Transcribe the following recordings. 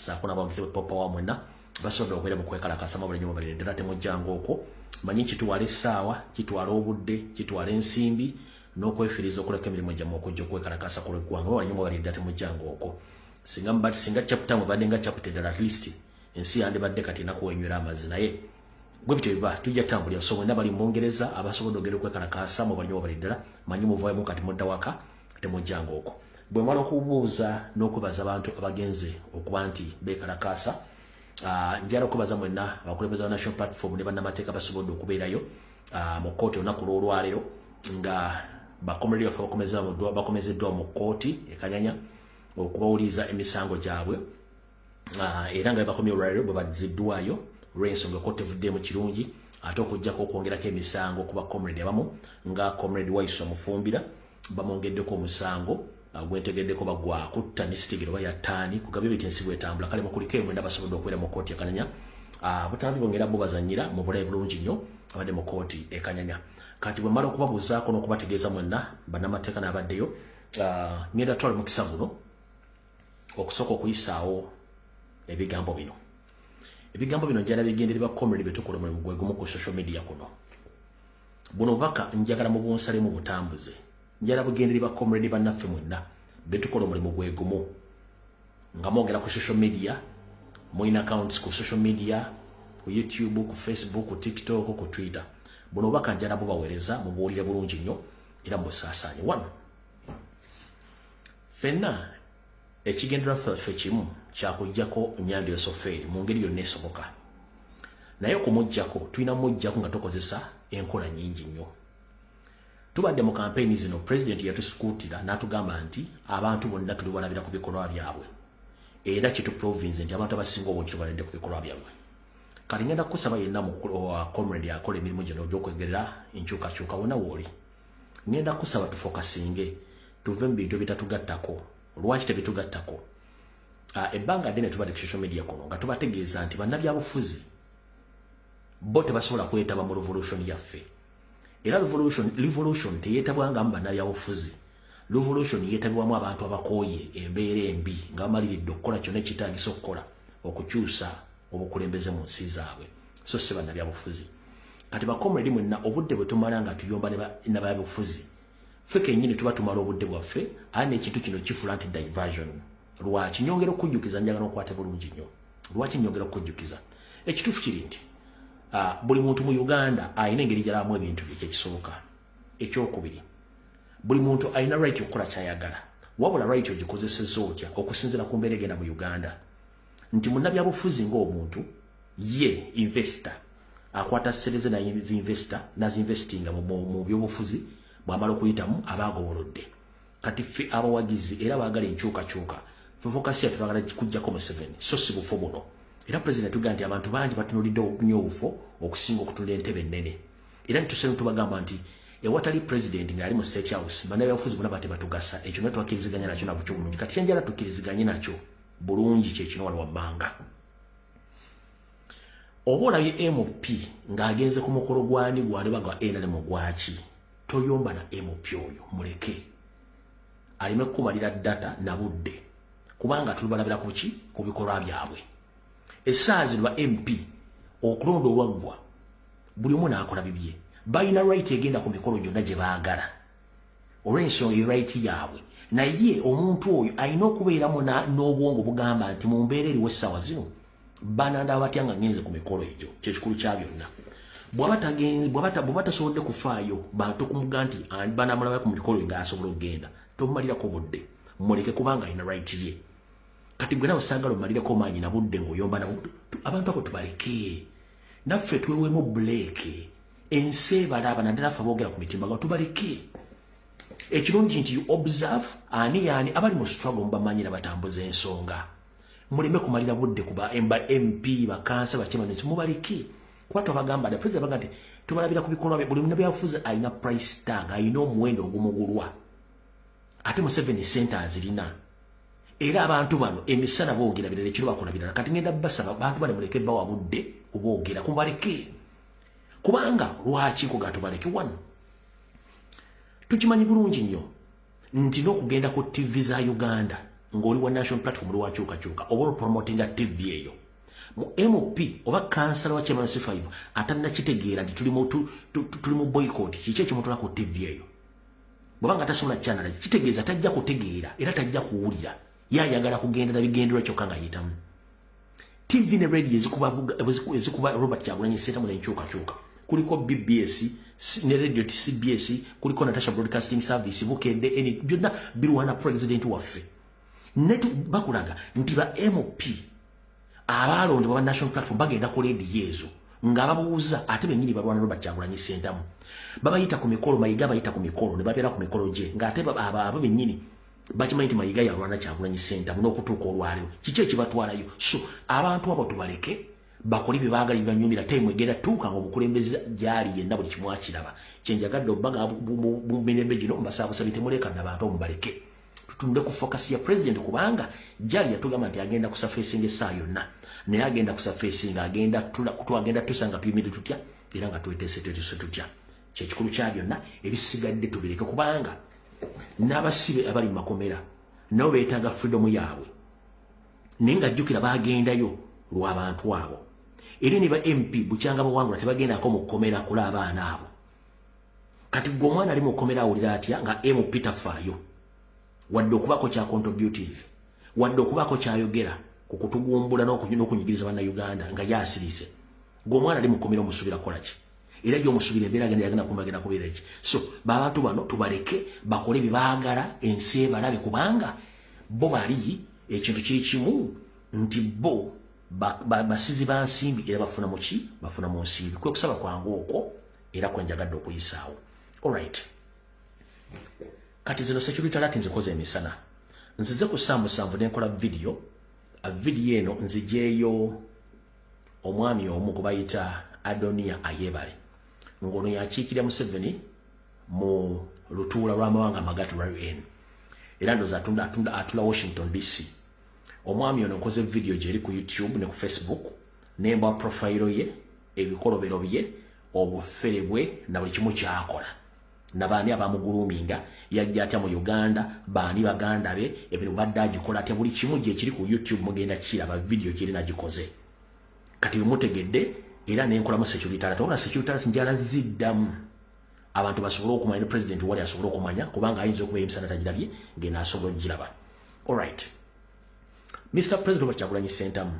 Saako n'abawagizi ba People Power mwenna basobodde okubeera mu kwekalakasa. Mwebale nnyo, mwebalire ddala, temujjanga okwo. Manyi kitwala essaawa, kitwala obudde, kitwala ensimbi n'okwefiiriza okuleka emirimu gyammwe okujja okwekalakasa ku lw'eggwanga. Mwebale nnyo, mwebalire ddala, temujjanga okwo. Singa chapter mubadde nga chapter ddala, at least ensi yandibadde kati enaku wenywera amazzi, naye bwe bityo biba tujja tambulira. So mwenna bali mu Bungereza abasobodde ogenda okwekalakasa, mwebale nnyo, mwebalire ddala. Manyi muvaayo kati mudda waka, temujjanga okwo. Bwe mala okubuuza n'okwebaza abantu abagenze okuba nti beekalakaasa, njala okwebaza mwenna abakulembeze ba National Platform ne bannamateeka basobodde okubeerayo mu kkooti olunaku lw'olwaleero nga ba comrade baffe bakomezeddwa mu kkooti ekanyanya okubawuliriza emisango gyabwe, era nga bebakomye olwaleero bwe bazziddwayo olw'ensonga ekkooti evuddemu kirungi, ate okugjako okwongerako emisango ku ba comrade abamu nga Comrade Waiso Omufumbira bamwongeddeko omusango gwentegeddeko bagwa kutta nisitigiro oba yattaani kugabye biti ensi bwetambula. Kale mukuliko emwenda basobodde okubeera mu kkooti ekanyanya, butambi bwongera bubazanyira mu bulayi bulungi nnyo abadde mu kkooti ekanyanya. Kati bwe mmala okubabuuzaako n'okubategeeza mwenna bannamateeka n'abaddeyo, ngenda twala mukisa guno okusooka okuyisaawo ebigambo bino. Ebigambo bino njala bigendere ba comrade betukola omulimu gwe gumu ku social media kuno. Buno obubaka njagala mu bunsalemu butambuze, njala bugendere ba comrade bannaffe mwenna betukola omulimu gwe gumu nga mwogera ku social media, mulina accounts ku social media, ku YouTube, ku Facebook, ku TikTok, ku Twitter. Buno obubaka njala bubaweereza, mubuwulire bulungi nnyo era mubusaasaanye. One, ffenna ekigendererwa ffe kimu kyakuggyako Nyanda Yosofeeri mu ngeri yonna esoboka, naye okumuggyako tulina muggyako nga tukozesa enkola nnyingi nnyo. Tubadde mu kampeyini zino, pulezidenti yatusikuutira n'atugamba nti abantu bonna tulibalabira ku bikolwa byabwe, era kituprovince nti abantu abasinga obungi tubaledde ku bikolwa byabwe. Kati ngenda kukusaba yenna mu comrade akola emirimu gino egy'okwegerera enkyukakyuka wonna wooli, ngenda kusaba tufokasinge, tuve mu bintu ebitatugattako. Lwaki tebitugattako? Ebbanga ddene tubadde ku social media kuno nga tubategeeza nti bannabyabufuzi bo tebasobola kwetaba mu revolution yaffe, era revolution teyeetabwangamu bannabyabufuzi. Revolution yeetabibwamu abantu abakooye embeera embi nga bamaliridde okukola kyonna ekitaagisa okukola okukyusa obukulembeze mu nsi zaabwe, so si bannabyabufuzi. Kati ba comrade mwenna, obudde bwe tumala nga tuyomba nabyabufuzi, ffe kennyini tuba tumala obudde bwaffe, ate n'ekintu kino kifuula nti diversion. Lwaki nyongera okujjukiza? Njagala okwate bulungi nnyo lwaki nyongera okujjukiza. Ekituufu kiri nti buli muntu mu Uganda alina engeri gyalamu ebintu bye, kyekisooka. Ekyokubiri, buli muntu alina right okukola kyayagala, wabula right ogikozeseza otya okusinziira ku mbeera egenda mu Uganda, nti munnabyabufuzi ng'omuntu ye investor, akwata ssente ze nazinvesta, nazinvestinga mu byobufuzi, bw'amala okuyitamu aba agobolodde. Kati ffe abawagizi era baagala enkyukakyuka, ffe focus yaffe baagala kujjako Museveni, so si bufo buno. Era pulezidenti tugamba nti abantu bangi batunulidde nnyo obufo okusinga okutunula entebe ennene, era nituse tubagamba nti ewatali pulezidenti ng'ali mu State House, bannabyabufuzi bonna bate batugasa. Ekyo naye twakkiriziganya nakyo nabukyo bulungi. Kati kyenjala tukkiriziganye nakyo bulungi kyekino wano wammanga: oba olabye MP ng'agenze ku mukolo gwani gwali bagwa NRM gwaki, toyomba na MP oyo, muleke aleme kukumalira data na budde, kubanga tulibalabira kuki? Ku bikolwa byabwe. Essaawa zino ba MP okulonda olwaggwa buli omu n'akola bibye, balina right egenda ku mikolo gyonna gye baagala olw'ensonga e right yaabwe, naye omuntu oyo alina okubeeramu n'obwongo bugamba nti mu mbeera eriwo essaawa zino banandaba batya nga ngenze ku mikolo egyo? Kyekikulu kya byonna. Bw'aba tasobodde kufaayo bantu kumuga nti banamulaba ku mikolo ng'asobola okugenda, tomumalirako budde, muleke kubanga alina right ye. Kati gwe nawe saagala omalireko maanyi na budde ng'oyomba nabo. Abantu abo tubaleke, naffe twewemu break. Ensi ebalaba, naddala ffe aboogera ku mitimbagano, tubaleke. Ekirungi nti you observe ani yaani abali mu struggle, mubamanyira batambuza ensonga. Muleme kumalira budde kuba ba MP, bakansa, bakyama, mubaleke, kuba twabagamba dda. President baga nti tubalabira ku bikolwa bye. Buli munnabyabufuzi alina price tag, alina omuwendo ogumugulwa, ate Museveni sente azirina, era abantu bano emisana boogera birala, ekiro bakola birala. Kati ngenda basaba bantu bane muleke bawa budde kuboogera, kubaleke. Kubanga lwaki kuga tubaleke? One, tukimanyi bulungi nnyo nti n'okugenda ku TV za Uganda Ng'oli wa National Platform, oli wakyukakyuka, oba olupromotinga TV eyo, mu MP oba kansala wa chairman C5 atannakitegeera nti tuli mu boycott, kiki ekimutwala ku TV eyo? Bw'abanga tasobola channel, kitegeeza tajja kutegeera era tajja kuwulira. Yayagala kugenda na bigendererwa kyokka nga yitamu TV ne radio ezikuba Robert Kyagulanyi Ssentamu n'enkyukakyuka. Kuliko BBS ne radio CBS, kuliko Natasha Broadcasting Service, Bukedde, eni byonna birwana president waffe. Netu bakulaga nti ba MP abalondebwa ba National Platform bagenda ku radio ezo nga babuuza, ate bennyini balwana Robert Kyagulanyi Ssentamu. Babayita ku mikolo, Mayiga bayita ku mikolo ne babeera ku mikolo gye, ng'ate abo bennyini bakimanyi nti Mayiga yalwana Kyagulanyi Ssentamu n'okutuuka olwaleero. Kiki ekibatwalayo? So abantu abo tubaleke bakole bye baagala, bibanyumira. Time egenda tuuka nga omukulembeze gyali yenna buli kimu akiraba. Kyenjagadde obbaga mu mirembe gino, mbasaba busabi, temuleekana bantu, omubaleke tutunde ku focus ya president, kubanga jali yatugamba nti agenda kusurfacinga essaawa yonna. Naye agenda kusurfacinga, agenda agenda tusanga tuyimiridde tutya era nga twetese twetese tutya? Kyekikulu kya byonna. Ebisigadde tubireke, kubanga n'abasibe abali mu makomera nabo beetaaga freedom yaabwe. Naye nga jjukira, bagendayo lw'abantu abo. Era ne ba MP bukyanga bawangula tebagendako mu kkomera kula abaana abo. Kati gwe omwana ali mu kkomera awulira atya nga MP tafaayo wadde okubaako kya contributive, wadde okubaako kyayogera ku kutugumbula n'okunyigiriza Bannayuganda, nga yasirise? Gwe omwana ali mu kkomera omusuubira kukola ki? Era gyomusuubira embeera agenda yagenda kumagenda kubeera ki? So babantu bano tubaleke bakole bye baagala, ensi ebalabe, kubanga bo bali ekintu kiri kimu nti bo basizi ba nsimbi era bafuna muki? Bafuna mu nsimbi. Kwe kusaba kwange okwo era kwenjagadde okuyisaawo. Alright, kati zino security alert nzikoze emisana. Nzize ku ssaawa 7 nenkola video. Video eno nzijeeyo omwami omu gwe bayita Adonia Ayebale, ng'ono yakiikirira Museveni mu lutuula lw'amawanga amagatte lwa UN, era ndowooza atula Washington DC. Omwami ono nkoze video gyeri ku YouTube ne ku Facebook, nemba profile ye, ebikolobero bye, obufere bwe na buli kimu kyakola, nabaani abamuguluminga, yajja atya mu Uganda, baani baganda be, ebintu badde agikola atya, buli kimu gyekiri ku YouTube, mugenda kiraba video gyeri nagikoze. Kati mutegedde era nenkolamu security alert. Wabula security alert njala ziddamu abantu basobole okumanya, ne president wali asobole okumanya, kubanga ayinza okuba emisana tagirabye, ngenda asobola okugiraba. Alright, Mr President Robert Kyagulanyi Ssentamu,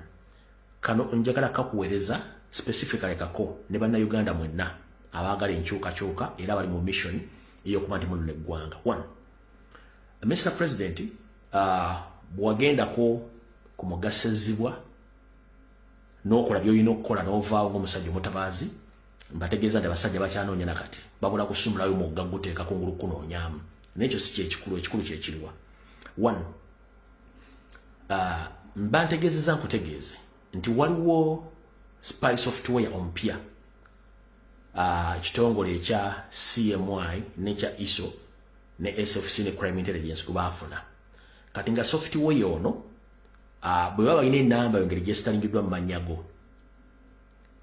kano njagala kakuweereza specifically kako ne Bannayuganda mwenna abaagala enkyukakyuka era bali mu mission ey'okuba nti muno neggwanga. One, Mr President, bw'wagendako ku mugasezibwa n'okola by'olina okukola n'ovaawo ng'omusajja omutabaazi, mbategeeza nti abasajja bakyanoonya nakati, babula kusumulayo mugga guteeka kungulu kunoonyaamu. Naye ekyo si kyekikulu, ekikulu kyekiriwa? One, mba ntegeezeza nkutegeeze nti waliwo spy software omupya ekitongole ekya CMI nekya ISO ne SFC ne Crime Intelligence gwe baafuna. Kati nga software ono, bwe baba balina enamba yo ngeri gyesitalingiddwa mu mannya go,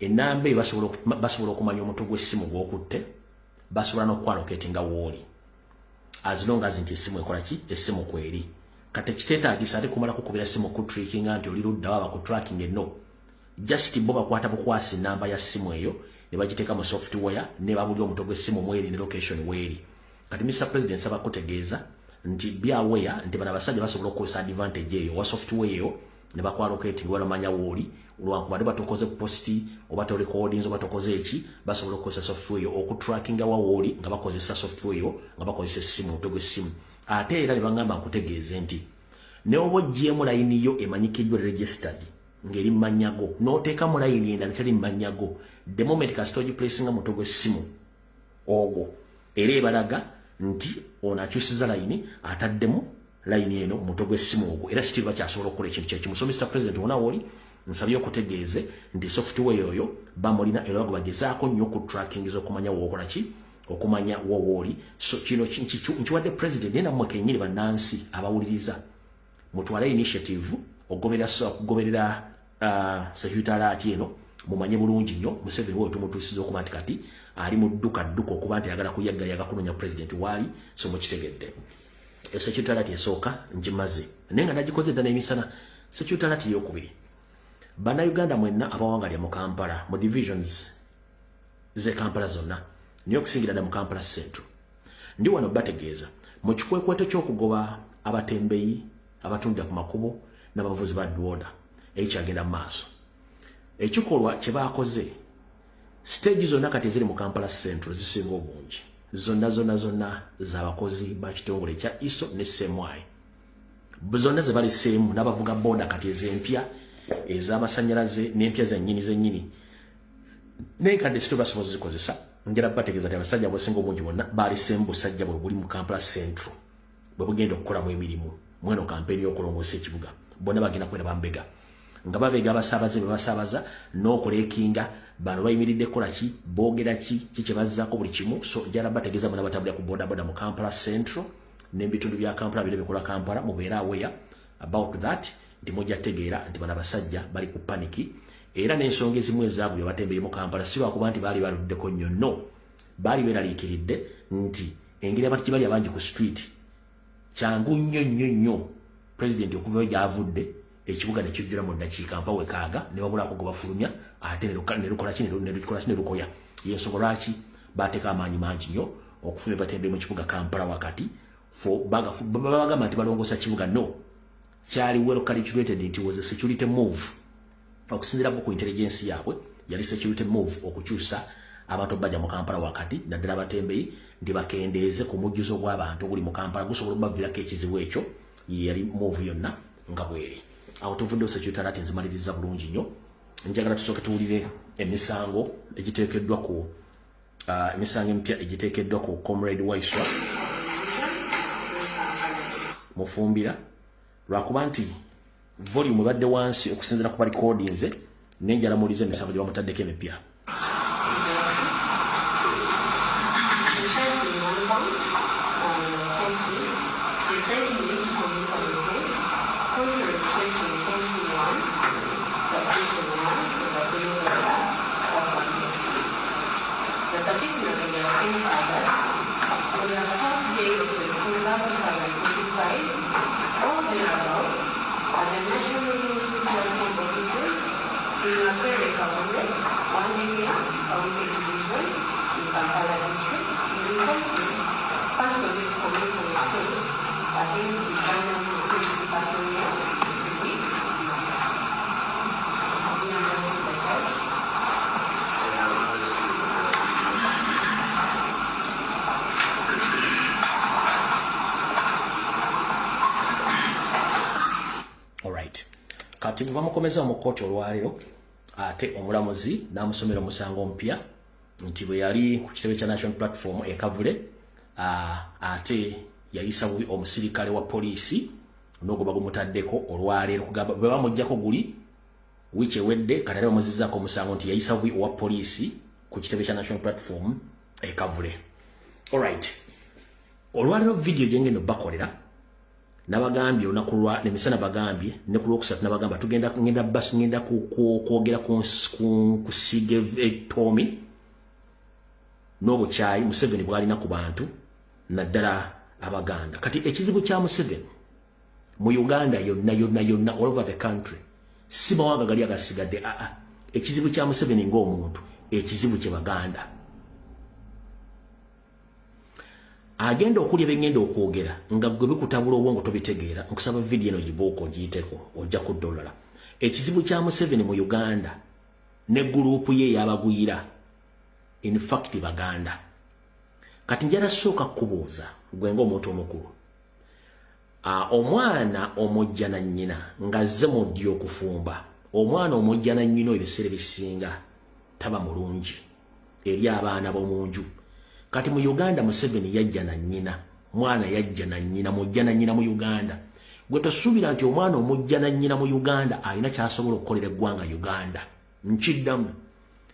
enamba eyo basobola okumanya omuntu gw'essimu gw'okutte, basobola n'okwalocatinga wooli, as long as nti essimu ekola ki? Essimu kweri. Kati kiteetaagisa ate kumala kukubira simu kutrackinga nti oli ludda wa, bakutracking. No, just bo bakwata bukwasi namba ya simu eyo ne bagiteeka mu software ne babulira omutwe gw'essimu mweri ne location weeri. Kati Mr President, saba kutegeeza nti be aware nti bano abasajja basobola okukozesa advantage eyo wa software eyo ne bakwalocating, balamanya wooli, lwankubadde batokoze post oba torecordings oba tokoze eki, basobola okukozesa software eyo okutrackinga wa wooli nga bakozesa software eyo, nga bakozesa essimu, omutwe gw'essimu. Ate era ne baŋŋamba nkutegeeze nti ne oba oggyemu layini yo emanyikiddwa, registered, ng'eri mu mannya go, n'oteekamu layini endala teri mu mannya go, the moment kasita ogiplacinga mutwe gw'essimu ogwo, era ebalaga nti ono akyusiza layini, ataddemu layini eno mutwe gw'essimu ogwo, era still bakyasobola okukola ekintu kyekimu. So Mr President, wona wooli, nsabye okutegeeze nti software oyo bamulina era gwe bagezaako nnyo okutrackingiza okumanya wookola ki, okumanya wowooli. So kino nkiwadde president, naye nammwe kennyini bannansi abawuliriza, mutwale initiative okugoberera security alert eno, mumanye bulungi nnyo Museveni woyo tumutuusiza okuba nti kati ali mu dduka dduka okuba nti ayagala kuyaggayaga kunoonya president waali. So mukitegedde. Security alert esooka ngimaze, naye nga nagikoze dda n'emisana. Security alert eyokubiri, Bannayuganda mwenna abawangalya mu Kampala, mu divisions ze Kampala zonna, naye okusingira dda mu Kampala Central, ndi wano bategeeza mu kikwekweto ky'okugoba abatembeyi, abatundira ku makubo n'abavuzi ba boda ekyagenda mu maaso. Ekikolwa kye baakoze, stage zonna kati eziri mu Kampala Central zisinga obungi zonna zonna zonna z'abakozi ba kitongole ekya ISO ne CMI, zonna ze baleseemu n'abavuga boda. Kati ez'empya ez'amasannyalaze n'empya zennyini zennyini n'enkadde sito basobola zikozesa. Njala bategeeza nti abasajja bwesinga obungi bonna baleseemu busajja bwe buli mu Kampala Central bwe bugenda okukolamu emirimu mweno kampeni y'okulongoosa ekibuga. Bonna bagenda kwera bambega nga babega abasaabaze be basaabaza n'okulekinga bano bayimiridde kukola ki, boogera ki, ki kye bazzaako buli kimu. So njala bategeeza mwena batambulira ku bodaboda mu Kampala Central n'ebitundu bya Kampala biro bikola Kampala, mubeere aware about that nti mujja tegeera nti bano abasajja bali ku panic. Era n'ensonga ezimu ezaabwe batembeeye mu Kampala si lwakuba nti baali baluddeko nnyo, no, baali beeraliikiridde nti engeri abantu gye bali abangi ku street, kyangu nnyo nnyo nnyo pulezidenti okuvayo gy'avudde ekibuga ne kijjula mu ddakiika mpa wekaaga ne babulako gwe bafulumya, ate ne lukola ki, ne lukola ki, ne lukoya. Yensonga lwaki bateeka amaanyi mangi nnyo okufuna batembe mu kibuga Kampala wakati. Babagamba nti balongoosa kibuga, no, kyali well calculated nti was a security move. Okusinziira ku intelligence yaabwe, yali security move okukyusa abantu bajja mu Kampala wakati, naddala abatembeyi, nti bakendeeze ku mujjuzo gw'abantu oguli mu Kampala gusobola okubaviirako ekizibu. Ekyo yali move yonna nga bweri. Awo tuvuddewo. Security alert nzimaliriza bulungi nnyo. Njagala tusooke tuwulire emisango egiteekeddwa ku emisango emipya egiteekeddwa ku Comrade Waiswa Mufumbira, lwakuba nti volume ebadde wansi okusinziira ku barecordinze, nenjala muwulize emisango gye bamutaddeko emipya. Charged in one count on first list, inciting to commit an offense contrary to section 41, subsection 1 of the Criminal Act of 1968. The particulars of the offense are that on the fourth day of September 2025, or thereabouts, at the National Unity Platform offices in Makerere Kavule, Wandegeya, Kawempe Division, in Kampala District, inciting persons to commit an offense against Ugandan security personnel, to wit, have you understood the charge? I have understood the charge. Alright, kati bwe bamukomeza mu kkooti olwaleero, ate omulamuzi n'amusomera omusango omupya nti bwe yali ku kitebe kya National Platform e Kavule, ate yayisa bubi omusirikale wa poliisi n'ogoba gumutaddeko olwaleero. Kugamba bwe bamugjako guli wiiki ewedde, kati ate bamuzizzaako omusango nti yayisa bubi owa poliisi ku kitebe kya National Platform e Kavule. Alright, olwaleero vidiyo gyengenda bakolera, nabagambye olunaku lwa nemisana, bagambye ne ku lwokusatu nabagamba tugenda ngenda bas ngenda kwogera ku kusiiga ettoomi n'obukyayi Museveni bw'alina ku bantu, naddala Abaganda. Kati ekizibu kya Museveni mu Uganda yonna yonna yonna, all over the country, si mawanga gali agasigadde, aa, ekizibu kya Museveni ng'omuntu, ekizibu kye Baganda. Agenda okulya bengenda okwogera nga gwe bikutabula obwongo tobitegeera. Nkusaba vidiyo eno gibuuka ogiyiteko, ojja kudda olulala. Ekizibu kya Museveni mu Uganda ne group ye ey'abagwira, in fact Baganda. Kati njala sooka kubuuza gwe ng'omuntu omukulu, omwana omujja na nnyina ng'azze mu ddyo okufumba, omwana omujja na nnyina ebiseera ebisinga taba mulungi eri abaana b'omu nju. Kati mu Uganda Museveni yajja na nnyina, mwana yajja na nnyina, mujja na nnyina mu Uganda. Gwe tosuubira nti omwana omujja na nnyina mu Uganda alina ky'asobola okukolera eggwanga Uganda. Nkiddamu,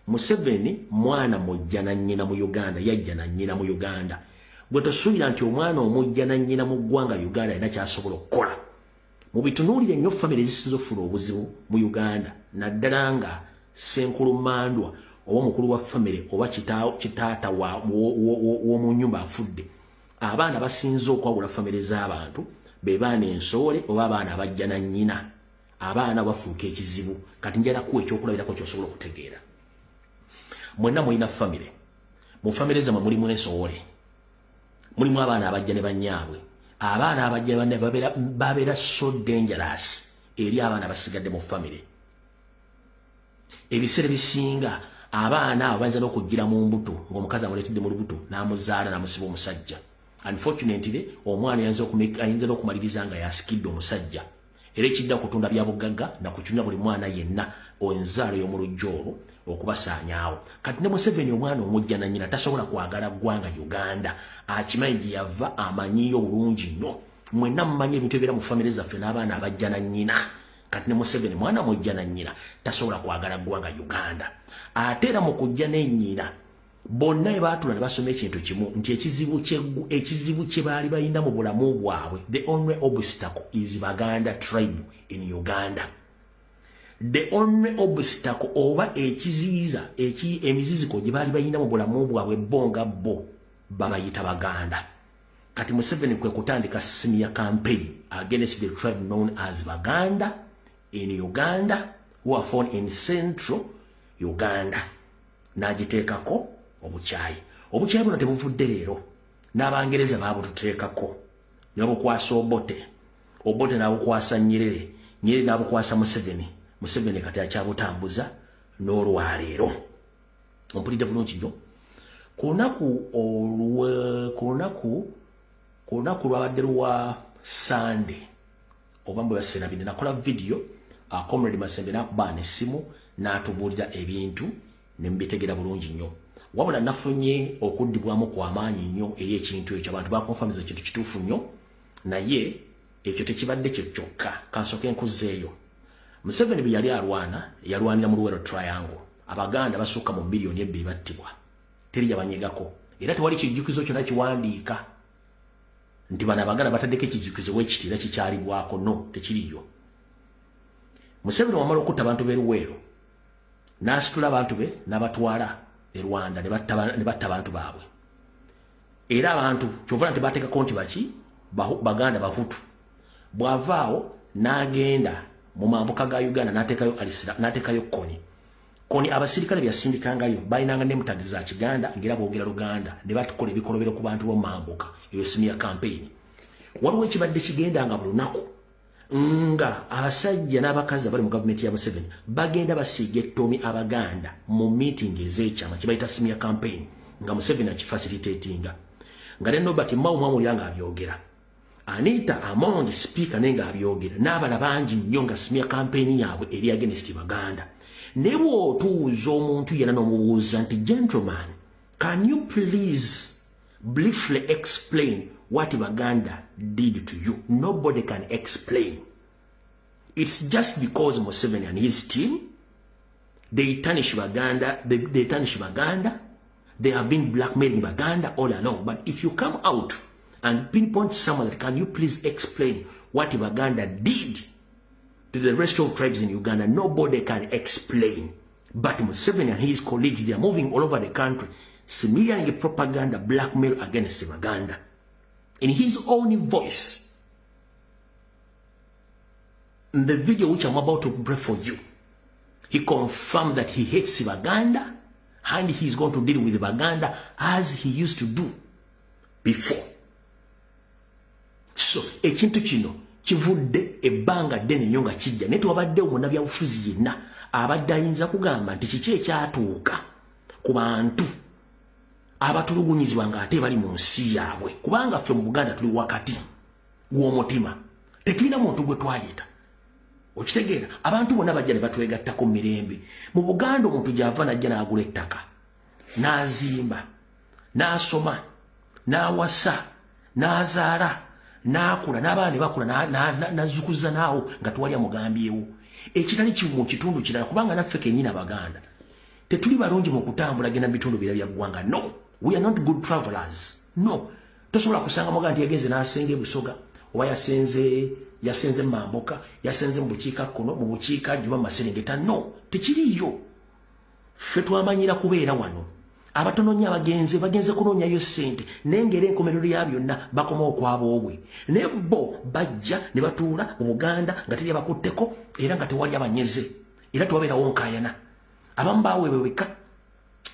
Museveni mwana mujja na nnyina mu Uganda, yajja na nnyina mu Uganda. Gwe tosuubira nti omwana omujja na nnyina mu ggwanga Uganda alina ky'asobola okukola. Mu bitunuulire nnyo famire ezisinza okufuna obuzibu mu Uganda, naddala nga ssenkulu mandwa oba omukulu wa famire oba kitaata w'omu nyumba afudde. Abaana basinze okwawula famire z'abantu be baana ensowole oba abaana abajja na nnyina. Abaana bafuuka ekizibu. Kati njala kuwa ekyokulabirako ky'osobola okutegeera. Mwenna mulina famire. Mu famire zammwe mulimu ensowole, mulimu abaana abajja ne bannyaabwe. Abaana abajja ne bannaabwe babeera so dangerous eri abaana abasigadde mu famire. Ebiseera ebisinga abaana abo bayinza n'okuggira mu mbuto, ng'omukazi amuleetedde mu lubuto n'amuzaala n'amusiba omusajja. Unfortunately, omwana ayinza n'okumaliriza nga yasikidde omusajja. Era ekidda kutunda bya bugagga nakucunya buli mwana yenna enzaalo y'omu luggya olwo okubasaanyaawo. Kati ne Museveni omwana omujja na nnyina tasobola kwagala ggwanga Uganda. Akimanyi gye yava, amanyiyo bulungi nnyo. Mwenna mumanyi ebintu ebibeera mu famire zaffe n'abaana abajja na nnyina. Kati ne Museveni mwana mujja na nnyina tasobola kwagala ggwanga Uganda. Ate era mu kujja n'ennyina bonna bwe baatula ne basoma ekintu kimu nti ekizibu kye baali balina mu bulamu bwabwe, the only obstacle is Baganda tribe in Uganda. The only obstacle oba ekiziyiza emiziziko gye baali balina mu bulamu bwabwe bo nga bo babayita Baganda. Kati Museveni kwe kutandika smear campaign against the tribe known as Baganda in Uganda, who are found in central Uganda, n'agiteekako obukyayi. Obukyayi buno tebuvudde leero, n'Abangereza baabututeekako ne babukwasa Obote, Obote n'abukwasa Nyerere, Nyerere n'abukwasa Museveni, Museveni kati akyabutambuza n'olwaleero. Ompulidde bulungi nnyo? Ku lunaku lwabadde lwa Sande oba mbwe baserabidde, nakola video, Comrade Masembe n'akuba essimu n'atubuulira ebintu ne mbitegera bulungi nnyo. Wabula nafunye okuddibwamu kw'amaanyi nnyo eri ekintu ekyo. Abantu bakonfamiza ekintu kituufu nnyo, naye ekyo tekibadde kyo kyokka. Kansooke nkuzzeeyo. Museveni bwe yali alwana, yalwanira mu Luwero Triangle. Abaganda basukka mu 2 miliyoni battibwa, teri yabanyegako, era tewali kijjukizo kyonna kiwandiika nti bano Abaganda bataddeko ekijjukizo bwekiti era kikyalibwako. No, tekiriyo. Museveni wamala okutta abantu b'e Luweero, n'asitula abantu be n'abatwala e Rwanda ne batta abantu baabwe. Era abantu kyova nti bateekako nti baki Baganda Bahutu. Bw'avaawo n'agenda mu mambuka ga Uganda n'ateekayo Kony. Kony abasirikale byasindikangayo balinanga name tag za Kiganda ngera boogera Luganda ne batukola ebikolobero ku bantu b'omambuka. Eyo smear campaign. Waliwo ekibadde kigenda nga buli lunaku nga abasajja n'abakazi abali mu gavumenti ya Museveni bagenda basiiga ettomi Abaganda mu meeting ez'ekyama, kibayita smear campaign, nga Museveni akifacilitatinga, nga ne Norbert Mao mwamulira ng'abyogera, Anita Among speaker naye ng'abyogera, n'abala bangi nnyo, nga smear campaign yaabwe eri against Baganda. Ne bw'otuuza omuntu yenna n'omubuuza nti, "Gentleman, can you please briefly explain what Baganda did to you?" Nobody can explain. It's just because Museveni and his team, they tarnish Baganda, they tarnish Baganda, they have been blackmailing Baganda all along. But if you come out and pinpoint someone that, "Can you please explain what Baganda did to the rest of tribes in Uganda?" Nobody can explain. But Museveni and his colleagues, they are moving all over the country, smearing propaganda, blackmail against Baganda. In his own voice, in the video which I'm about to play for you, he confirmed that he hates Baganda and he's going to deal with Baganda as he used to do before. So, ekintu kino kivudde ebbanga ddene nnyo nga kijja, naye tewabaddewo munnabyabufuzi yenna abadde ayinza kugamba nti kiki ekyatuuka ku bantu abatulugunyizibwa ng'ate bali mu nsi yaabwe. Kubanga ffe mu Buganda tuli wakati w'omutima, tetulina muntu gwe twayita. Okitegeera? Abantu bonna bajja ne batwegattako mu mirembe. Mu Buganda omuntu gy'ava najja n'agula ettaka, n'azimba, n'asoma, n'awasa, n'azaala, n'akula, n'abaana ne bakula, n'azzukuza naawo nga tewali amugambyewo, ekitali kimu mu kitundu kirala. Kubanga naffe kennyini Abaganda tetuli balungi mu kutambula genda mu bitundu bira bya ggwanga. No, we are not good travelers. No, tosobola kusanga Muganda nti yagenze n'asenga ebusoga oba yasenze mambuka, yasenze mu bukiika kkono, mu bukiika ddyo, mu maserengeta. No, tekiriiyo. Ffe twamanyira kubeera wano. Abatono nnyo abagenze bagenze kunoonyayo ssente, naye ng'era enkomerero ya byonna bakoma okwaboobwe. Naye bo bajja ne batuula mu Buganda nga teri abakutteko era nga tewali abanyeze, era tewabeerawo nkaayana. Abamu baweebwa beka,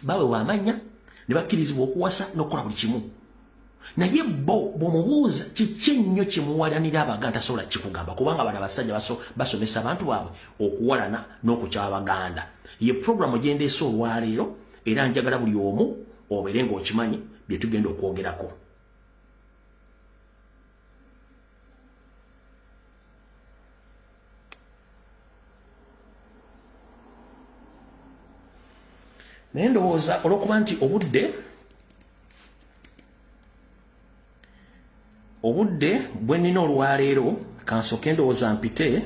baweebwa amannya ne bakkirizibwa okuwasa n'okukola buli kimu. Naye bo bw'omubuuza kiki ennyo kye muwalanira Abaganda, tasobola kikugamba, kubanga bano abasajja basomesa abantu baabwe okuwalana n'okukyawa Abaganda. Ye puroguramu gye ndeese olwaleero, era njagala buli omu obeere ng'okimanyi bye tugenda okwogerako. Naye ndowooza olw'okuba nti obudde bwe nnina olwaleero, kansooke ndowooza mpite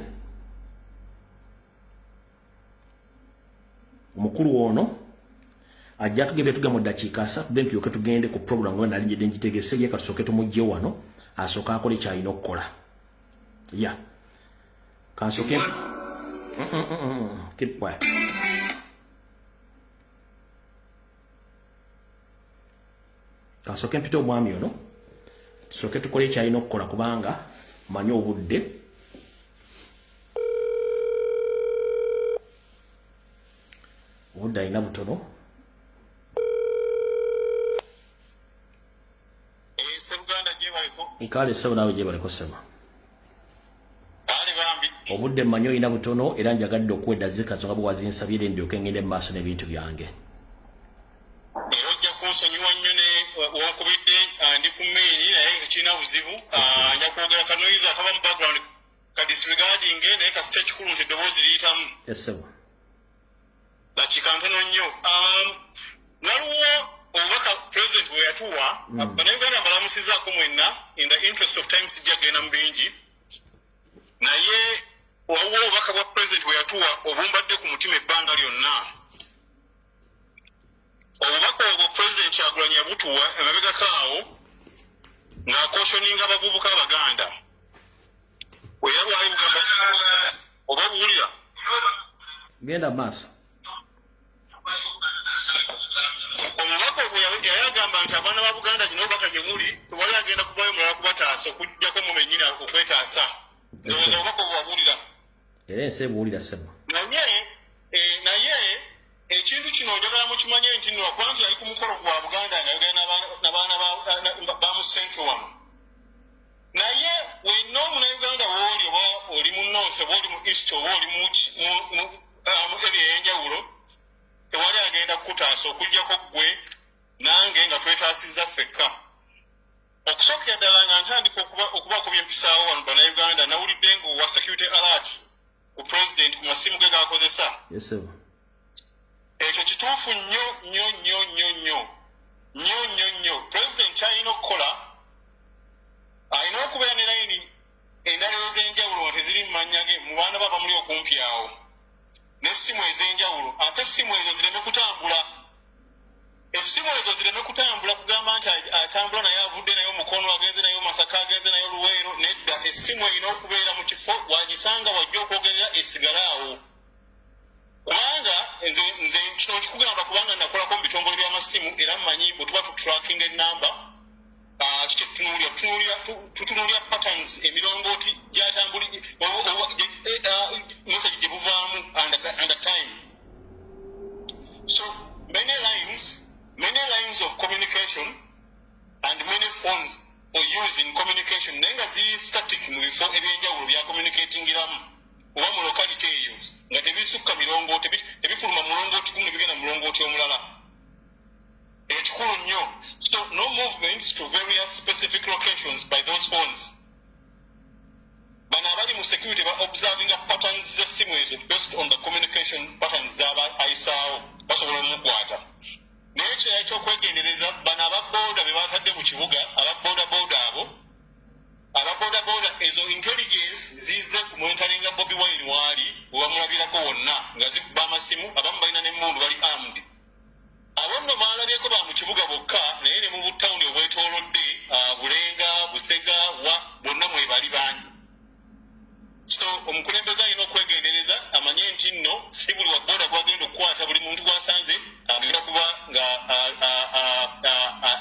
omukulu ono ajja tugende tuge mu ddakiika 3, then tulyoke tugende ku program nga nali njidde ngitegese. Ye katusooke tumugye wano asooke akole ky'alina okukola. Ya kansooke. Keep quiet. Kansooke mpite omwami ono tusooke tukole ekyalina okukola, kubanga manyi obudde alina butono. Sseruganda, gyebaleko. Kale ssebo, naawe gyebaleko ssebo. Kale bambi. Obudde mmanyi olina butono, era njagadde okuwa eddakiika zo nga bwe wazinsabye, ndyoke ngende mu maaso n'ebintu byange. Era ojja kunsonyiwa nnyo ne wonkubidde ndi ku mmeeri, naye kirina buzibu. Nja kwogera ka noise akaba mu background ka disregarding, naye kasita ekikulu nti eddoboozi liyitamu. Essebo. Dakiika ntono nnyo. Waliwo obubaka president bwe yatuwa. Bannayuganda mbalamusizaako mwenna. In the interest of time sijja kugenda mu bingi, naye waliwo obubaka bwa president bwe yatuwa obumbadde ku mutima ebbanga lyonna. Obubaka obwo President Kyagulanyi yabutuwa emabegako awo ng'acautioninga abavubuka Abaganda, era bwali bugamba oba obuwulira. Genda maaso. Omubaka ogwo yali agamba nti abaana ba Buganda, nyina obubaka gye muli, tewali agenda kuvayo mulala kubataasa okuggyako mu bennyini okwetaasa. Ndowooza obubaka obwo wabuwulira. Era ensi ebuwulira, ssebo. Naye ekintu kino njagala mukimanye nti nno okuba nti yali ku mukolo gwa Buganda nga ayogera n'abaana ba mu Central wano, naye wenna omunauganda wooli, oba oli mu North, oba oli mu East, oba oli mu area ey'enjawulo, tewali agenda kukutaasa okuggyako ggwe nange nga twetaasizza ffekka. Okusookera ddala nga ntandika okubaako byempisaawo wano, bannayuganda, nawulidde ng'owa security alert ku president ku masimu ge g'akozesa. Yes, ssebo. Ekyo kituufu nnyo nnyo nnyo nnyo nnyo nnyo nnyo nnyo. President kyalina okukola, alina okubeera ne layini endala ez'enjawulo nga teziri mu mannya ge mu baana ba bamuli okumpi awo, n'essimu ez'enjawulo, ate essimu ezo zireme kutambula, essimu ezo zireme kutambula kugamba nti atambula naye, avudde naye Omukono, agenze naye Masaka, agenze naye Luweero. Nedda, essimu erina okubeera mu kifo wagisanga wajja okwogerera, esigale awo, kubanga nze kino nkikugamba kubanga nakolako mu bitongole by'amasimu, era mmanyi bwe tuba tutracking enamba kiki tutunuulira. Tutunuulira patterns, emirongooti gyatambuli message gye buvaamu and the time. So many lines of communication and many phones or used in communication, naye nga ziri static mu bifo ebyenjawulo bya communicatingiramu oba mu locality eyo, nga tebisukka mirongooti, tebifuluma mulongooti gumu ne bigenda mu mulongooti omulala. Ekikulu nnyo. So no movements to various specific locations by those phones. Bano abali mu security ba observinga patterns z'essimu ezo based on the communication patterns z'aba ayisaawo, basobola omukwata. Naye ekirala ekyokwegendereza, bano ababooda be batadde mu kibuga, ababoodabooda abo, ababoodabooda ezo intelligence zize ku monitoringa Bobi Wine waali, we bamulabirako wonna nga zikuba amasimu. Abamu balina n'emmundu, bali armed. Abo nno baalabyeko ba mu kibuga bokka, naye ne mu butawuni obwetoolodde, Bulenga, Busega, wa bonna mwebali bangi. So omukulembeze alina okwegendereza amanye nti nno si buli wa booda gwagenda okukwata, buli muntu gwasanze agenda. kuba nga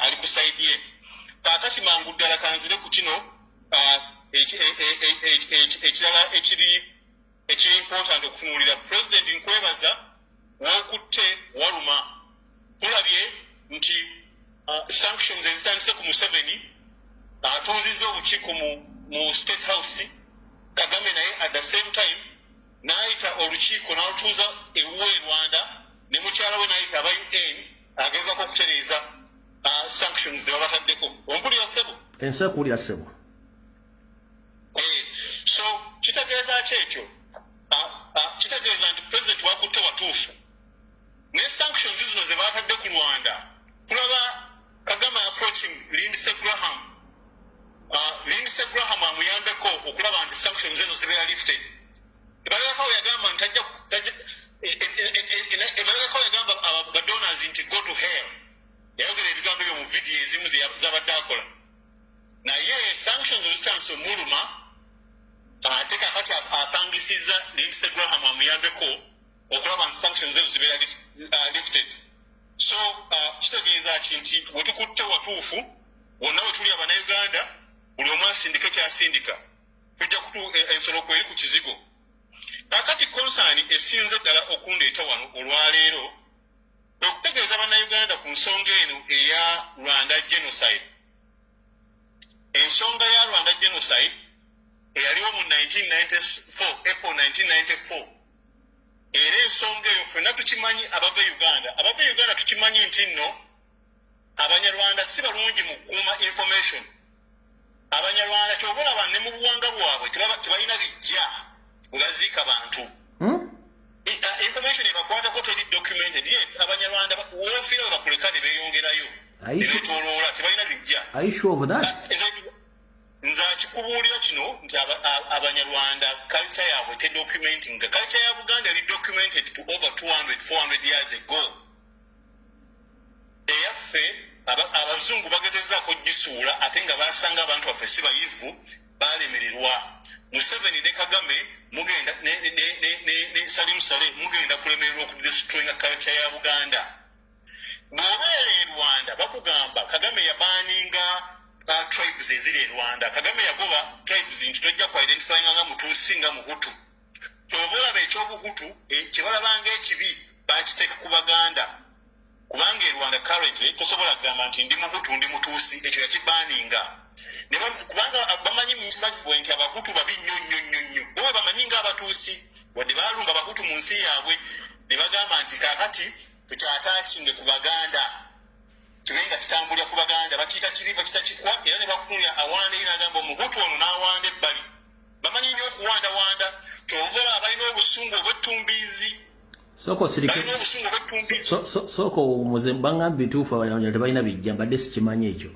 ali ku side ye. Kaakati mangu ddala kanzire ku kino ekirala ekiri important okutunuulira. President, nkwebaza w'okutte waluma. Tulabye nti sanctions ezitandise ku Museveni, atuuzizza obukiiko mu State House. Kagame naye at the same time n'ayita olukiiko n'alutuuza ewuwe e Rwanda ne mukyala we, n'ayita aba UN agezaako okutereeza sanctions ze babataddeko. Ompulira, ssebo? Ensi ekuwulira, ssebo. Eh, so kitegeeza ki ekyo? Kitegeeza nti president wakutte watuufu ne sanctions zino ze batadde ku Rwanda. Tulaba Kagame approaching Lindsey Graham, Lindsey Graham amuyambeko okulaba nti sanctions ezo zibeera lifted. Emabegako yagamba nti emabegako yagamba badonors nti "Go to hell." Yayogera ebigambo ebyo mu vidiyo ezimu zabadde akola, naye sanctions ezitandise omuluma, ate kakati apangisizza Lindsey Graham amuyambeko okulaba nti sanctions ezo zibeera lifted. So kitegeeza ki? Nti wetukutte watuufu. Wonna we tuli Abannayuganda, buli omu asindika kyasindika, tujja kutu ensolo kweri ku kizigo. Kakati concern esinze ddala okundeeta wano olwaleero okutegeeza Bannayuganda ku nsonga eno eya Rwanda genocide. Ensonga ya Rwanda genocide eyaliwo mu 1994, April 1994. Era ensonga eyo ffenna tukimanyi, abava e Uganda, abava e Uganda tukimanyi nti nno Abanyarwanda si balungi mu kukuuma information. Abanyarwanda kyova olaba ne mu buwanga bwabwe tebalina bijja bwe baziika bantu. Information ebakwatako teri documented. Yes, Abanyarwanda woofiira we bakuleka ne beeyongerayo ne beetooloola, tebalina bijja. Are you sure of that? Nze akikubuulira kino nti Abanyarwanda culture yaabwe tedocumenting. Culture ya Buganda eri documented to over 200 400 years ago. Eyaffe abazungu bagezezaako gisuula, ate nga basanga abantu baffe si bayivu, balemererwa. Museveni ne Kagame mugenda ne Salim Saleh mugenda kulemererwa okudestroyinga culture ya Buganda. Bw'obeera e Rwanda bakugamba Kagame yabaninga tribes eziri e Rwanda. Kagame yagoba tribes nti tojja ku identifyinga nga Mutuusi, nga Muhutu. Kyova olaba ekyobuhutu kye balabanga ekibi bakiteeka ku Baganda, kubanga e Rwanda currently tosobola kugamba nti ndi Muhutu, ndi Mutuusi. Ekyo yakibaninga. Kubanga bamanyi mu mitima gifwe nti Abahutu babi nnyo nnyo nnyo nnyo. Bo bwe bamanyi ng'Abatuusi, wadde baalumba Abahutu mu nsi yaabwe, ne bagamba nti kaakati tukyataakinge ku Baganda, kibe nga tutambulira ku Baganda. Bakiyita kibi, bakiyita kikwa, era ne bafunira awanda eri nagamba Omuhutu ono n'awanda ebbali. Bamanyi nnyo okuwandawanda. Kyova olaba balina obusungu obwettumbiizi. Sooka osirike. Balina obusungu obwettumbiizi. Sooka owumuze. Bangambye bituufu, Abanyarwanda tebalina bijja. Mbadde sikimanyi ekyo.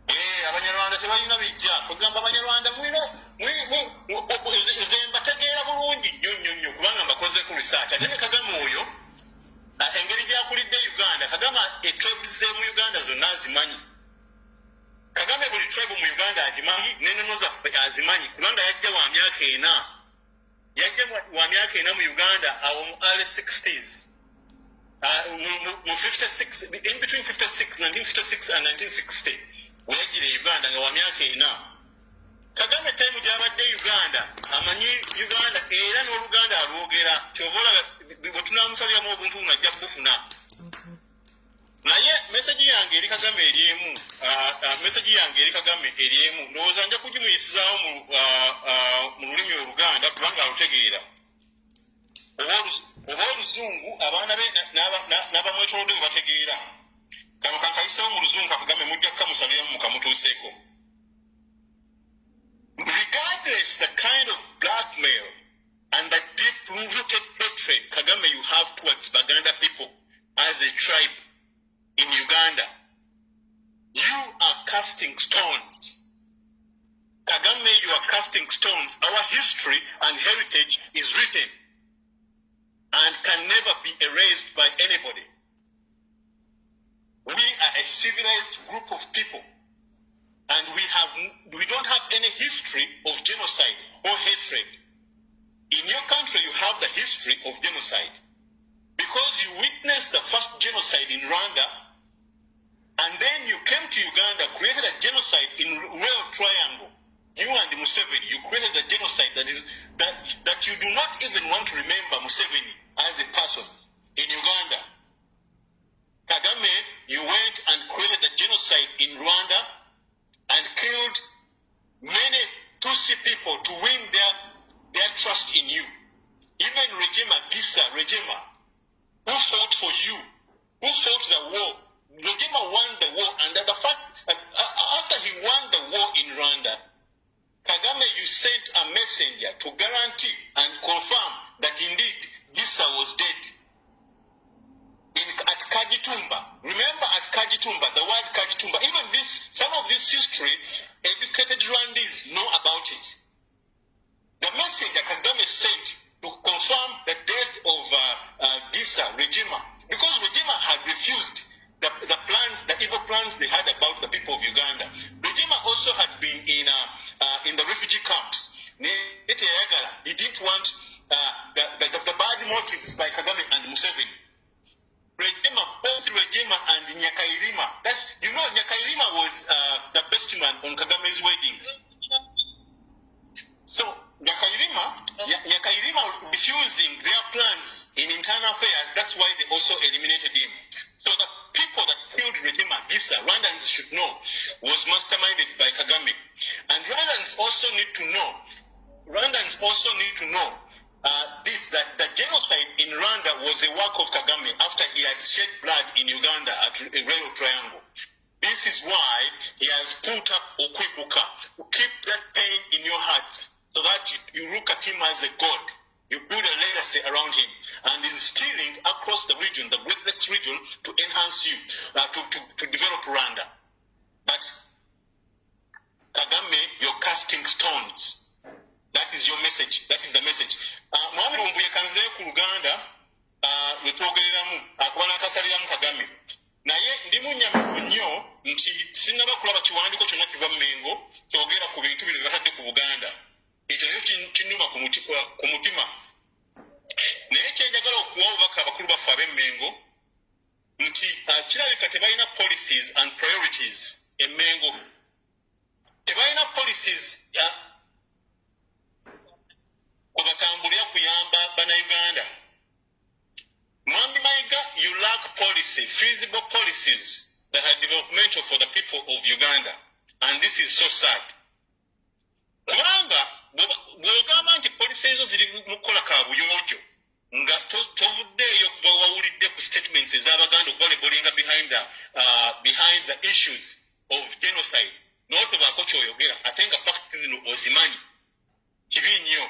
Eh, Abanyarwanda tebalina bijja. Kugamba Abanyarwanda mulina nze mbategeera bulungi nnyo nnyo nnyo, kubanga mbakozeeko research. Ate ne Kagame oyo, engeri gyakulidde Uganda, Kagame etribes ze mu Uganda zonna azimanyi. Kagame buli tribe mu Uganda agimanyi, n'ennono zaffe azimanyi, kubanga yajja wa myaka 4, yajja wa myaka 4 mu Uganda awo mu early 60s, mu 56, in between 56, 1956 and 1960 weyajjira e Uganda nga wa myaka 4. Kagame time gy'abadde e Uganda amanyi Uganda, era n'Oluganda alwogera. Kyova olaba bwe tunaamusaliramu obuntu buno ajja kubufuna. Naye message yange eri Kagame eri emu, message yange eri Kagame eri emu. Ndowooza nja kugimuyisizaawo mu lulimi Oluganda, kubanga alutegeera, oba Oluzungu abaana be n'abamwetoolodde bwe bategeera. Kano kankayisewo mu Luzungu. Kakagame mujja kukamusaliramu mukamutuuseeko. Regardless the kind of blackmail and the deep-rooted hatred, Kagame, you have towards Baganda people as a tribe in Uganda, you are casting stones. Kagame, you are casting stones. Our history and heritage is written and can never be erased by anybody. We are a civilized group of people, and we don't have any history of genocide or hatred. In your country, you have the history of genocide because Because you witnessed the first genocide in Rwanda, and then you came to Uganda, created a genocide in Rail Triangle. You and Museveni, you created a genocide that you do not even want to remember Museveni as a person in Uganda. Kagame, you went and created a genocide in Rwanda and killed many Tutsi people to win their trust in you. Even Rejima, Gisa, Rejima, who fought for you, who fought the war. Rejima won the war, and the fact after he won the war in Rwanda, Kagame, you sent a messenger to guarantee and confirm that indeed Gisa was dead. At Kagitumba. Remember at Kagitumba, the word Kagitumba, even this, some of this history, educated Rwandese know about it. The messenger Kagame sent to confirm the death of Gisa, Rejima, because Rejima had refused the plans, the evil plans they had about the people of Uganda. Rejima also had been in the refugee camps. He didn't want the bad motives by Kagame and Museveni. Rejima, both Rejima and Nyakairima. That's, you know, Nyakairima was the best man on Kagame's wedding. So Nyakairima refusing their plans in internal affairs, that's why they also eliminated him. So the people that killed Rejima, Gisa, Rwandans should know, was masterminded by Kagame. And Rwandans also need to know, this, that the genocide in Rwanda was a work of Kagame after he had shed blood in Uganda at a Rail Triangle. This is why he has put up Okwibuka, to keep that pain in your heart, so that you look at him as a god. You build a legacy around him, and he's stealing across the region, the Great Lakes region, to enhance you, to develop Rwanda. But Kagame, you're casting stones. That is your message. That is the message. Mwami Lumbuye kanzireyo ku Luganda lwetwogereramu akuba n'akasaliramu Kagame. Naye ndi munnyamivu nnyo nti sinnaba kulaba kiwandiiko kyonna kiva mu Mmengo kyogera ku bintu bino bye batadde ku Buganda. Ekyo nakyo kinnuma ku mutima. Naye kye njagala okuwa obubaka abakulu baffe ab'e Mmengo nti kirabika tebalina policies and priorities e Mmengo. Tebalina policies kwe batambulira kuyamba Bannayuganda. Mwami Mayiga, you lack policy, feasible policies that are developmental for the people of Uganda. And this is so sad. Kubanga bw'ogamba nti policy ezo ziri mu kukola kaabuyonjo nga tovuddeeyo kuva wawulidde ku statements ez'Abaganda okubalabelinga behind the issues of genocide, n'otobaako ky'oyogera ate nga facts zino ozimanyi, kibi nnyo.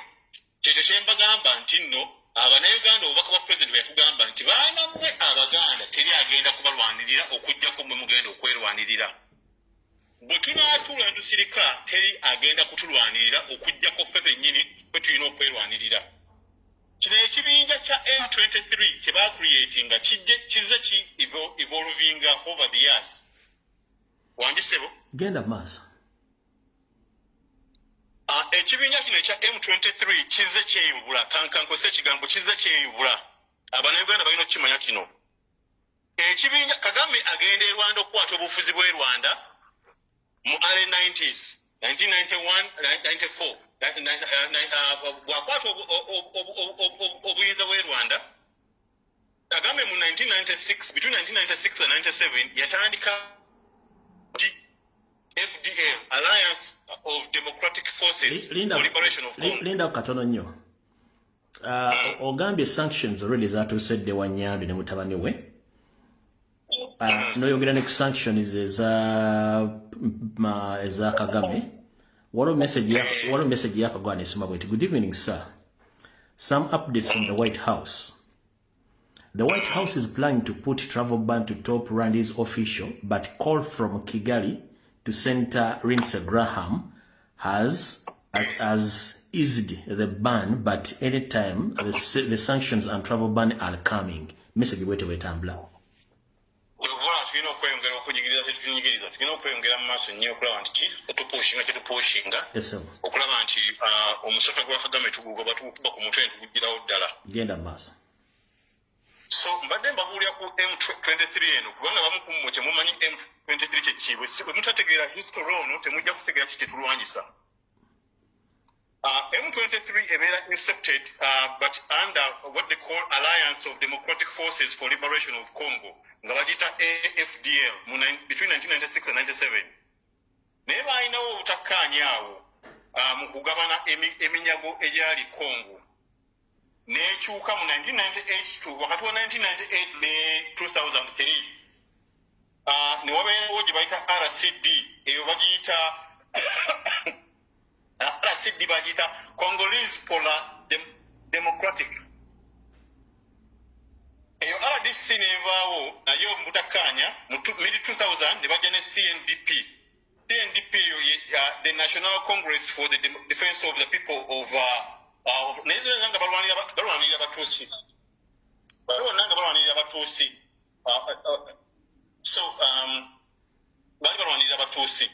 Kyekyo kye mbagamba nti nno Abannayuganda, obubaka bwa Pulezidenti bwe yatugamba nti baana mmwe Abaganda teri agenda kubalwanirira okuggyako mmwe mugenda okwerwanirira. Bwe tunaatuula ne tusirika, teri agenda kutulwanirira okuggyako ffe bennyini ffe tulina okwerwanirira. Kino ekibinja kya M23 kye bacreatinga kijje kizze ki evolvinga over the years. Wangisebo? Genda maaso. Ekibinja kino ekya M23 kizze kyeyubula, kankankose ekigambo kizze kyeyubula. Abannayuganda balina okukimanya kino. Ekibinja Kagame agenda e Rwanda okukwata obufuzi bw'e Rwanda mu early 90s, 1991, 94. Bw'akwata obuyinza bw'e Rwanda, Kagame mu 1996, between 1996 and 97, yatandika FDL, Alliance of Democratic Forces Linda, for Liberation of Congo. Linda katono nnyo. Ogambye sanctions already zatuuse dde wa Nyambi ne mutabani we. N'oyogera ne ku sanctions eza Kagame. Waliwo message yakagwana esoma bweti: "Good evening, sir. Some updates from the White House. The White House is planning to put travel ban to top Rwandese official, but call from Kigali to Senator Lindsey Graham has eased the ban, but anytime the sanctions and travel ban are coming." Message bwete bwetambula. Olwokuba tulina okweyongera okunyigiriza kyetunyigiriza, tulina okweyongera mu maaso nnyo okulaba nti ki tupushinga kyetupushinga Yes, sir. okulaba nti omusota gwa Kagame tugugoba, tugukuba ku mutwe ne tugugirawo ddala. Genda mu maaso. So mbadde mbabuulira ku M23 eno, kubanga bamu ku mmwe temumanyi M23 kye ki. Bwe mutategeera history ono, temujja kutegeera ki kye tulwanyisa. M23 ebeera incepted but under what they call Alliance of Democratic Forces for Liberation of Congo, nga bagiyita AFDL between 1996 and 97. Naye baalinawo obutakkaanya awo mu kugabana eminyago egyali Congo, n'ekyuka mu 1998 to wakati wa 1998 ne 2003, ne wabeerawo gye bayita RCD. Eyo bagiyita RCD, bagiyita Congolese pour la Democratic. Eyo RDC nevaawo naye mu butakkaanya mu mid 2000, ne bajja ne CNDP. CNDP eyo the National Congress for the Defense of the People of naye zonna nga balwanirira Batuusi, bali bonna nga balwanirira Batuusi. So bali balwanirira Batuusi.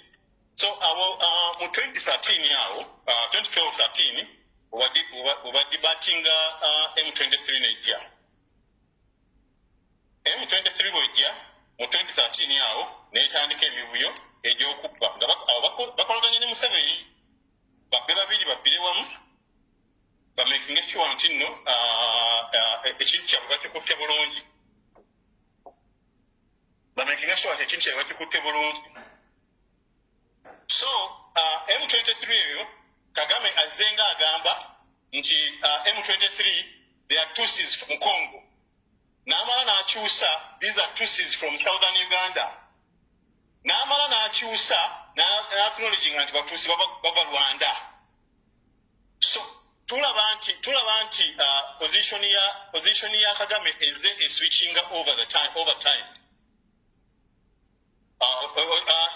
So abo mu 2013 awo, 2012 13, obadebatinga M23 nejja. M23 bwejja mu 2013 awo, netandika emivuyo egy'okubba nga abo bakolaganye ne Museveni, babbe babiri babbire wamu, bamakinge sure nti nno ekintu kyabwe bakikutte bulungi, bamakinge sure nti ekintu kyabwe bakikutte bulungi. So M23 eyo, Kagame azzenga agamba nti M23, they are Tutsis from Congo. N'amala n'akyusa, these are Tutsis from southern Uganda. N'amala n'akyusa n'acknowledging nti Batuusi bava Rwanda. So tulaba nti position ya Kagame eze eswitchinga over the time over time.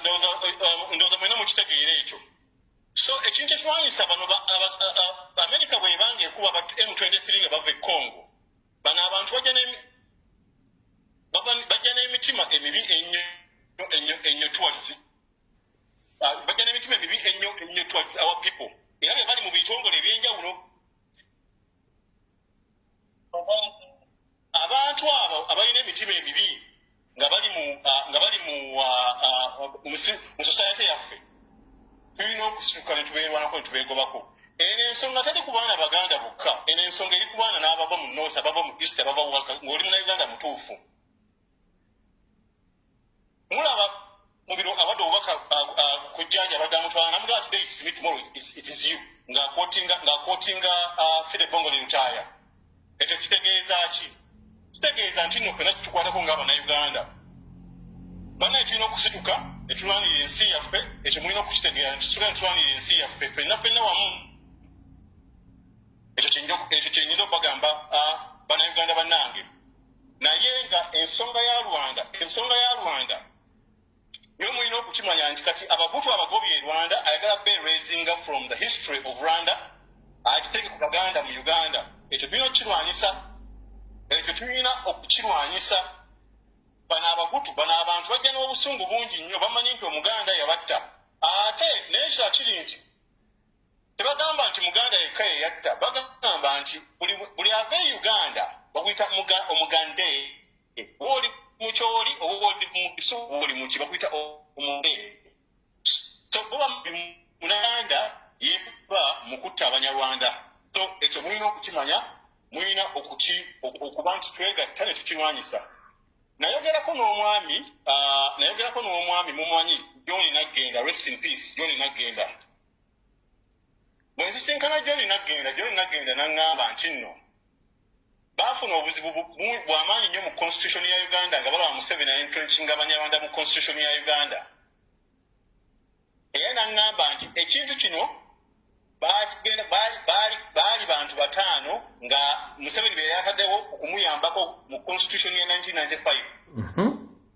Ndowooza mwena mukitegeera ekyo. So ekintu ekirwanyisa bano America bwebanga ekuba M23 nga bava e Congo, bano abantu bajja n'emitima emibi ennyo ennyo ennyo towards bajja n'emitima emibi ennyo ennyo towards our people, era be bali mu bitongole ebyenjawulo. Abantu abo abalina emitima emibi nga bali mu society yaffe, tulina okusituka ne tubeerwanako ne tubeegobako. Eno ensonga teri ku baana Baganda bokka, eno ensonga eri ku baana n'abava mu north, abava mu east, abava ng'oli Munauganda mutuufu. Mulaba mubiro abadde obubaka ku jjanja abadde amutwala namugamba, "Today it's me, tomorrow it is you," ng'aquotinga Philip Bongoli Lutaaya. Ekyo kitegeeza ki? Kitegeeza nti nno ffenna kitukwatako ng'Abannayuganda. Bannaye, tulina okusituka ne tulwanirira ensi yaffe. Ekyo mulina okukitegeera nti tusituka ne tulwanirira ensi yaffe ffenna ffenna wamu. Ekyo kyenyinza okubagamba, Bannayuganda bannange. Naye nga ensonga ya Rwanda niyo mulina okukimanya nti kati Abahutu abagobye e Rwanda, ayagala beerasinga from the history of Rwanda, agiteeke ku Baganda mu Uganda. Ekyo tulina okukirwanyisa, ekyo tulina okukirwanyisa. Bano Abahutu, bano abantu bajja n'obusungu bungi nnyo, bamanyi nti Omuganda yabatta. Ate n'ekirala kiri nti tebagamba nti Muganda yekka yeyatta, bagamba nti buli ava e Uganda bakuyita Omugande. Oba oli Mukyoli, oba oli Mugisu, oba oli muki, bakuyita Omugande. So boba Munaganda yeba mu kutta Abanyarwanda. So ekyo mulina okukimanya, mulina okuba nti twegatta ne tukirwanyisa. Nayogerako n'omwami mumwanyi John Nagenda, rest in peace John Nagenda. Bwe nsisinkana John Nagenda, John Nagenda naŋŋamba nti nno baafuna obuzibu bw'amaanyi nnyo mu constitution ya Uganda, nga balaba Museveni entrenchinga Abanyarwanda mu constitution ya Uganda. Era naŋŋamba nti ekintu kino baali bantu bataano nga Museveni be yakaddewo okumuyambako mu constitution ya 1995.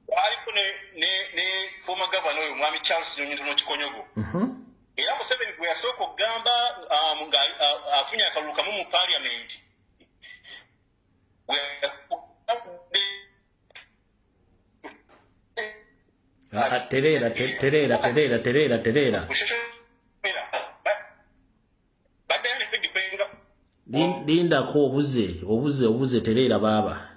Baliko ne former governor oyo Mwami Charles Nyonyintono Kikonyogo. Era Museveni gwe yasooka okugamba nga afunye akalulu kamu mu parliament. Tereera, tereera, tereera, tereera, tereera. Lindako, obuze, obuze, obuze, tereera baaba.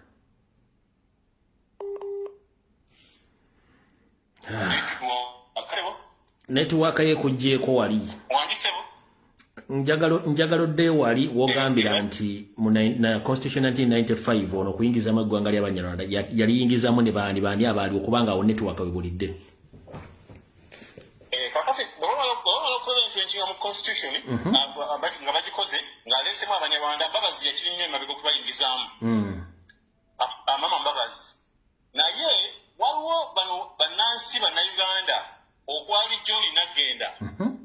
Network ye kujjeeko wali. Njagala oddeyo wali wogambira nti mu na constitution 1995 ono okuyingizamu eggwanga ly'Abanyarwanda yaliyingizamu ne baani baani abaaliwo, kubanga awo network webulidde. Kakati bwebamala okuba influencinga mu constitution nga bagikoze ng'aleesemu Abanyarwanda, Mbabazi yakiri nnyo emabega okubayingizaamu, Amama Mbabazi. Naye waliwo bano bannansi Bannayuganda okwali John Nagenda,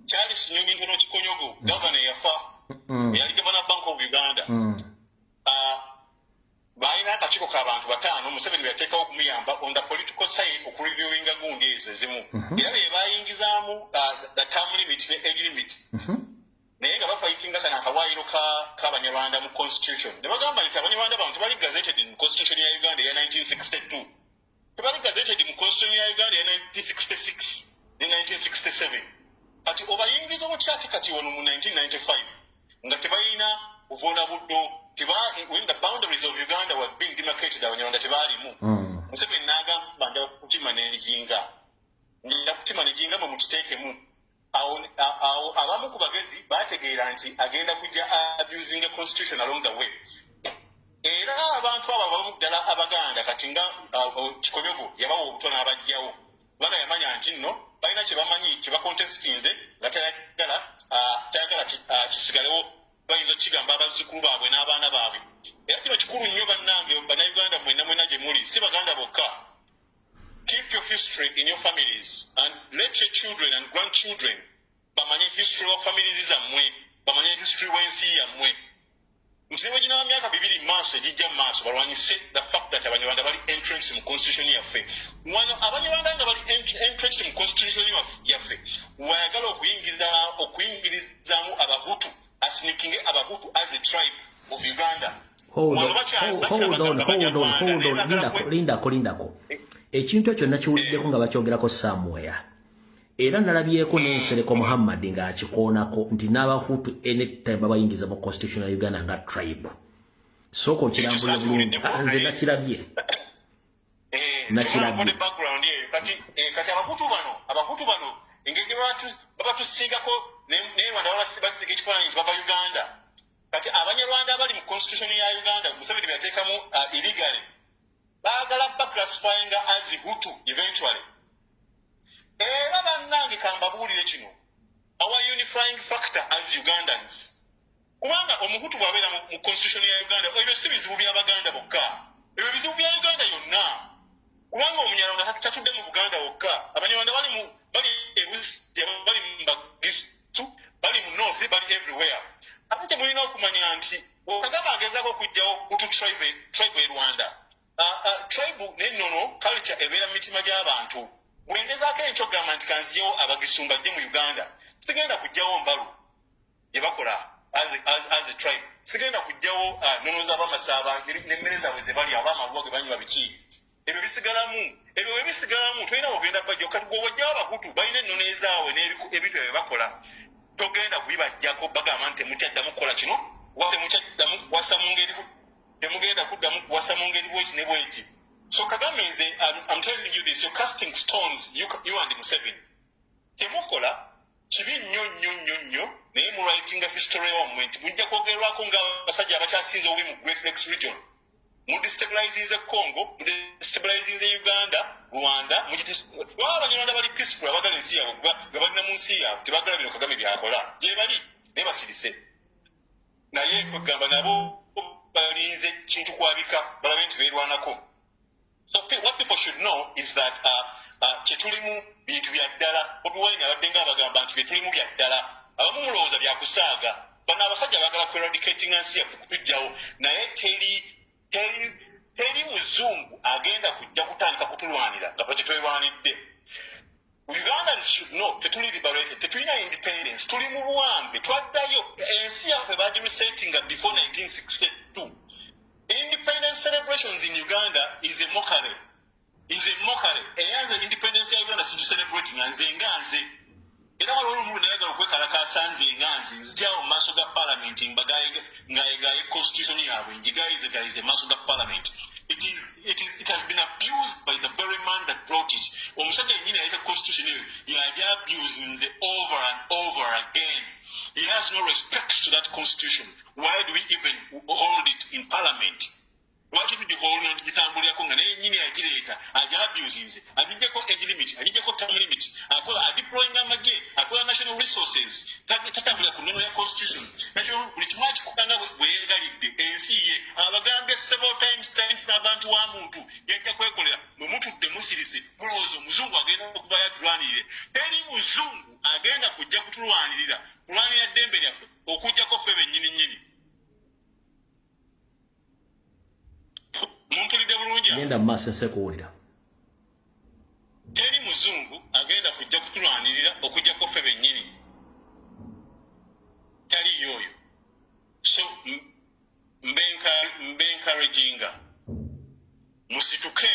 Charles Nyonyintono Kikonyogo, gavana eyafa, eyali gavana Bank of Uganda. Balina akakiiko k'abantu bataano Museveni bwe yateekawo okumuyamba on the political side okureviewinga gundi ezo ezimu, era be bayingizaamu the term limit ne age limit, naye nga bafightinga kano akawaayiro k'Abanyarwanda mu constitution, ne bagamba nti Abanyarwanda bano tebali gazetted mu constitution ya Uganda eya 1962, tebali gazetted mu constitution ya Uganda eya 1966 ne 1967. Kati obayingiza otya ate kati wano mu 1995 nga tebalina buvuuna buddo? When the boundaries of Uganda were being demarcated, Abanyarwanda tebaalimu. Museveni n'agamba, "Nja kukimanaginga, nja kukimanaginga, mwe mukiteekemu." Awo abamu ku bagezi bategeera nti agenda kujja abusing a constitution along the way. Era abantu abo abamu ddala Abaganda, kati nga Kikonyogo yabawa obutwa n'abajjawo, kubanga yamanya nti nno balina kye bamanyi kye bacontestinze nga tayagala kisigalewo, bayinza okukigamba abazzukulu baabwe n'abaana baabwe. Era kino kikulu nnyo, bannange Bannayuganda mwenna mwenna gye muli, si Baganda bokka. Keep your history in your families and let your children and grandchildren bamanye history wa families zammwe, bamanye history w'ensi yammwe, nti ne bwe ginaba myaka 2 mu maaso egijja mu maaso, balwanyise the fact that Abanyarwanda bali entrenched mu constitution yaffe. Wano Abanyarwanda nga bali entrenched mu constitution yaffe, wayagala okuyingirizaamu Abahutu, asneakinge Abahutu as a tribe of Uganda. Hold on, hold on, hold on, hold on, lindako, lindako, lindako. Ekintu ekyo nakiwuliddeko nga bakyogerako somewhere, era nalabyeko n'Ensereko Muhammad ng'akikoonako nti n'Abahutu anytime babayingiza mu constitution ya Uganda nga tribe. Sooka okirambulira bulungi. Nze nakirabye. Nakirabye. Background eyo kati Abahutu bano engeri gye babatusiigako ne Rwanda, basiiga ekifaananyi nti bava Uganda. Kati Abanyarwanda abali mu constitution ya Uganda Museveni bye yateekamu illegally, baagala baclassifyinga as Hutu eventually. Era bannange, kambabuulire kino, our unifying factor as Ugandans, kubanga Omuhutu bw'abeera mu constitution ya Uganda, ebyo si bizibu by'Abaganda bokka, ebyo bizibu bya Uganda yonna, kubanga Omunyarwanda tatudde mu Buganda wokka. Abanyarwanda bali mu bali ebusia, bali mu Bagisu, bali mu north, bali everywhere. Ate kyemulina okumanya nti Kagame agezaako okuggyawo Hutu tribe e Rwanda. Tribe n'ennono, culture ebeera mu mitima gy'abantu. Bwengezaako enkyo okugamba nti kanziyewo Abagisumba jje mu Uganda, sigenda kuggyawo mbalu gye bakola as a tribe, sigenda kuggyawo nnono z'Abamasaaba n'emmere zaabwe ze balya, oba amalwa ge banywa, biki, ebyo bisigalamu. Ebyo bwe bisigalamu, tolina ogenda bajjo. Kati gwe wajjawo Abahutu balina ennono ezaabwe n'ebintu ebyo bakola, togenda kubibajjako bagamba nti temukyaddamu kukola kino oba temukyaddamu kuwasa mu ngeri, temugenda kuddamu kuwasa mu ngeri bweki ne bweki. So Kagame, nze I'm telling you this, you're casting stones, you and Museveni. Temukola kibi nnyo nnyo nnyo nnyo, naye muwritinga history wammwe nti mujja kwogerwako nga abasajja abakyasinze obubi mu Great Lakes region. Mudestabilizinze Congo, mudestabilizinze Uganda, Rwanda. Baba Abanyarwanda bali peaceful, abagala ensi yaabwe nga balina mu nsi yaabwe, tebagala bino Kagame byakola. Gye bali naye basirise, naye kwegamba nabo balinze kintu kwabika balabe nti beerwanako. So what people should know is that kyetulimu bintu bya ddala. Bobi Wine abadde nga abagamba nti byetulimu bya ddala. Abamu mulowooza byakusaaga. Bano abasajja baagala kueradicatinga nsi yaffe, kutujjawo, naye teri muzungu agenda kujja kutandika kutulwanira nga fe tetwerwanidde. Ugandans should know tetuli liberated, tetulina independence, tuli mu buwambe. Twaddayo ensi yaffe bagiresettinga before 1962. Independence celebrations in Uganda is a mockery, is a mockery. Era nze independence ya Uganda sigicelebrate nga nze nga nze. Era waliwo olumu nayagala okwekalakaasa nze nga nze, nzijaawo mu maaso ga parliament ngayegaye constitution yaabwe, ngigayizegayize mu maaso ga parliament. It has been abused by the very man that brought it. Omusajja yennyini yayita constitution, why do we even hold it in parliament? Lwaki tugiholda tugitambulirako nga naye nyini agireeta, agiabusinze, agijjako age limit, agijjako term limit, akola adeployinga amagye, akola national resources, tatambulira ku nnono ya constitution? National buli kimu akikola nga bwe yeegalidde ensi ye. Abagambye several times times abantu wa muntu yajja kwekolera. Mwe mutudde musirise, mulowooza omuzungu agenda okuvayo atulwanirire. Teri muzungu agenda kujja kutulwanirira, kulwanirira ddembe lyaffe, okujjako ffe bennyini nnyini. Mumpulidde bulungi? Genda mu maaso, ensi ekuwulira. Teri muzungu agenda kujja kutulwanirira okujjako ffe bennyini, taliyo oyo. So mbe encouraginga musituke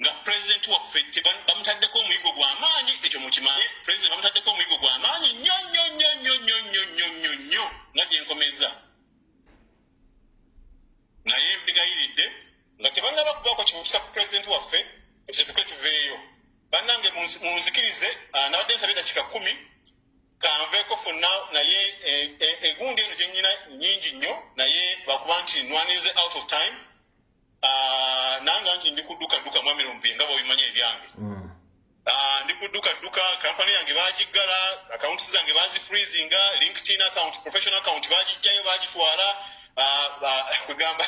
nga pulezidenti waffe bamutaddeko omuyigo gw'amaanyi. Ekyo mukimanye, pulezidenti bamutaddeko omuyigo gw'amaanyi nnyo nnyo nnyo nnyo nnyo nnyo nnyo nnyo nnyo, nga gye nkomeza. Naye mbegayiridde nga tebannaba kubaako kimutusa ku pulezidenti waffe, tusituke tuveeyo. Bannange, munzikirize, nabadde nsabye dakiika 10, kanveeko for now. Naye egundi eno gye nnyina nnyingi nnyo, naye lwakuba nti nwanirize out of time. Nange nti ndi kudduka dduka, mwami Lumbuye, nga bw'obimanyi ebyange. Ndi kudduka dduka. Kampani yange bagiggala, akawunti zange bazifreezinga, LinkedIn account, professional account bagijjayo, bagitwala. Kugamba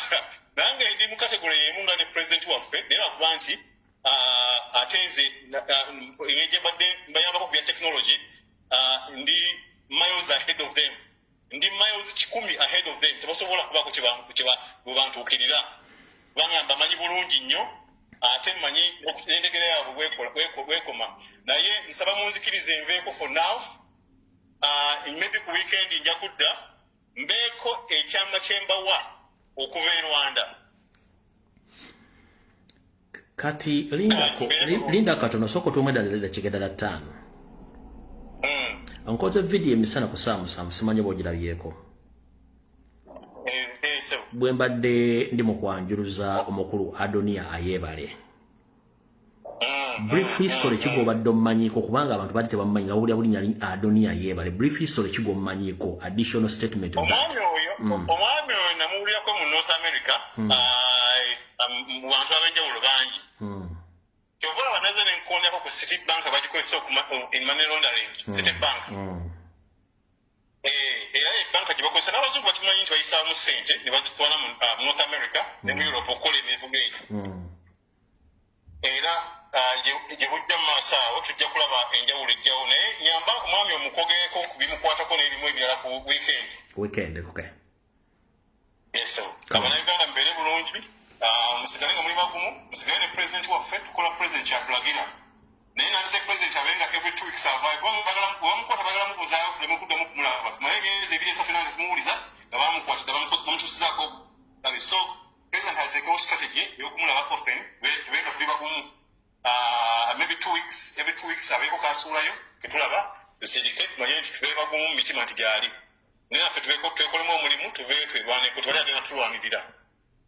nange ndi mu category y'emu nga ne president waffe, naye lwakuba nti ate nze engeri gye mbadde mbayambako ku bya technology, ndi miles ahead of them, ndi miles 100 ahead of them. Tebasobola kubaako bwe bantuukirira, kubanga mbamanyi bulungi nnyo, ate mmanyi n'entegera yaabwe bwekoma. Naye nsaba munzikirize nveeko for now. Maybe ku weekend nja kudda mbeeko ekyama kyembawa okuva e Rwanda. Kati lindako, linda katono, sooka otuwemu eddala dakiika eddala 5. Nkoze vidiyo emisana ku ssaawa 7, simanyi oba ogirabyeko. So. Bwe mbadde ndi mu kwanjuluza omukulu Adonia Ayebale. Brief history ki gw'obadde omumanyiiko? Kubanga abantu baali tebamumanyi, nga bawulira bulinnya li Adonia Ayebale. Brief history ki gw'omumanyiiko? Additional statement on that. Omwami oyo, omwami oyo namuwulirako mu North America, mu bantu ab'enjawulo bangi. Kyova olaba naze nenkondako ku City Bank, bagikozesa in money laundering, City Bank. Era ebbanka gye bakozesa n'abazungu bakimanyi nti bayisaamu ssente ne bazitwala mu North America ne mu Europe okukola emivugo egyo. Era gye bujja mu maaso awo tujja kulaba enjawulo ejjawo. Naye nyamba omwami omukwogereko ku bimukwatako n'ebimu ebirala ku weekend. Weekend, okay. Yes, sir. Abannayuganda mubeere bulungi. Musigale nga muli bagumu, musigale ne pulezidenti waffe. Tukola pulezidenti kyatulagira, naye nandise pulezidenti abe nga every 2 weeks avaayo, kubanga bwe bamukwata bagala mubuzaayo tuleme kuddamu kumulaba. Tumale emyezi 2, 3, 4 tumuwuliza nga bamukwatidde, bamutuusizaako obulabe. So president ateekewo strategy ey'okumulaba often, tube nga tuli bagumu. Maybe 2 weeks, every 2 weeks abeeko kasuulayo ketulaba, tusirike, tumanye nti tube bagumu mu mitima nti gyali, naye naffe tubeeko twekolemu omulimu, tuveeyo twerwaneko. Tewali agenda tulwanirira.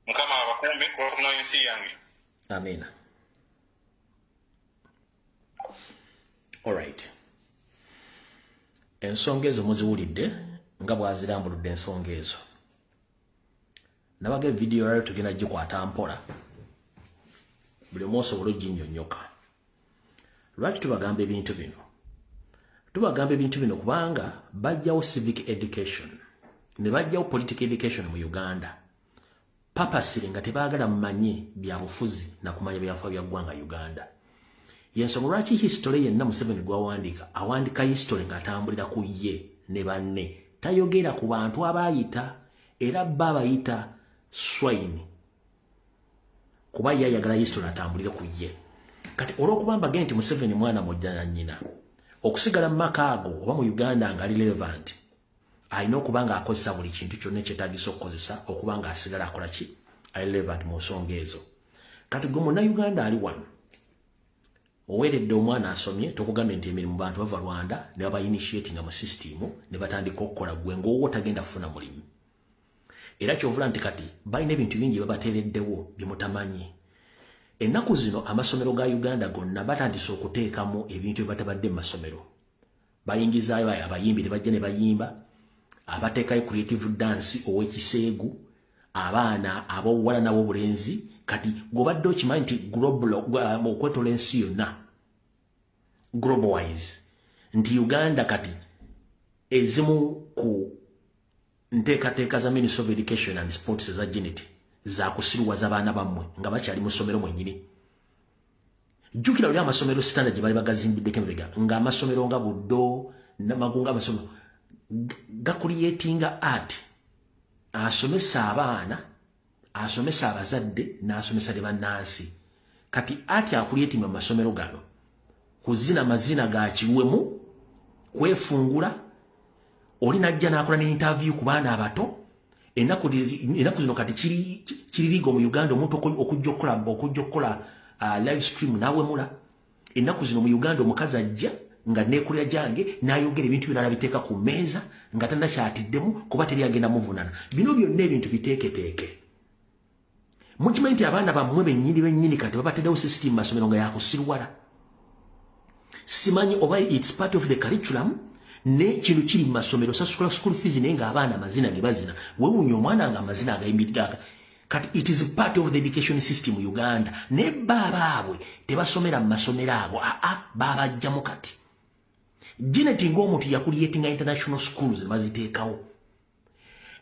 Mukama abakuume kulwafuna ensi yange. Amina. Alright, ensonga ezo muziwulidde nga bw'azirambuludde. Ensonga ezo nabaga evidiyo lwaliro tugenda gikwata mpola, buli omu osobola oginnyonnyoka. Lwaki tubagamba ebintu bino? Tubagamba ebintu bino kubanga bajjawo civic education ne bajjawo political education mu Uganda purposely, nga tebaagala mumanye byabufuzi nakumanya byafa bya ggwanga Uganda. Yensonga lwaki history yenna Museveni gwawandiika, awandika history ng'atambulira ku ye ne banne, tayogera ku bantu abaayita, era ba abayita swine, kuba ye ayagala history atambulire ku ye. Kati olw'okuba mbage nti Museveni mwana mujja na nnyina, okusigala mu maka ago oba mu Uganda nga ali relevant, alina okuba ng'akozesa buli kintu kyonna ekyetaagisa okukozesa okuba ng'asigala akola ki, ali relevant mu nsonga ezo. Kati gwe munnayuganda ali wano oweeredde omwana asomye, tokugambye nti emirimu bantu bava Rwanda ne baba initiatinga mu system ne batandika okukola, gwe ng'owwo tagenda kufuna mulimu. Era kyovula nti kati balina ebintu bingi babateereddewo bye mutamanyi. Ennaku zino amasomero ga Uganda gonna batandise okuteekamu ebintu bye batabadde mu masomero. Bayingizaayo abayimbi, ne bajja ne bayimba. Abateekayo creative dance ow'ekiseegu, abaana ab'obuwala n'ab'obulenzi. Kati gobadde okimanyi nti global okwetola ensi yonna, global wise, nti Uganda kati ezimu ku nteekateeka za Ministry of Education and Sports eza Janet za kusiruwaza abaana bammwe nga bakyali mu ssomero mwennyini. Jjukira oli amasomero standard gye bali bagazimbiddeko emabega, ng'amasomero nga Buddo Namagunga, amasomero gacreatinga art, asomesa abaana, asomesa abazadde, n'asomesa ne bannansi. Kati art acreatinga mu masomero gano kuzina mazina ga kiwemu, kwefungula. Oli najja n'akola ne interview ku baana abato. Ennaku zino kati kiririgo mu Uganda omuntu okujja okukola live stream n'awemula. Ennaku zino mu Uganda omukazi ajja nga neekulira gyange n'ayogera ebintu byonna n'abiteeka ku mmeeza nga tannakyatiddemu, kuba teri agenda muvunana. Bino byonna ebintu biteeketeeke. Mukimanyi nti abaana bammwe bennyini bennyini kati babateddewo system masomero nga yakusirwala. Simanyi oba it's part of the curriculum, ne kino kiri mu masomero. Sasula school fees, naye ng'abaana amazina ge bazina, weewuunya omwana nga amazina agayimbidde. Kati it is part of the education system Uganda. Ne baabaabwe tebasomera mu masomero ago, aa, baabajjamu. Kati Janet ng'omuntu yacreatinga international schools, baziteekawo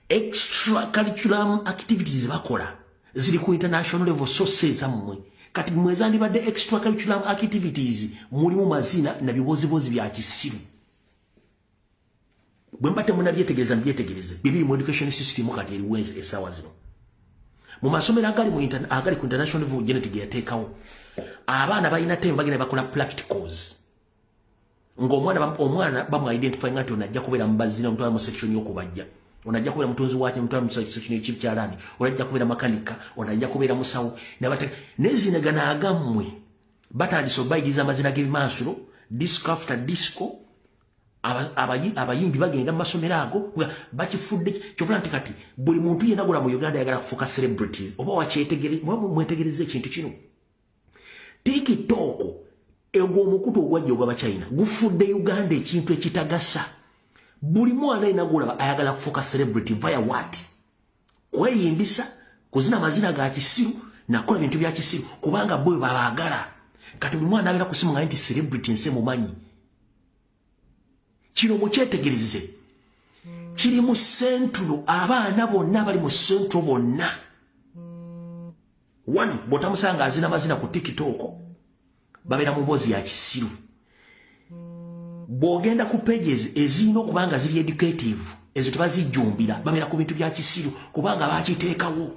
extra curriculum activities, bakola ziri ku international level. So seezammwe kati mwezandibadde extra curriculum activities mulimu mazina na bibozibozi bya kisiru. Bwe mba temunabyetegereza, mubyetegereze. Bibiri mu education system kati eriwo essaawa zino mu masomero agali ku international level. Janet ge yateekawo, abaana balina time bagenda bakola practicals, ng'omwana omwana bamu identify nti ono ajja kubeera mubazina, omutwala mu section y'okubajja, ono ajja kubeera mutunzi waki, omutwala mu section y'ekikyalaani, ono ajja kubeera makanika, ono ajja kubeera musawo. Nezinagana agammwe batandise obayigiriza amazina g'ebimansulo, disco after disco. Abayimbi bagenda mu masomero ago, bakifudde. Kyovula nti kati buli muntu yenna gula mu Uganda ayagala kufuuka celebrities. Oba mwetegereza ekintu kino, TikTok, egwo omukutu ogwajja ogw'Abachina gufudde Uganda ekintu ekitagasa. Buli mwana ayina gulaba ayagala kufuuka celebrity via what? Kweyimbisa, kuzina amazina ga kisiru, nakola bintu bya kisiru, kubanga bwe babaagala. Kati buli mwana abeera kusimu nga nti celebrity nse mumanyi. Kino mukyetegereze, kiri mu Central. Abaana bonna bali mu Central bonna, one bw'otamusanga azina mazina ku TikTok, babeera mu mboozi ya kisiru. Bw'ogenda ku pages ezirina okuba nga ziri educative, ezo tebazijjumbira, babeera ku bintu bya kisiru, kubanga bakiteekawo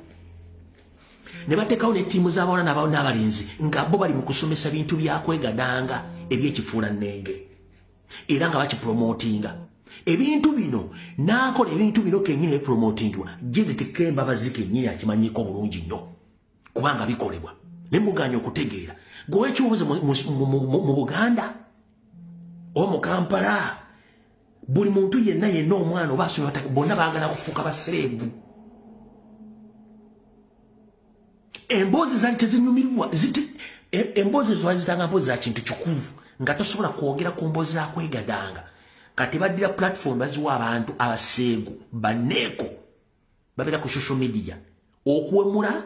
ne bateekawo ne ttiimu z'abawala n'abalenzi nga bo bali mu kusomesa bintu byakwegadanga ebyekifuulannenge, era nga bakipromotinga ebintu bino. N'akola ebintu bino kennyini ebipromotingibwa. Janet Kembabazi kennyini akimanyiiko bulungi nnyo, kubanga bikolebwa ne muganya okutegeera. Gwe ekibuuzo, mu Buganda oba mu Kampala, buli muntu yenna yenna, omwana oba asomye, bonna baagala kufuuka ba celeb. Emboozi zaali tezinyumirwa. Emboozi twazitanga mboozi za kintu kikulu, nga tosobola kwogera ku mboozi zakwegadanga. Kati baddira platform baziwa abantu abaseegu baneeko babeera ku social media. Okuwemula,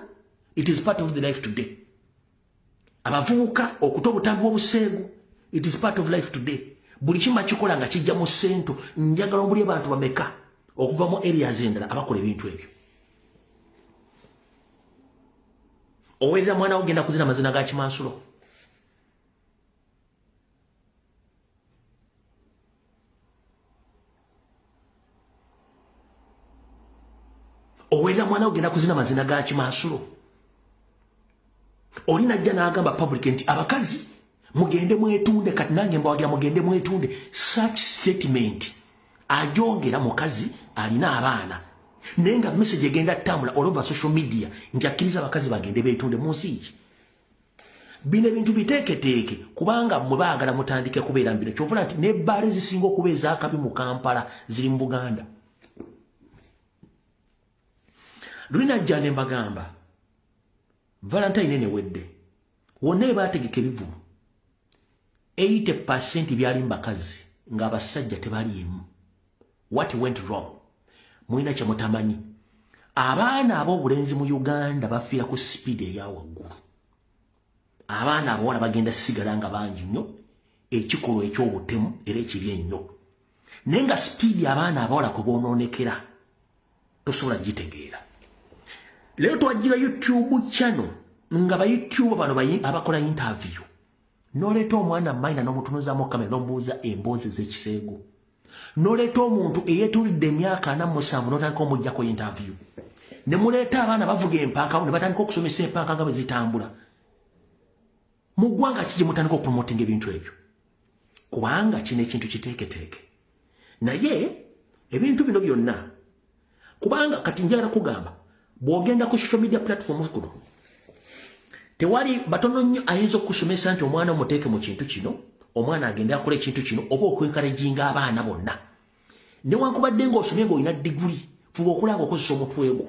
it is part of the life today. Abavubuka okuta obutambi bw'obuseegu, it is part of life today. Buli kimu bakikola nga kijja mu sento. Njagala omuli abantu bameka okuva mu areas endala abakola ebintu ebyo? Owerera mwana wo genda kuzina amazina ga kimansulo. Owerera mwana wo genda kuzina amazina ga kimansulo. Oli najja n'agamba public nti abakazi mugende mwetunde, kati nange mbawagira mugende mwetunde. Such statement ajogera mukazi alina abaana, naye nga message egenda tambula all over social media nti akkiriza abakazi bagende beetunde mu nsi ki? Bino ebintu biteeketeeke, kubanga mmwe baagala mutandike kubeera mbino. Kyovula nti n'ebbaala ezisinga okuba ezakabi mu Kampala ziri mu Buganda. Luli najja ne mbagamba, Valentine newedde wonna be baategeka ebivulu, 80% byali mu bakazi, ng'abasajja tebaliimu. What went wrong? Mulina kye mutamanyi. Abaana ab'obulenzi mu Uganda bafiira ku sipiidi eya waggulu. Abaana abawala bagenda sigala nga bangi nnyo, ekikolwa eky'obutemu era ekibi ennyo. Naye nga sipiidi abaana abawala kwe boonoonekera tosobola gitegeera. Leero twajjira YouTube channel nga ba YouTube bano abakola interview. N'oleeta omwana minor n'omutunuzaamu kamera n'omubuuza emboozi ez'ekiseego. N'oleeta omuntu eyeetulidde emyaka 47 n'otandika omuggyako interview. Ne muleeta abaana bavuga empanka ne batandika okusomesa empanka nga bwe zitambula. Mu ggwanga ki gye mutandika okupromotinga ebintu ebyo? Kubanga kino ekintu kiteeketeeke. Naye ebintu bino byonna, kubanga kati njagala kugamba, bw'ogenda ku social media platform kuno, tewali batono nnyo ayinza okukusomesa nti omwana omuteeke mu kintu kino, omwana agende akola ekintu kino, oba okwenkarejinga abaana bonna. Newankubadde ng'osomye ng'olina diguli, fuba okulanga okozesa omutwe gwo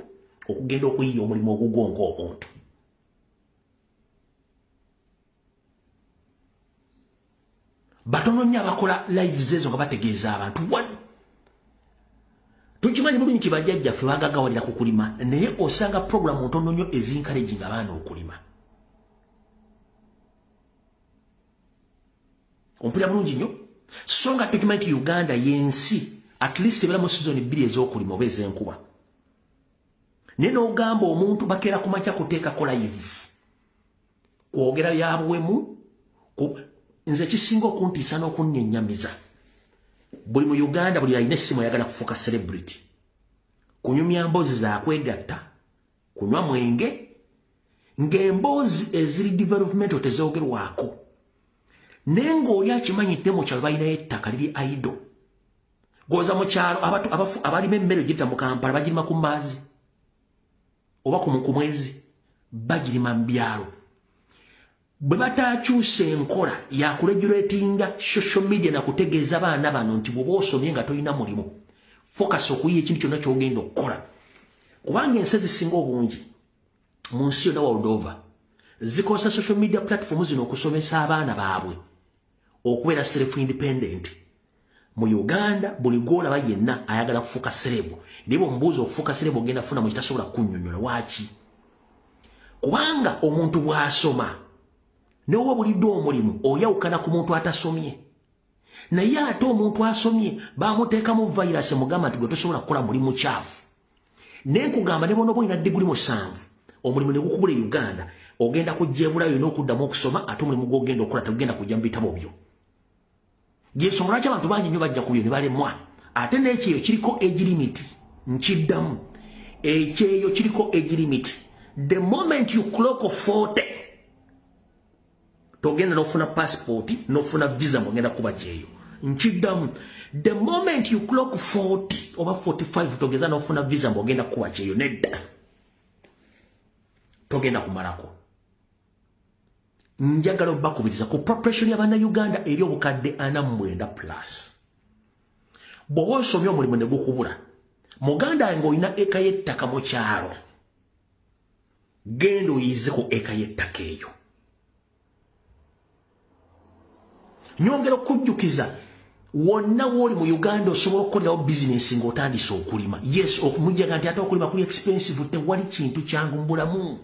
okugenda okuyiiya omulimu ogugwo ng'omuntu. Batono nnyo abakola lives ezo nga bategeeza abantu. One, tukimanyi bulungi nti bajjajjaffe baagagawalira ku kulima, naye osanga puroguramu ntono nnyo ezinkarejinga abaana okulima. Ompulira bulungi nnyo? So nga tukimanyi nti Uganda y'ensi at least ebeera mu sizoni 2 ez'okulima oba ez'enkuba. Naye n'ogamba omuntu bakeera ku makya kuteekako live kwogera ya buwemu. Nze kisinga okuntiisa n'okunnyennyamiza, buli mu Uganda buli alina essimu ayagala kufuuka celebrity, kunyumya mboozi za kwegatta, kunywa mwenge, ng'emboozi eziri developmental tezoogerwako. Naye ng'oli akimanyi nti mu kyalo balinayo ettaka liri idle. Goza mu kyalo abalima emmere giyita mu Kampala bagirima ku maazi oba ku mwezi, bagirima mu byalo. Bwe bataakyusa enkola ya kuregulatinga social media na kutegeeza baana bano nti bw'oba osomye nga tolina mulimu, focus okuyiya ekintu kyonna ky'ogenda okukola. Kubanga ensi ezisinga obungi mu nsi yonna world over zikozesa social media platform zino okusomesa abaana baabwe okubeera self independent. Mu Uganda buli gw'olaba yenna ayagala kufuuka celeb, naye bw'omubuuza okufuuka celeb ogenda kufuna mu kitasobola kunnyonnyola waaki. Kubanga omuntu bw'asoma n'oba buliddwa omulimu oyawukana ku muntu atasomye. Naye ate omuntu asomye bamuteekamu virus emugamba nti gwe tosobola kukola mulimu mukyafu. Naye nkugamba ne bw'onoba olina diguli 7 omulimu ne gukubula e Uganda, ogenda kujja ebulayo n'okuddamu okusoma, ate omulimu gw'ogenda okukola tegugenda kujja mu bitabo byo. Gy'ensonga lwaki abantu bangi nnyo bajja ku byo ne balemwa. Ate n'ekyeyo kiriko age limit, nkiddamu. Ekyeyo kiriko age limit. The moment you clock 40, togenda n'ofuna passport, n'ofuna visa ng'ogenda kuba kyeyo. Nkiddamu. The moment you clock 40 oba 45 togeza n'ofuna visa ng'ogenda kuba kyeyo, nedda. Togenda kumalako. Njagala obbakubiriza ku population y'Abannayuganda eri obukadde 49 plus. Bw'oba osomye omulimu ne gukubula, muganda wange olina eka y'ettaka mu kyalo, genda oyize ku eka y'ettaka eyo. Nyongera okujjukiza wonna w'oli mu Uganda osobola okukolerawo bizinensi ng'otandise okulima. Yes, okumujjaga nti ate okulima kuli expensive, tewali kintu kyangu mu bulamu.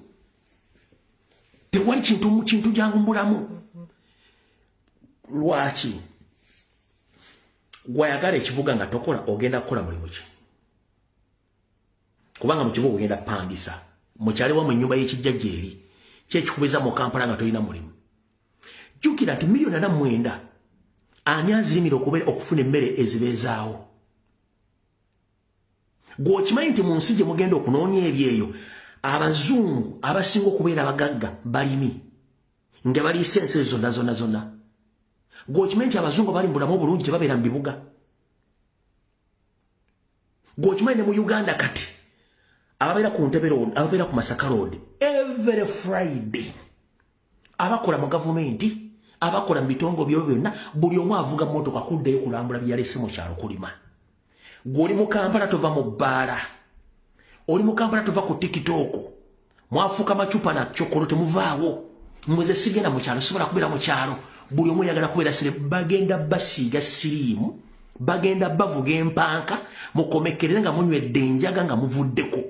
Tewali kintu kyangu mu bulamu. Lwaki? Gw'ayagala ekibuga nga tokola ogenda kukola mulimu ki? Kubanga mu kibuga ogenda pangisa. Mu kyalo wammwe ennyumba y'ekijjajja eri kyekikubeza mu Kampala nga tolina mulimu. Jjukira nti miliyoni 49 ani azirimira okufuna emmere ezibeezaawo? Gw'okimanyi nti mu nsi gye mugenda okunoonya ebyeyo, abazungu abasinga okubeera abagagga balimi nga baliisa ensi ezo zonna zonna zonna. Gw'okimanyi nti abazungu abali mu bulamu obulungi tebabeera mu bibuga. Gw'okimanyi ne mu Uganda kati ababeera ku Ntebe Road, ababeera ku Masaka Road, every Friday abakola mu gavumenti, abakola mu bitongole byo byonna, buli omu avuga mmotoka kuddayo kulambula bye yalese mu kyalo kulima. Gw'oli mu Kampala tova mu bbaala, oli mu Kampala tova ku TikTok, mwafuuka macupa na kyokolo temuvaawo. Mwe sigenda mu kyalo, sobola kubeera mu kyalo. Buli omu oyagala kubeera sire, bagenda basiiga siriimu Bagenda bavuga empanka mukomekerere nga munywedde enjaga nga muvuddeko.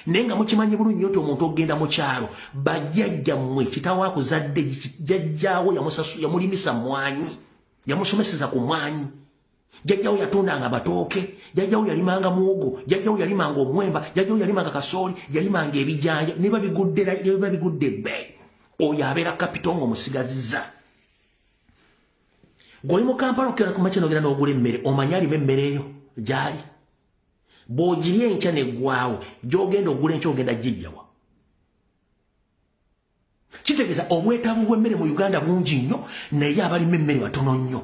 Naye nga mukimanyi bulungi nnyo nti omuntu ogenda mu kyalo bajjajjammwe kitaawo akuzadde jjajjaawo yamulimisa mwanyi, yamusomeseza ku mwanyi, jjajjaawo yatundanga amatooke, jjajjaawo yalimanga muwogo, jjajjaawo yalimanga omwemba, jjajjaawo yalimanga kasooli, yalimanga ebijanja, ne babigudde ebbeeyi. Oyo abeera kapito ng'omusigazizza. Gw'oli mu Kampala okukera ku makya n'ogenda n'ogula emmere, omanyi alima emmere eyo gy'ali. Bw'ogirya enkya n'eggwawo, gy'ogenda ogula enkya ogenda gijjawa. Kitegeeza obwetaavu bw'emmere mu Uganda bungi nnyo, naye abalima emmere batono nnyo.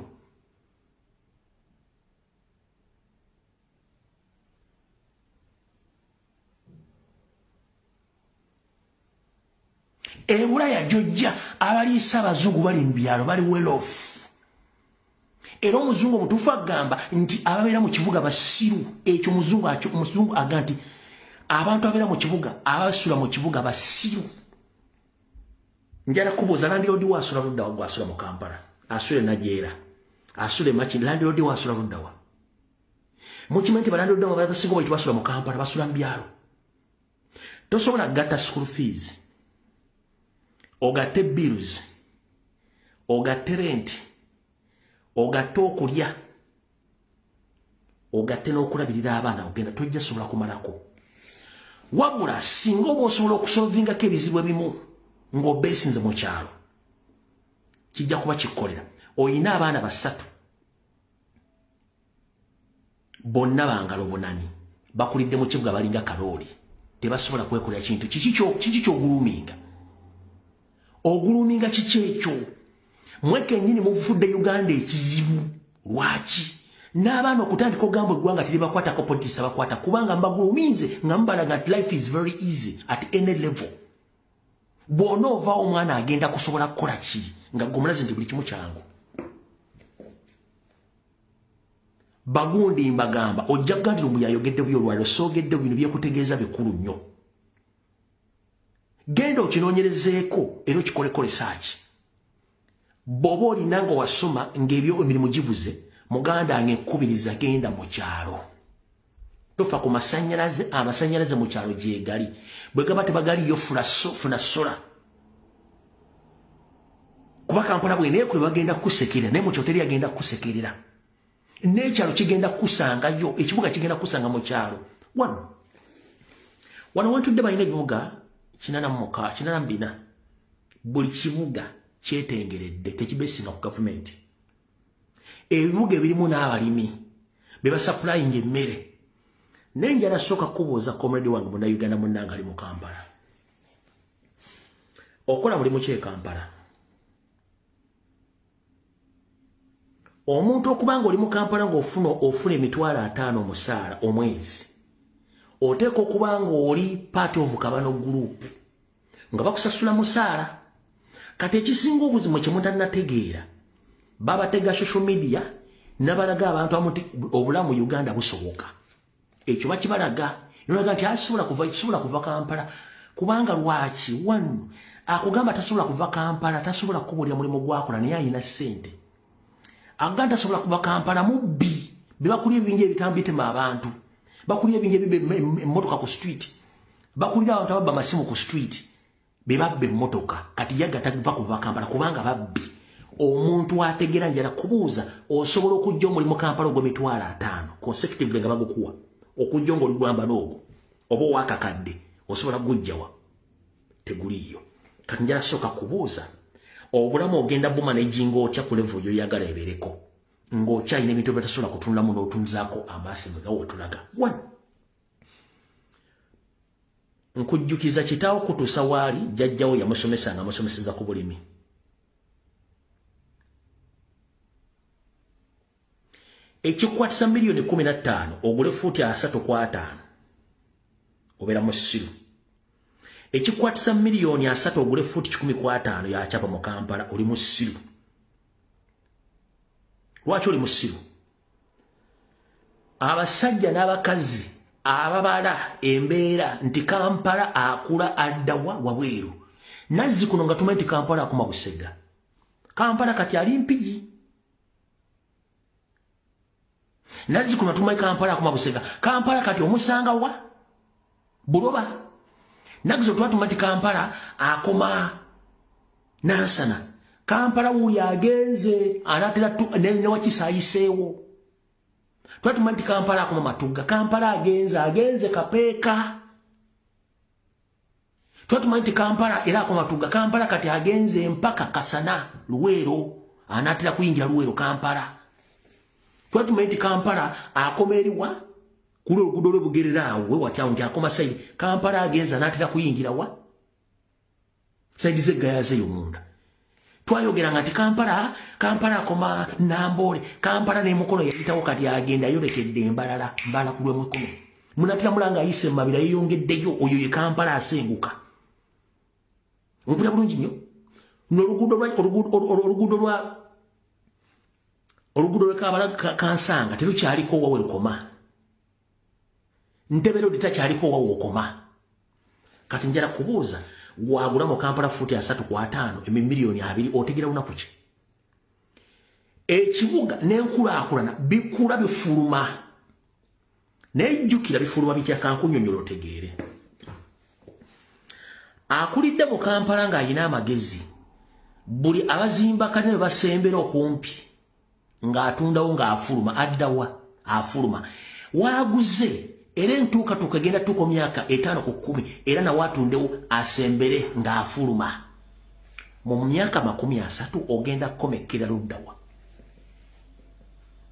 Ebulaya gy'ojja abaliisa abazungu bali mu byalo bali well off. Era omuzungu omutuufu agamba nti ababeera mu kibuga basiru. Ekyo omuzungu agamba nti abantu ababeera mu kibuga, abasula mu kibuga basiru. Njala kubuuza landlord wa asula ludda wa gw'asula mu Kampala, asula e Najeera, asula e Makindye, landlord wa asula ludda wa? Mukimanyi nti balandlord abasinga obungi tebasula mu Kampala, basula mu byalo. Tosobola kugatta school fees, ogatte bills, ogatte rent, ogatte okulya, ogatte n'okulabirira abaana, ogenda tojja sobola kumalako. Wabula singa oba osobola okusolvingako ebizibu ebimu ng'obeesinze mu kyalo, kijja kuba kikkolera. Oyina abaana basatu bonna bangalo bunani, bakulidde mu kibuga balinga kalooli, tebasobola kwekolera kintu. Kiki ky'oguluminga? Oguluminga kiki ekyo? Mwe kennyini muvudde Uganda ekizibu. Lwaki? N'abaana okutandika ogamba eggwanga teribakwatako, politics abakwata, kubanga mbaguluminze nga mubalaga nti life is very easy at any level. Bw'ona ovaawo omwana agenda kusobola kukola ki nga gwe omulazi nti buli kimu kyangu? Bagundi mbagamba ojja kugamba nti yayogedde bubi olwaliro, soogedde bino byekutegeeza bikulu nnyo. Genda okinoonyerezeeko era okikoleko research. Bw'oba olina nga wasoma ng'ebyo emirimu gibuze, muganda wange nkukubiriza genda mu kyalo. Tofa ku masannyalaze, amasannyalaze mu kyalo gyegali. Bwe gaba tebagaliyo funa sola. Kuba Kampala bw'eneekula bagenda kukusekerera, naye mu kyalo teri agenda kukusekerera. N'ekyalo kigenda kukusangayo, ekibuga kigenda kukusanga mu kyalo. Wano wentudde balina ebibuga 84. Buli kibuga kyetengeredde, tekibeesinga ku gavumenti. Ebibuga ebirimu n'abalimi be basupplyinga emmere. Naye njala sooka kubuuza comrade wange munnayuganda munnange ali mu Kampala. Okola mulimu ki e Kampala? Omuntu okuba nga oli mu Kampala ng'ofuna 50,000 omusaala omwezi, oteekwa okuba ng'oli part of Kabano group nga bakusasula musaala. Kati ekisinga obuzibu kye mutannategeera, babatega social media n'abalaga abantu abamu nti obulamu Uganda busoboka. Ekyo bakibalaga. Nolaga nti asobola kuva Kampala. Kubanga lwaki? One, akugamba tasobola kuva Kampala, tasobola kukubuulira mulimu gw'akola naye alina ssente. Agamba tasobola kuva Kampala, mubbi. Be bakulira ebibinja ebitaano bitema abantu. Bakulira ebibinja ebibba emmotoka ku street. Bakulira abantu ababba amasimu ku street. Be babba emmotoka. Kati yaga tava kuva Kampala kubanga babbi. Omuntu ategeera njala kubuuza osobola okujja omulimu Kampala ogw'emitwalo 50 consecutively nga bagukuwa. Okujja ng'oli gwamba n'ogwo oba owakakadde osobola kugujjawa? Teguliiyo. Kati njala sooka kubuuza obulamu ogenda bumanaginga otya ku level gy'oyagala ebeereko ng'okyalina ebintu by'otasobola kutunulamu n'otunzaako amaaso nga wetulaga. One, nkujjukiza kitaawo kutuusa waali jjajjawo yamusomesa nga amusomeseza ku bulimi. Ekikwatisa 15 million ogule fuuti 35 obeera musiru. Ekikwatisa 30 million ogule fuuti 150 yakyapa mu Kampala, oli musiru. Lwaki oli musiru? Abasajja n'abakazi ababala embeera nti Kampala akula addawa wabweru, nazzi kuno nga tumanyi nti Kampala akoma Busega. Kampala kati ali Mpigi. Nazzikuno tumanyi Kampala akoma Busega. Kampala kati omusanga wa Buloba. Nagizo twatuma nti Kampala akoma Nansana. Kampala wuuli agenze anaatera ne Wakisa ayiseewo. Twatuma nti Kampala akoma Matugga. Kampala agenze Kapeeka. Twatuma nti Kampala era akoma Matugga. Kampala kati agenze mpaka Kasana, Luweero, anaatera kuyingira Luweero Kampala. Twatuma nti Kampala akoma eriwa kuli oluguudo lw'e Bugerere awo we watya nti akoma side. Kampala agenze anaatera kuyingira wa side z'Eggayaza eyo munda. Twayogeranga nti Kampala akoma Namboole. Kampala n'Emukono yayitawo kati agenda ayolekedde Mbalala, Mbala ku lw'Emukono. Munatera mulanga ayise Mabira yeeyongeddeyo, oyo ye Kampala asenguka. Ompulira bulungi nnyo? Oluguudo lw'e Kabala Kansanga terukyaliko wa we lukoma. Ntebe Road takyaliko wa w'okoma. Kati njala kubuuza, gwagula mu Kampala fuuti 3 ku 5 emiliyoni 2, otegera lunaku ki? Ekibuga n'enkulaakulana bikula bifuluma. Naye jjukira bifuluma bitya? Kankunnyonnyola otegeere. Akulidde mu Kampala ng'alina amagezi, buli abazimba kalina bwe basembera okumpi ng'atundawo ng'afuluma, addawa afuluma waaguze. Era entuukatuuka egenda tuuka mu myaka 5 ku 10, era nawe atundewo asembere ng'afuluma. Mu myaka 30 ogenda kukomekkera luddawa?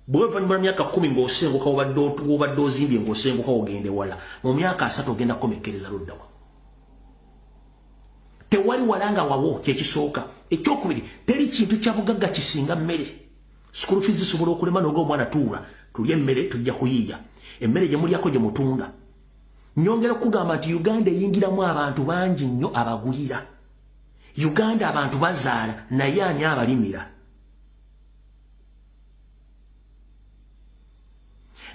Bwe oluvannyuma lwa myaka 10 ng'osenguka, wobadde ozimbye ng'osenguka ogende wala, mu myaka 30 ogenda kukomekkereza luddawa? Tewali wala nga wawo, kyekisooka. Ekyokubiri, teri kintu kya bugagga kisinga mmere. School fees zisobola okulema n'oga omwana tuula tulye emmere, tujja kuyiiya emmere gye mulyako gye mutunda. Nyongera okugamba nti Uganda eyingiramu abantu bangi nnyo abagulira. Uganda abantu bazaala, naye ani abalimira?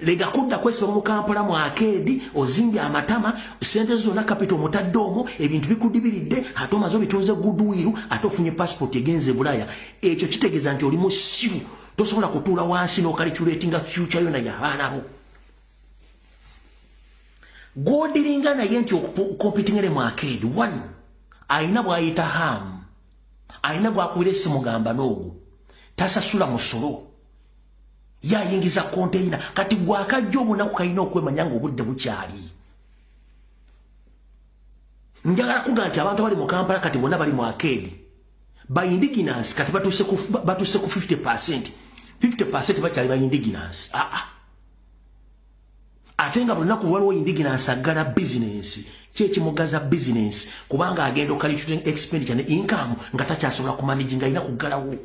Lega kudda kwesiba mu Kampala mu arcade, ozimbye amatama, sente zonna capital omutadde omwo, ebintu bikudibiridde, ate omaze obitunze goodwill, ate ofunye passport egenze Bulaya. Ekyo kitegeeza nti oli musiru, tosobola kutuula wansi n'ocalculatinga future yo naye abaana bo gw'odealinga naye nti ocompetinga mu arcade. One alina bw'ayita ham, alina gwakubira essimu, gamba n'ogwo tasasula musolo, yayingiza container. Kati gwakajja obunaku kalina okwemanya nga obudde bukyali. Njagala kuga nti abantu abali mu Kampala kati bonna bali mu arcade ba indigenous. Kati batuuse ku 50%, 50% bakyali ba indigenous. Aa, ate nga buli waliwo indigenous aggala business, kyekimugaza business, kubanga agenda ocalculating expenditure ne income nga takyasobola kumanaginga, alina kuggalawo.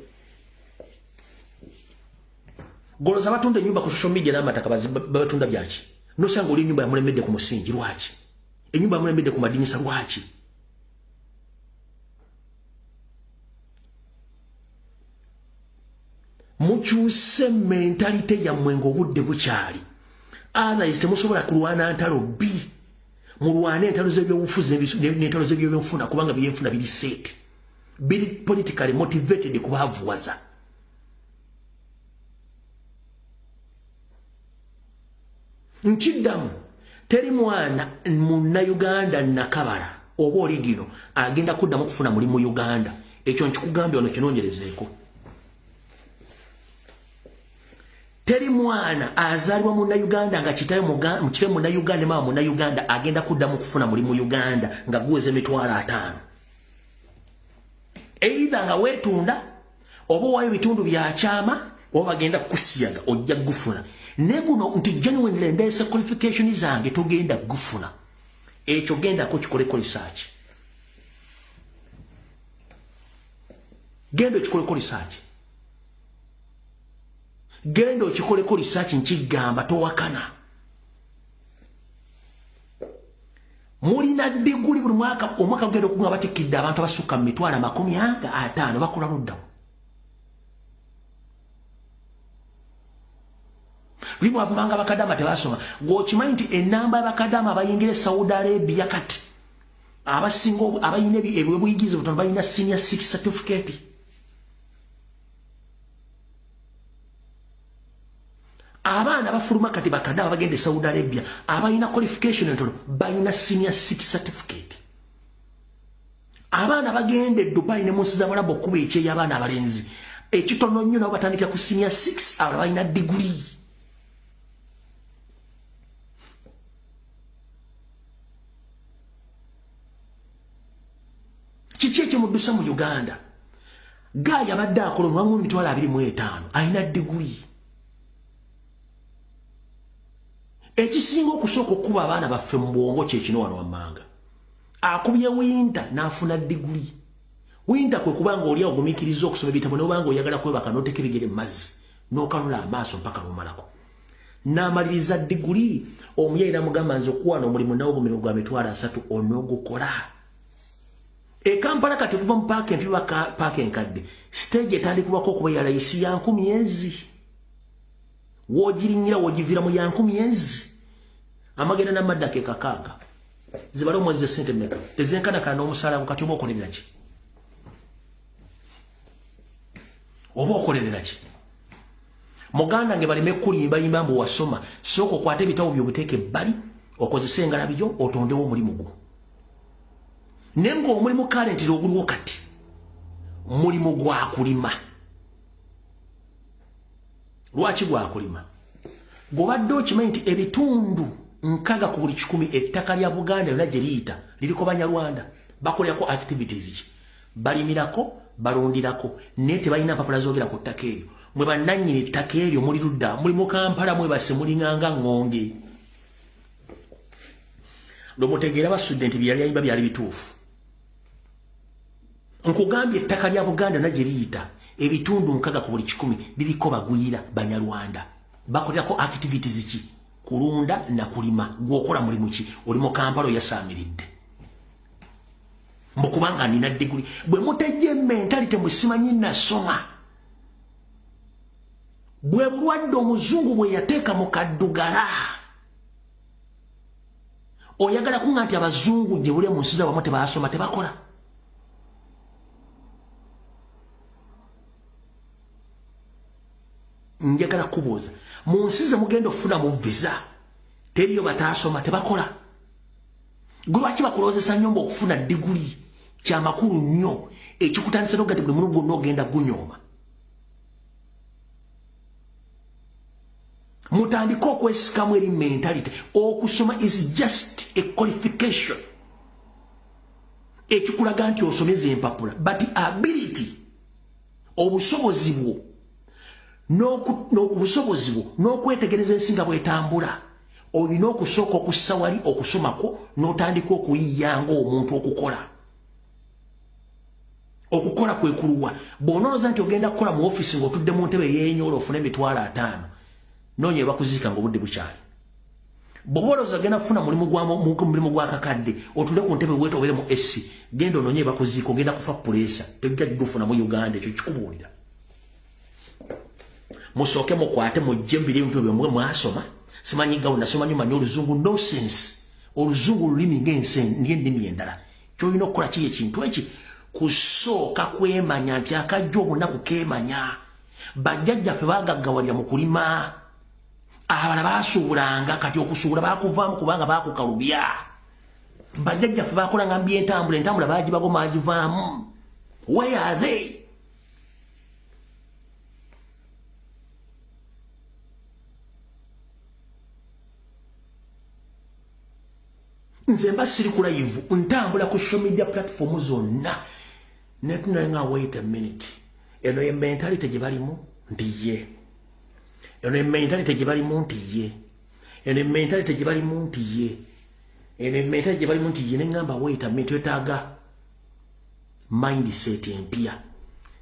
Goloza batunda ennyumba ku social media n'amataka babatunda byaki? Nosanga oli ennyumba yamulemedde ku musingi, lwaki? Ennyumba yamulemedde ku madinisa, lwaki? Mukyuse mentality yammwe ng'obudde bukyali, otherwise temusobola kulwana ntalo bbiri. Mulwane entalo z'ebyobufuzi n'entalo z'ebyobenfuna, kubanga byenfuna biri set, biri politically motivated kubavuwaza. Nkiddamu, teri mwana munnayuganda nakabala oba oligino agenda kuddamu okufuna mulimu Uganda. Ekyo nkikugambye wano, kinoonyerezeeko. Teri mwana azaalibwa munnayuganda nga kitawe munnayuganda, mama munnayuganda, agenda kuddamu okufuna mulimu Uganda nga guweza 500,000. Either nga weetunda oba owaayo ebitundu byakyama oba bagenda kukusiyaga, ojja gufuna. Naye guno nti genuinely ndeese qualification zange, togenda gufuna. Ekyo gendako kikoleko research, genda okikoleko research, genda okikoleko research. Nkigamba towakana. Mulina diguli, buli mwaka omwaka gugenda okugunga batikkidde abantu abasukka mu 450,000, bakola luddawo? Libwavumanga bakadama tebasoma. Gwokimanyi nti enamba y'abakadama abayingira e Saudi Arabia kati abasinga abalina ebwebuyigirize butono balina senior 6 certificate. Abaana abafuluma kati bakadde abagenda e Saudi Arabia abalina qualification entono balina senior 6 certificate. Abaana bagenda e Dubai ne mu nsi z'Abalabu okuba ekyeyo abaana abalenzi ekitono nnyo nabo batandikira ku senior 6, abalala balina degree. Kiki ekimuddusa mu Uganda? Gaaya abadde akola omwamu 25,000 alina degree. Ekisinga okusooka okukuba abaana baffe mu bwongo kye kino wano wammanga. Akubye winter n'afuna degree. Winter kwe kubanga oli ogumiikiriza okusoma ebitabo n'obanga oyagala kwebaka n'oteeka ebigere mu mazzi n'okanula amaaso mpaka lw'omalako. N'amaliriza degree, omuyayi n'amugamba nze okuwaana omulimu nawe omulimu gwa 30,000 onoogukola. E Kampala kati okuva mu paaka empya oba paaka enkadde, stage etandikibwako okuba ya layisi ya 1000 ezi. W'ogirinnyira w'ogiviira mu ya 1000 ezi. Amagenda n'amadda ke kakaaga. Zibale omwezi ze ssente mmeka? Tezenkanakana n'omusaala gwo kati oba okolerera ki? Oba okolerera ki? Muganda nge baleme kulimbayimba mbu wasoma, sooka okwate ebitabo byo obuteeke ebbali, okozese engalabi yo otondewo omulimu gwo. Naye ng'omulimu currently oguliwo kati mulimu gwa kulima. Lwaki gwa kulima? Gw'obadde okimanyi nti ebitundu 60 ku buli 100 ettaka lya Buganda lyonna gye liyita liriko Banyarwanda, bakolerako activities ki? Balimirako, balundirako, naye tebalina mpapula zoogera ku ttaka eryo. Mwe bannannyini ttaka eryo muli ludda, muli mu Kampala mwebase mulinganga ŋŋonge. Lwe mutegeera basudde nti bye yali ayimba byali bituufu. Nkugambye ettaka lya Buganda na gye liyita ebitundu 60 ku buli 100 liriko bagwira Banyarwanda. Bakolerako activities ki? Kulunda na kulima. Gw'okola mulimu ki? Oli mu Kampala oyasaamiridde. Mbu kubanga nina degree. Bwe mutajja mentality musimanyi nasoma. Bwe bulwadde omuzungu bwe yateeka mu kaddugala. Oyagala kuŋŋa nti abazungu gye buli mu nsi zaabwe tebaasoma tebakola. Njagala kubuuza, mu nsi ze mugenda okufuna mu visa teriyo bataasoma tebakola. Gwe lwaki bakulowoozesa nnyo mbu okufuna diguli kyamakulu nnyo ekikutandisa n'okuga nti buli mulimu gwonna ogenda gunyooma? Mutandike okwesikamu eri mentality. Okusoma is just a qualification ekikulaga nti osomeza empapula, but ability, obusobozi bwo n'obusobozi bwo n'okwetegereza ensi nga bw'etambula, olina okusooka okussa wali okusomako n'otandika okuyiiya ng'omuntu okukola. Okukola kwe kuluwa. Bw'onoolowooza nti ogenda kukola mu ofiisi ng'otudde mu ntebe ey'enyoola ofune 50,000, noonya ebakuziika ng'obudde bukyali. Bw'oba olowooza ogenda kufuna mulimu gwa kakadde otule ku ntebe weeta obeere mu AC, genda onoonye ebakuziika, ogenda kufa puleesa, tojja kugufuna mu Uganda, ekyo kikubuulira. Musooke mukwate mujje mbiri ebintu bye mwe mwasoma, simanyi gawo nasoma nnyo manyi oluzungu, nonsense. Oluzungu lulimi ng'ensi ng'ennimi endala. Ky'olina okukola kiri ekintu eki kusooka kwemanya nti akajja obunaku keemanya. Bajjajjaffe baagaggawalira mu kulima. Abalala baasuubulanga, kati okusuubula baakuvaamu kubanga baakukalubya. Bajjajjaffe baakolanga mu by'entambula, entambula baagibagoma baagivaamu. Where are they? Nze mba siri ku live, ntambula ku social media platform zonna. Netunula nga wait a minute. Eno ye mentality gye balimu nti ye. Eno ye mentality gye balimu nti ye. Eno ye mentality gye balimu nti ye. Eno ye mentality gye balimu nti ye. Ne ŋŋamba wait a minute, twetaaga mindset empya.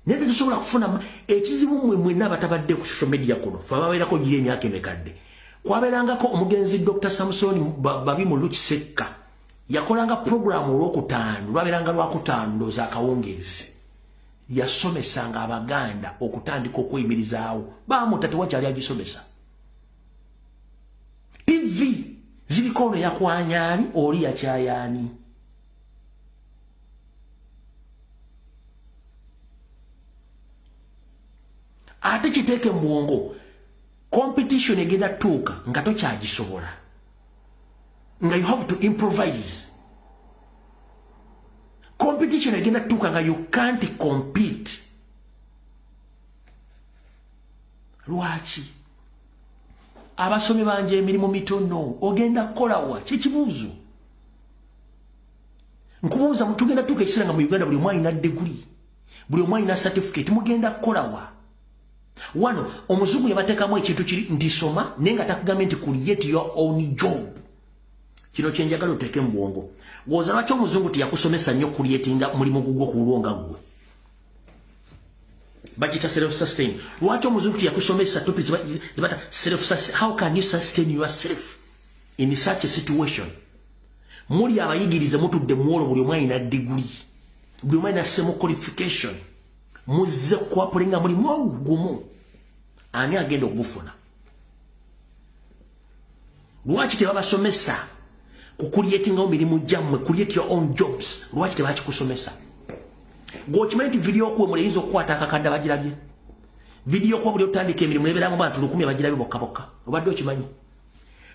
Naye tetusobola kufuna ekizibu mmwe mwenna abatabadde ku social media kuno. Ffe ababeerako giri emyaka emikadde. Kwabeerangako omugenzi Dr. Samson Babi Mulu Kisekka. Yakolanga program olwokutaano, lwabeeranga lwakutaano ndowooza akawungeezi. Yasomesanga Abaganda okutandika okweyimirizaawo. Baamuta tewakyali agisomesa. TV ziriko ono yakwanyaani, oli yakyayaani. Ate kiteeke mu bwongo. Competition egenda tuuka nga tokyagisobola, nga you have to improvise. Competition egenda tuuka nga you can't compete. Lwaki abasomi banje emirimu mitono? Ogenda kukolawa? Kyekibuuzo nkubuuza. Tugenda tuuka ekiseera nga mu Uganda buli omu alina degree, buli omu alina certificate. Mugenda kukolawa? Wano omuzungu yabateekamu ekintu kiri nti soma, naye nga takugambye nti create your own job. Kino kyenjagala oteeke mu bwongo. Woza lwaki omuzungu teyakusomesa nnyo creatinga mulimu gugwo ku lulwo nga ggwe? Bagita self sustain. Lwaki omuzungu teyakusomesa topics zibata self sustain? How can you sustain yourself in such a situation? Muli abayigirize, mutudde muwolo, buli omu alina degree, buli omu alina same qualification, muzze kwapulinga mulimu gumu. Ani agenda okugufuna? Lwaki tebabasomesa kucreatingawo mirimu gyammwe, create your own jobs? Lwaki tebakikusomesa? Gwokimanyi nti vidiyo okuwemula eyinza okukwata akakadde abagirabye? Vidiyo okuba buli otandika emirimu nebeeramu bantu 1000 abagirabye bokka bokka. Obadde okimanyi?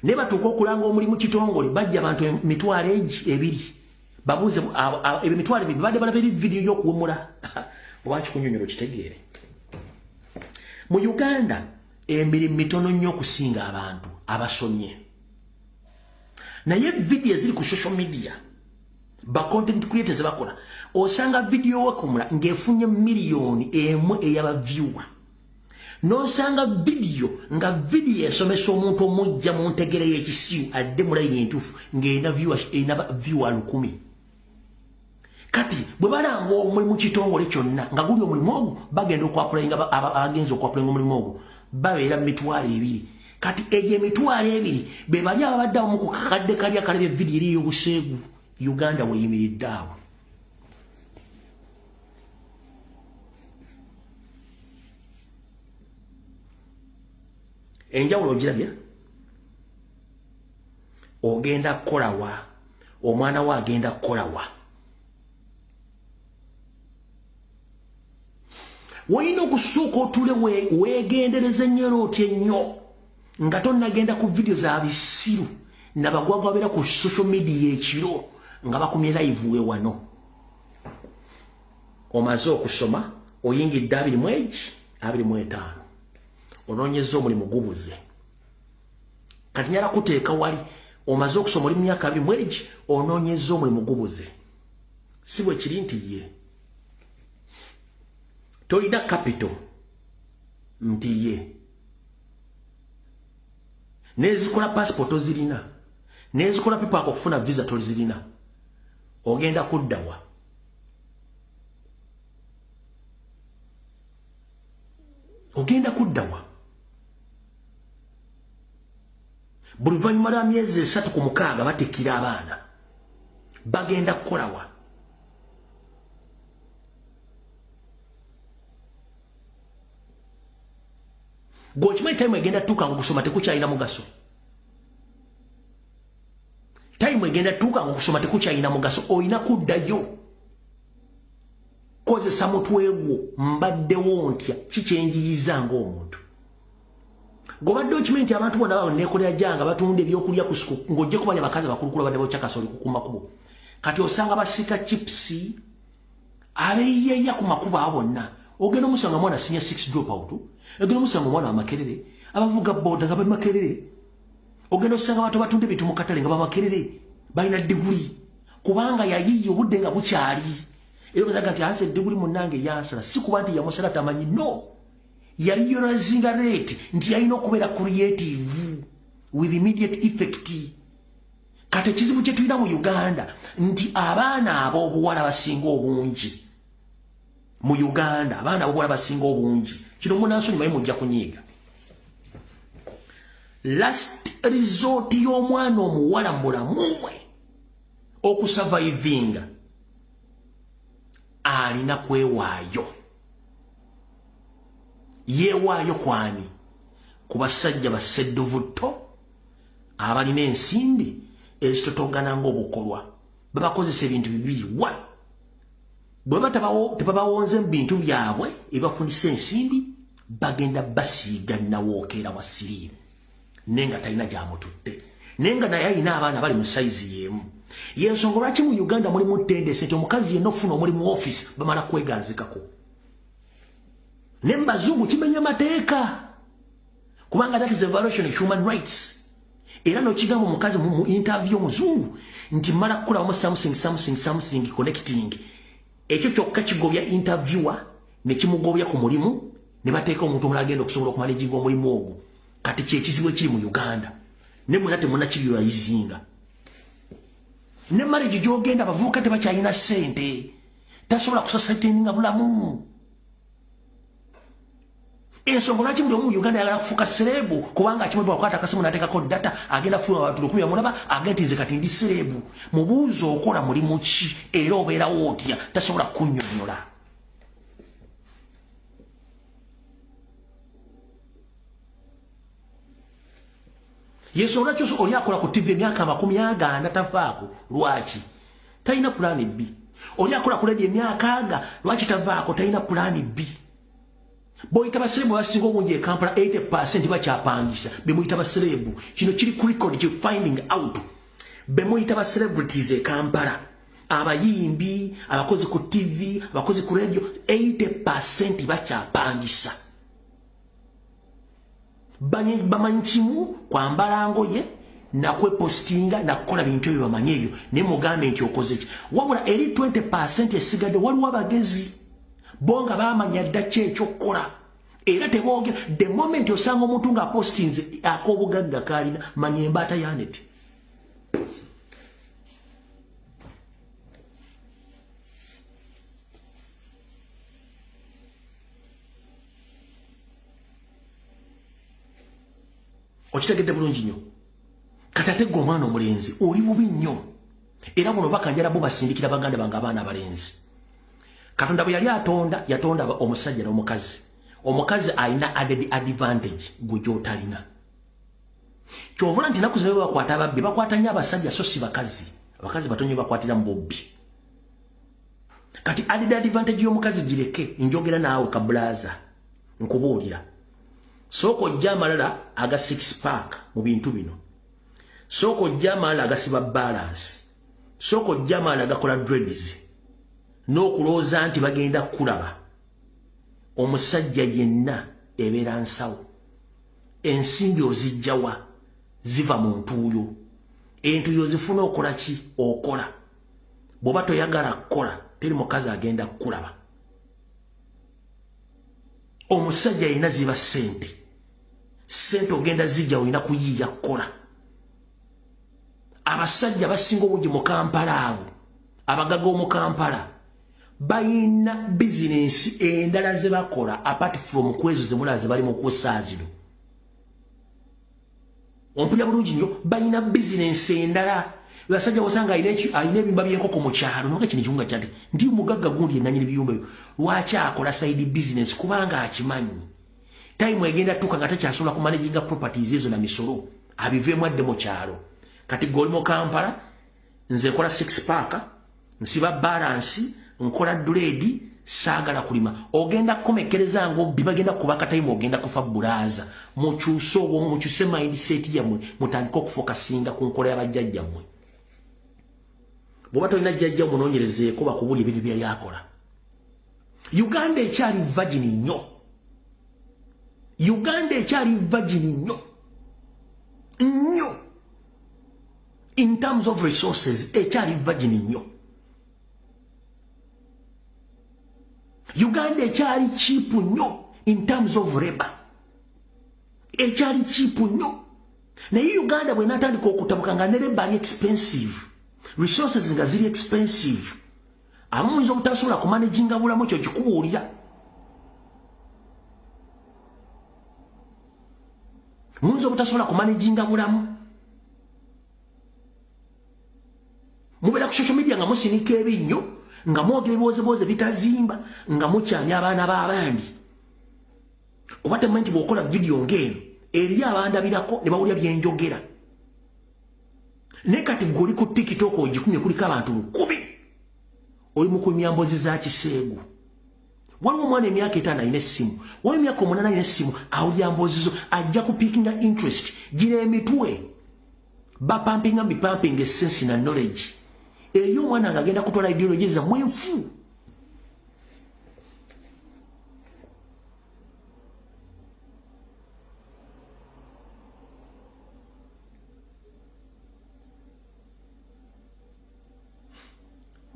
Naye batuuka okulanga omulimu kitongole, bajja abantu 20,000. Babuuze, ebyo 20,000 babadde balaba eri vidiyo y'okuwemula? Oba kikunyonyola okitegeere. Mu Uganda emirimu mitono nnyo okusinga abantu abasomye, naye vidiyo eziri ku social media, ba content creators bakola, osanga vidiyo wekumula ng'efunye 1 million ey'aba viewer, n'osanga vidiyo nga vidiyo esomesa omuntu omujja mu ntegere y'ekisiru adde mu layini entuufu ng'erina viewer 1,000. Kati bwe balanga omulimu kitongole kyonna nga guli omulimu ogwo, bagenda okwapplyinga, abagenza okwapplyinga omulimu ogwo babeera mu 20,000. Kati egyo 20,000 be bali ababadde abamu ku kakadde kali akalabye vidiyo eri ey'obuseegu. Uganda weyimiridde awo. Enjawulo ogirabye? Ogenda kukolawa? Omwana we agenda kukolawa? Wolina okusooka otule weegendereze ennyo era otya ennyo nga tonnagenda ku vidiyo za bisiru nabagwagwa babeera ku social media ekiro nga bakumye live. We wano omaze okusoma, oyingidde 25, onoonyeza omulimu gubuze. Kati nyala kuteeka wali omaze okusoma, oli mu myaka 21, onoonyeza omulimu gubuze. Si bwe kiri nti ye tolina capital, nti ye nezikola passport ozirina, nezikola people akufuna visa tolizirina, ogenda kuddawa? Ogenda kuddawa? Buli luvannyuma lwa myezi 3 ku 6 batikkira abaana, bagenda kukolawa? Gweokimanyi time egenda tuuka nga okusoma tekukyalina mugaso? Time egenda tuuka nga okusoma tekukyalina mugaso. Olina kuddayo kozesa mutwe gwo. Mbaddewo ntya? Kikyenjiyiza ng'omuntu gobadde okimanyi nti abantu bonna bawo nekolera janga batunda ebyokulya ku suku, ng'ojje kubali abakazi abakulukulu badde bokyakasoli ku makubo. Kati osanga basika chips abeeyeeya ku makubo abo bonna. Ogenda omusanga mwana senior 6 drop out, ogenda omusanga omwana wamakerere, abavuga boda nga bemakerere, ogenda osanga abantu batunda ebintu mu katale nga bamakerere, balina diguli kubanga yayiye obudde nga bukyali. Era obazaga nti anse diguli munnange yansala, si kuba nti yamusala tamanyi, no, yali realizinga rate nti yalina okubeera creative with immediate effect. Kati ekizibu kye tulina mu Uganda nti abaana ab'obuwala basinga obungi mu Uganda, abaana ab'obuwala basinga obungi, kino munansonyimaye mujja kunyiiga, last resort y'omwana omuwala mulamu mwe okusurvivinga alina kwewaayo. Yeewaayo kwani? Ku basajja bassedduvutto abalina ensimbi ezitotogana ng'obukolwa. Babakozesa ebintu bibiri: one, bwe tebabawonze mu bintu byabwe ebibafunisa ensimbi. Bagenda basiiga nawookera wa siriimu, naye nga talina gy'amututte, naye nga naye alina abaana bali mu sayizi y'emu. Yensonga lwaki mu Uganda mulimu tendency nti omukazi yenna ofuna omulimu mu office bamala kweganzikako. Ne mu bazungu kimenya mateeka, kubanga that is a violation of human rights. Era n'okigamba omukazi mu interview omuzungu nti mala kukolamu something something something connecting, ekyo kyokka kigobya interviewer ne kimugobya ku mulimu, ne bateeka omuntu omulala agenda okusobola okumanaginga omulimu ogwo. Kati kyekizibu ekiri mu Uganda, ne mwena temunakirealizinga. Ne marriage gy'ogenda, abavubuka tebakyalina ssente, tasobola kusustaininga bulamu. Ensonga lwaki buli omu mu Uganda ayagala kufuuka celeb, kubanga akimanyi bwakwata akasimu n'ateekako data agenda fuluma, abantu 1000 bamulaba, agenda nti nze kati ndi celeb. Mubuuze okola mulimu ki era obeerawo otya, tasobola kunnyonnyola. Yensonga lwaki oli akola ku TV emyaka 40 tavaako, lwaki talina plan B? Oli akola ku radio emyaka aga, lwaki tavaako? Talina plan B. Boyita ba celeb basinga obungi e Kampala, 80% bakyapangisa. Bemuyita ba celeb, kino kiri ku record, ki finding out. Bemuyita ba celebrities e Kampala, abayimbi, abakozi ku TV, abakozi ku radio, 80% bakyapangisa. Bamanyi kimu, kwambala ngoye nakwepostinga nakukola bintu ebyo, bamanyi ebyo. Naye mugambe nti okoze ki? Wabula eri 20% esigadde, waliwo abagezi bo nga bamanya dda ki ekyokukola, era teboogera. The moment osanga omuntu ng'apostinze ak'obugagga kaalina, manya embaata yaneti. Okitegedde bulungi nnyo. Kati ate gwe omwana omulenzi oli bubi nnyo, era buno bakanjala bo basindikira baganda bange abaana abalenzi. Katonda bwe yali atonda, yatonda omusajja n'omukazi. Omukazi alina added advantage gwe gy'otalina. Kyovula nti naku zino bakwata ababbi, bakwata nnyo abasajja so si bakazi. Abakazi batonyo bakwatira mu bubbi. Kati added advantage y'omukazi gireke, njogera naawe kabulaza, nkubuulira. Sooka ojja amalala aga six pack mu bintu bino, sooka ojja amalala agasiba balance, sooka ojja amalala agakola dreads n'okulowooza nti bagenda kukulaba. Omusajja yenna ebeera nsawo. Ensimbi ozijjawa? Ziva mu ntuuyo. Entuuyo ozifuna okola ki? Okola. Bw'oba toyagala kukola, teri mukazi agenda kukulaba. Omusajja yenna ziba ssente. Ssente ogenda zijja, olina kuyiiya kukola. Abasajja basinga obungi mu Kampala, abo abagaga omu Kampala, bayina bizinensi endala ze bakola apart from kwezo zemulala ze bali mu kusaa zino. Ompulira bulungi nnyo? Balina bizinensi endala. Basajja osanga alina ebiyumba by'enkoko mu kyalo, noga kino ekiwunga kyati nti mugagga gundi enanyini biyumba ebyo. Lwaki akola side business? Kubanga akimanyi time egenda tuka nga takyasobola kumanaginga properties ezo na misolo, abiveemu adde mu kyalo. Kati gwe oli mu Kampala, nze nkola six pack, nsiba balance, nkola dread, saagala kulima, ogenda kukomekereza ngaobbi, bagenda kubaka time, ogenda kufa. Bulaaza, mukyuse obwo, mukyuse mindset yammwe, mutandike okufokasinga ku nkola y'abajjajjammwe. Bw'oba tolina jjajja, munoonyerezeeko bakubuli ebintu byali akola. Uganda ekyali virgin nnyo. Uganda ekyali virgin nnyo nnyo in terms of resources, ekyali virgin nnyo. Uganda ekyali cheap nnyo in terms of labor, ekyali cheap nnyo. Naye Uganda bwenatandika okutabuka nga ne labor ali expensive, resources nga ziri expensive, amuyinza obutasobola kumanaginga bulamu. Ekyo kikubuulira, muyinza obutasobola kumanaginga bulamu. Mubeera ku social media nga musinika ebinnyo, nga mwogera ebiwozeboze bitazimba, nga mukyamya abaana b'abandi. Kuba temumanyi nti bw'okola vidiyo ng'eno eriyo abandabirako ne bawulira byenjogera. Naye kati gwe oli ku TikTok ogikumye, kuliko abantu 1000, oli mu kunywa mbozi za kiseegu. Waliwo omwana emyaka 5 alina essimu, waliwo emyaka 8 alina essimu, awulira mboozi zo, ajja kupickinga interest. Gino emitwe bapampinga mipampinga essence na knowledge. Eyo omwana ng'agenda kutwala ideology zammwe enfu.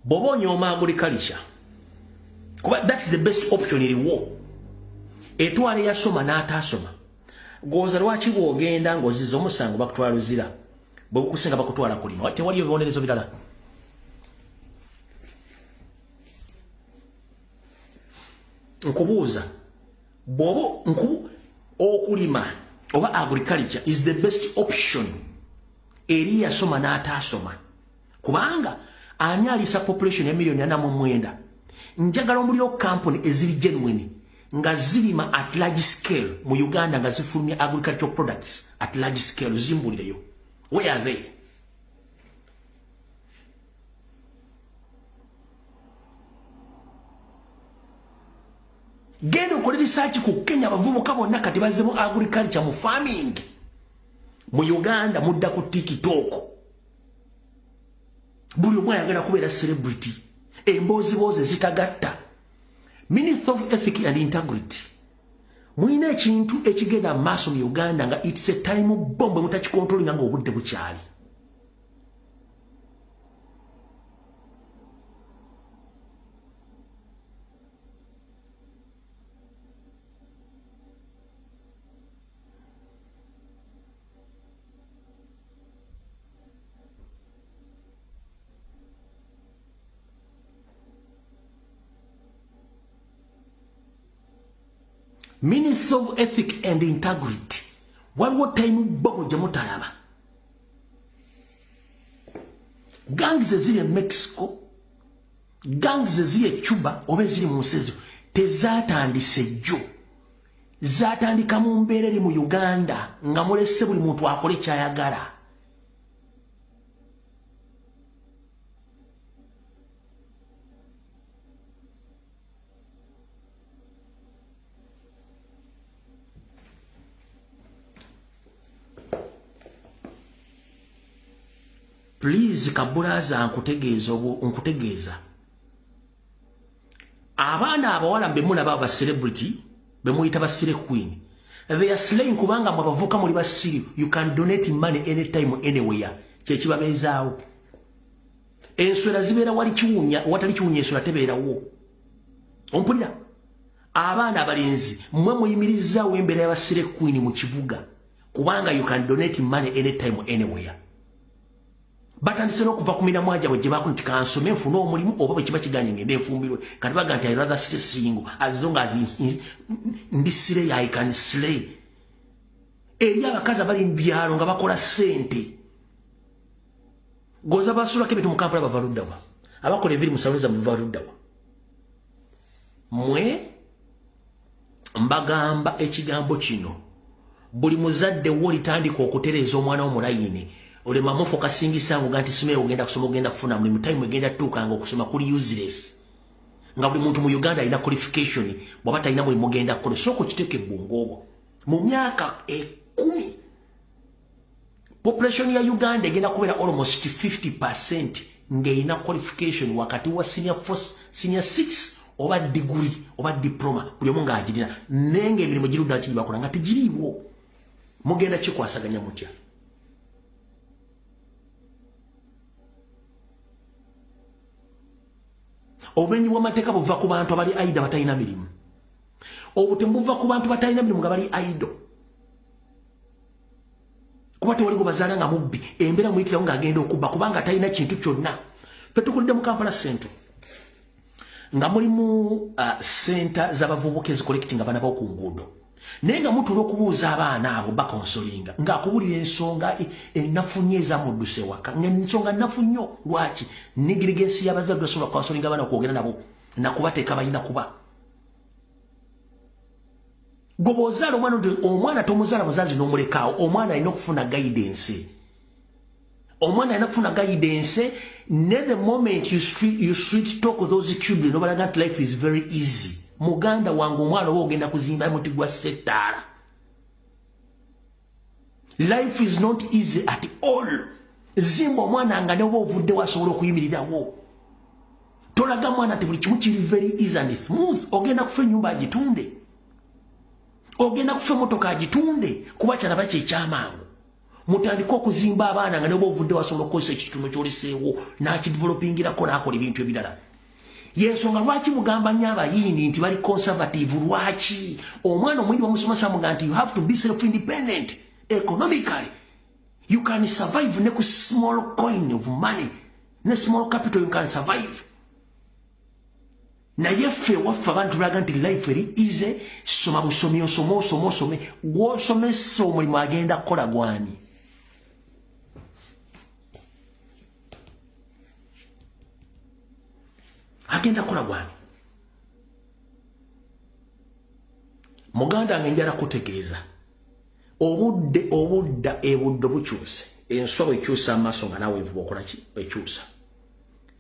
Bw'oba onyooma agriculture, kuba that is the best option eriwo, etwala eyasoma n'ataasoma. Goza lwaki bw'ogenda ng'ozizza omusango bakutwala Luzira, bwe bukusinga bakutwala kulima, tewaliyo bibonerezo birala. Nkubuuza, bw'oba okulima oba agriculture is the best option eri yasoma n'ataasoma, kubanga ani alisa population ya 49 million? Njagala omuliro company eziri genuine nga zirima at large scale mu Uganda, nga zifulumya agricultural products at large scale, zimbulireyo. Where are they? Genda okole research ku Kenya, abavubuka bonna kati bazze mu agriculture, mu farming. Mu Uganda mudda ku TikTok, buli omu ayagala kubeera celebrity, emboozibozi ezitagatta. Minister of Ethic and Integrity, mulina ekintu ekigenda mu maaso mu Uganda nga it's a time bomb, mutakicontrollinga nga obudde bukyali. Minister of Ethic and Integrity, waliwo time bomb gye mutalaba. Gangs eziri e Mexico, gangs eziri e Cuba oba eziri mu nsi ezo tezaatandise jjo, zaatandika mu mbeera eri mu Uganda nga mulese buli muntu akole kyayagala. Please kabulaza, nkutegeeza, nkutegeeza, abaana abawala bemulaba aba celebrity bemuyita ba slay queen, they are slaying kubanga mwe abavuka muli basiru. You can donate money anytime, anywhere. Kyekibabeezaawo. Enswera zibeera wali kiwunya, watali kiwunya enswera tebeerawo. Ompulira? Abaana abalenzi, mmwe muyimirizaawo embeera y'aba slay queen mu kibuga kubanga you can donate money anytime, anywhere. Batandise n'okuva ku miramwa gyabwe gye baku nti kansome nfune omulimu, oba bwe kiba kiganye ngende nfumbirwe. Kati baga nti I rather stay single as long as ndi slay, I can slay. Eri abakazi abali mu byalo nga bakola ssente, goza basulako ebintu mu Kampala bava luddawa? Abakola enviri mu saloni zammwe bava luddawa? Mwe mbagamba ekigambo kino, buli muzadde wo litandika okutereeza omwana wo mulayini, olema mufocusingisa ngo nti sime ogenda kusoma, ogenda kufuna mulimu. Time egenda tuukanga okusoma kuli useless, nga buli muntu mu Uganda alina qualification. Bw'aba talina mulimu mugenda kukola, sooka okiteeka ebbungo obwo. Mu myaka 10 population ya Uganda egenda kubeera almost 50% ng'erina qualification wakati wa senior 4, senior 6 oba degree oba diploma, buli omu ng'agirina, naye ng'emirimu girudda kiri bakola nga tegiriiwo. Mugenda kikwasaganya mutya? Obumenyi bw'amateeka buva ku bantu abali idle, batalina mirimu. Obutemu buva ku bantu batalina mirimu nga bali idle, kuba tewali gwe bazaala nga mubbi. Embeera muyitirawo ng'agenda okubba kubanga talina kintu kyonna. Ffe tukulidde mu Kampala Central nga mulimu center z'abavubuka ezicollecting abaana b'oku nguudo, naye nga mutuula okubuuza abaana abo, baconsolinga ng'akubulira ensonga ennafu nnyo ezamudduse waka, ngaensonga nnafu nnyo. Lwaki negligence y'abazadde basobola kuconsolinga abaana, okwogera nabo nakubateeka balina kuba gwe bw'ozaala omwana, omwana tomuzaala muzaazi n'omulekaawo. Omwana alina okufuna guidance, omwana alina okufuna guidance. Ne the moment you sweet talk those children, obalaga nti life is very easy. Muganda wange, omwana oba ogenda kuzimba muti gwa settaala. Life is not easy at all. Zimba omwana nga ne oba ovuddewo asobola okuyimirirawo. Tolaga mwana nti buli kimu kiri very easy and smooth. Ogenda kufa ennyumba agitunde, ogenda kufa emotoka agitunde, kuba kyalaba kyekyamangu. Mutandike okuzimba abaana nga ne oba ovuddewo asobola okukozesa ekitono kyoleseewo n'akidevelopingirako n'akola ebintu ebirala. Yensonga lwaki mugamba nnyo Abayindi nti bali conservative. Lwaki omwana Omuyindi bamusomesa muga nti you have to be self independent economically, you can survive ne ku small coin of money, ne small capital you can survive? Naye ffe waffe abantu tulaga nti life eri easy, soma busomi, osome, osome, osome. Gwosomesa omulimu agenda kukola gwani? Agenda kukola gwani? Muganda nga njala kutegeeza, obudde obudda ebudde bukyuse. Enswa bwekyusa amaaso nga naawe envuba okolaki? Ekyusa.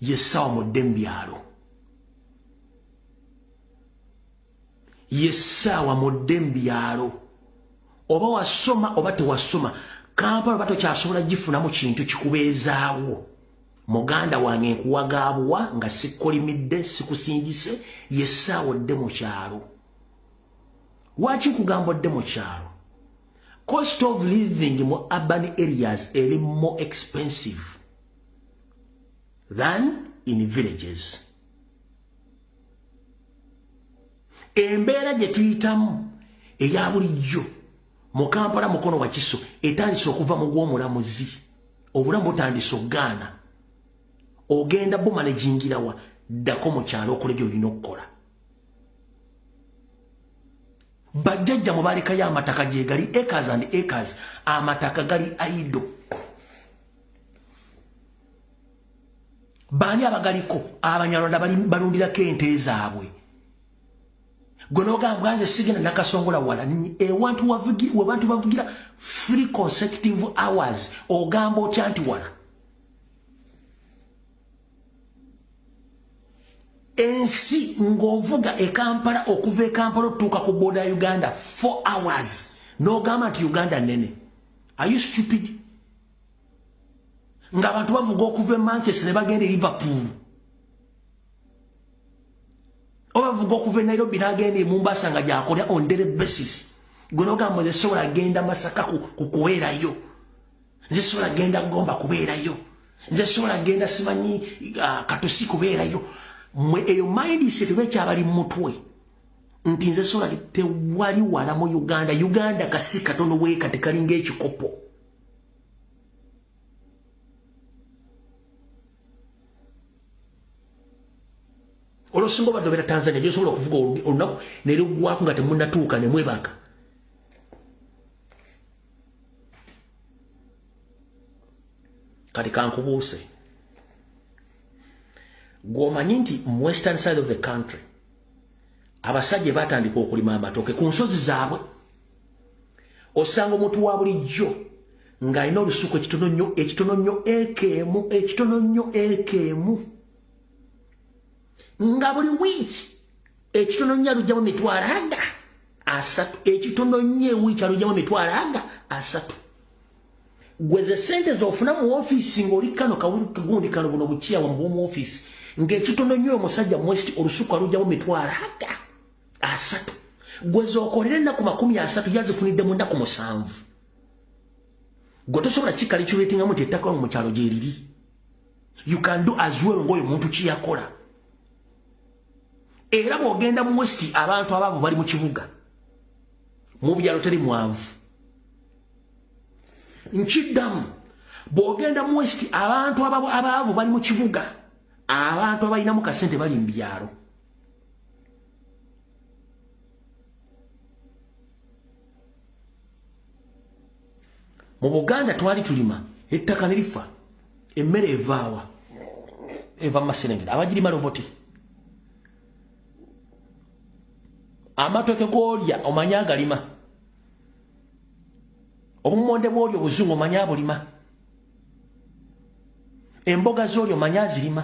Yessaawa mudde mu byalo, yessaawa mudde mu byalo. Oba wasoma oba tewasoma, Kampala oba tokyasobola gifunamu kintu kikubeezaawo, muganda wange, nkuwagaabuwa nga sikkolimidde, sikusingise, yessaawa odde mu kyalo. Lwaki nkugamba odde mu kyalo? Cost of living mu urban areas eri more expensive than in villages. Embeera gye tuyitamu eya bulijjo mu Kampala, Mukono, Wakiso, etandise okuva mu gw'omulamuzi. Obulamu butandise okugaana. Ogenda bumanagingirawa? Ddako mu kyalo okole byolina okukola. Bajjajja mu balekayo amataka gye gali, acres and acres, amataka gali idle. Baani abagaliko? Abanyarwanda balundirako ente zaabwe. Gwe nogamba nze sigenda Nakasongola wala, ewantu webantu bavugira 3 consecutive hours, ogamba otya nti wala? Ensi ng'ovuga e Kampala, okuva e Kampala otuuka ku border ya Uganda 4 hours, n'ogamba nti Uganda nene. Are you stupid? Ng'abantu bavuga okuva e Manchester ne bagenda e Liverpool, oba bavuga okuva e Nairobi n'agenda e Mombasa nga gyakolya on daily basis, gwe n'ogamba nze sobola genda Masaka ku kubeerayo, nze sobola genda Gomba kubeerayo, nze sobola genda simanyi Katosi kubeerayo. Mwe eyo mindset oba ekyabali mu mutwe nti nze sobola, tewali wala mu Uganda. Uganda kasi katono weeka, tekalinga ekikopo. Olwosinga obadde obeera Tanzania, gyosobola okuvuga olunaku neluggwako nga temunatuuka nemwebaka. Kati kankubuuse, gwomanyi nti mu western side of the country abasajja batandika okulima amatooke ku nsozi zaabwe. Osanga omuntu wa bulijjo ng'alina olusuku ekitono nnyo, ekitono nnyo, eka emu, ekitono nnyo, eka emu, nga buli wiiki ekitono nnyo alugyamu 300,000. Ekitono nnyo ewiiki alugyamu 300,000. Gweze sente zofuna mu ofiisi ng'oli kano kagundi kano buno bukiyawa mu ofiisi, ng'ekitono nnyo omusajja mu west olusuku alugyamu 300,000. Gwe z'okolera ennaku 30, yazifunidde mu nnaku 7. Gwe tosobola kicalculatingamu nti ettaka mu kyalo gyeriri, you can do as well ng'oyo muntu kiyakola. Era bw'ogenda mu west, abantu abaavu bali mu kibuga, mu byalo teri mwavu. Nkiddamu, bw'ogenda mu west, abantu abaavu bali mu kibuga, abantu abalinamu kasente bali mu byalo. Mu Buganda twali tulima ettaka ne lifa, emmere evaawa? Eva mu maserengere, abagirima roboti. Amatooke g'olya omanyi agalima, obumonde bw'olya obuzungu omanyi abulima, emboga z'olya omanyi azirima,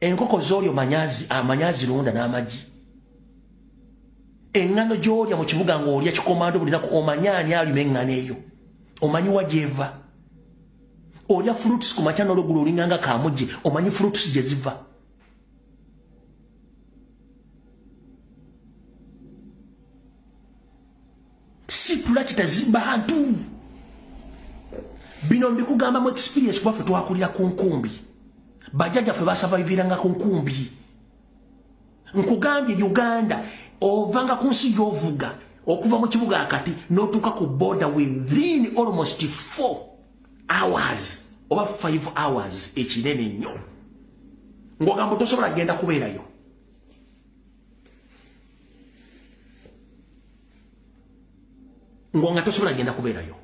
enkoko z'olya omanyi azirunda n'amagi. Eŋŋano gy'olya mu kibuga ng'olya kikomando buli lunaku, omanyi ani alima eŋŋano eyo, omanyi wa gy'eva. Olya fruits ku makya n'olweggulo olinganga kamuggi, omanyi fruits gye ziva. Si tulakita bantu. Bino mbikugamba mu experience kuba ffe twakulira ku nkumbi. Bajjajjaffe basavaiviranga ku nkumbi. Nkugambye Uganda ovanga ku nsi gy'ovuga okuva mu kibuga akati n'otuuka ku border within almost 4 hours oba 5 hours, ekinene nnyo. Ng'ogamba tosobola genda kubeerayo. Ng'onga tosobola genda kubeerayo.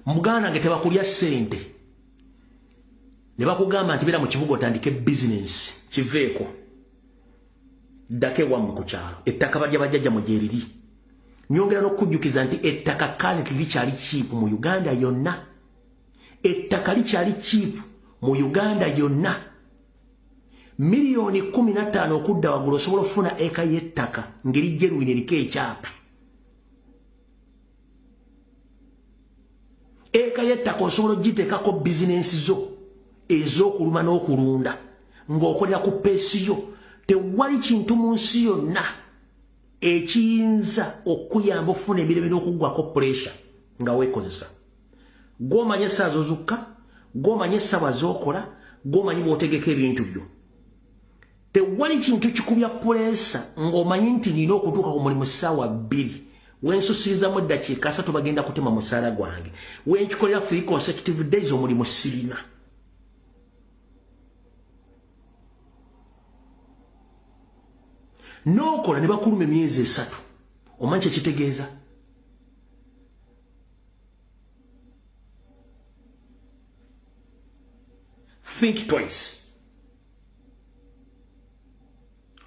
Muganda nge tebakulya ssente ne bakugamba nti beera mu kibuga otandike bizinensi, kiveeko ddako ewammwe ku kyalo, ettaka bajja bajjajja mu gyeriri. Nyongera n'okujjukiza nti ettaka currently likyali cheap mu Uganda yonna. Ettaka likyali cheap mu Uganda yonna. 15 miliyoni okudda waggulu osobola okufuna eka y'ettaka ngeri genuine eriko ekyapa. Eka y'ettaka osobola ogiteekako bizinensi zo ez'okuluma n'okulunda ng'okolera ku pace yo. Tewali kintu mu nsi yonna ekiyinza okuyamba okufuna emirembe n'okuggwako pressure nga weekozesa. Gw'omanyi essaawa z'ozukka, gw'omanyi essaawa z'okola, gw'omanyi bw'otegeka ebintu byo. Tewali kintu kikubya pressure ng'omanyi nti nina okutuuka ku mulimu ssaawa 2, wensusirizamu eddakiika 30 bagenda kutema musaala gwange, wenkikolera 3 consecutive days omulimu sirina. N'okola ne bakuluma emyezi 3, omanyi kyekitegeeza? Think twice,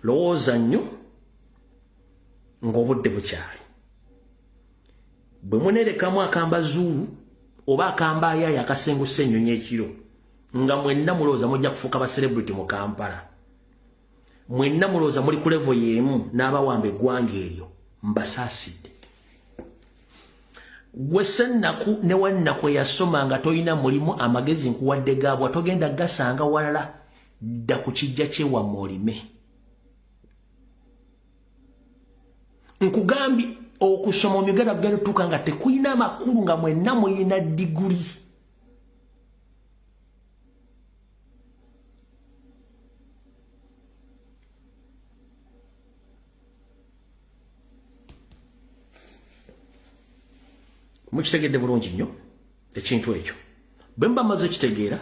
lowooza nnyo ng'obudde bukyali. Bwe muneerekamu akambazuulu oba akambaayaayo akasengusa ennyonyi ekiro, nga mwenna mulowooza mujja kufuuka ba celebrity mu Kampala, mwenna mulowooza muli ku level y'emu n'abawamba eggwanga eryo, mbasaasidde. Gwe sennaku ne wannaku eyasoma nga tolina mulimu, amagezi nkuwadde gaabwa, togenda gasanga walala. Dda ku kijja kyewammwe olime. Nkugambye okusoma omuganda kugenda tutuuka nga tekulina amakulu nga mwenna muyina diguli. Mukitegedde bulungi nnyo ekintu ekyo. Bwe muba maze okitegeera,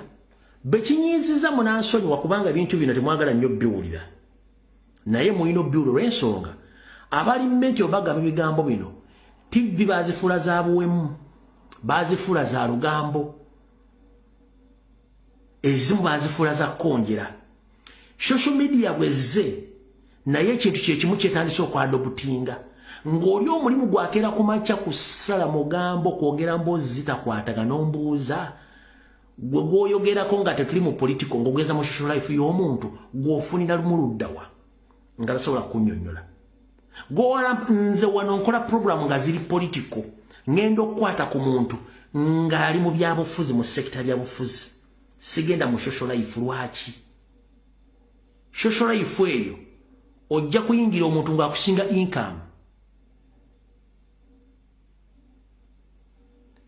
bekinyiiziza munansonyiwa, kubanga ebintu bino temwagala nnyo biwulira, naye mulina obiwulira olw'ensonga abali mmenti obagamba ebigambo bino. TV bazifuula za buwemu, bazifuula za lugambo, ezimu bazifuula za kkonjera. Social media bwezze naye ekintu kyekimu kyetandise okwadoptinga, ng'oli omulimu gwakeera ku makya kusala mugambo, kwogera mboozi zitakwataga. N'ombuuza gwe gwoyogerako nga tetuli mu political, ng'ogeza mu social life y'omuntu gw'ofunira lumu luddawa nga tasobola kunnyonnyola gwowala. Nze wano nkola program nga ziri political, ngenda okukwata ku muntu ng'ali mu byabufuzi, mu sector byabufuzi, sigenda mu social life. Lwaki social life eyo ojja kuyingira omuntu ng'akusinga income,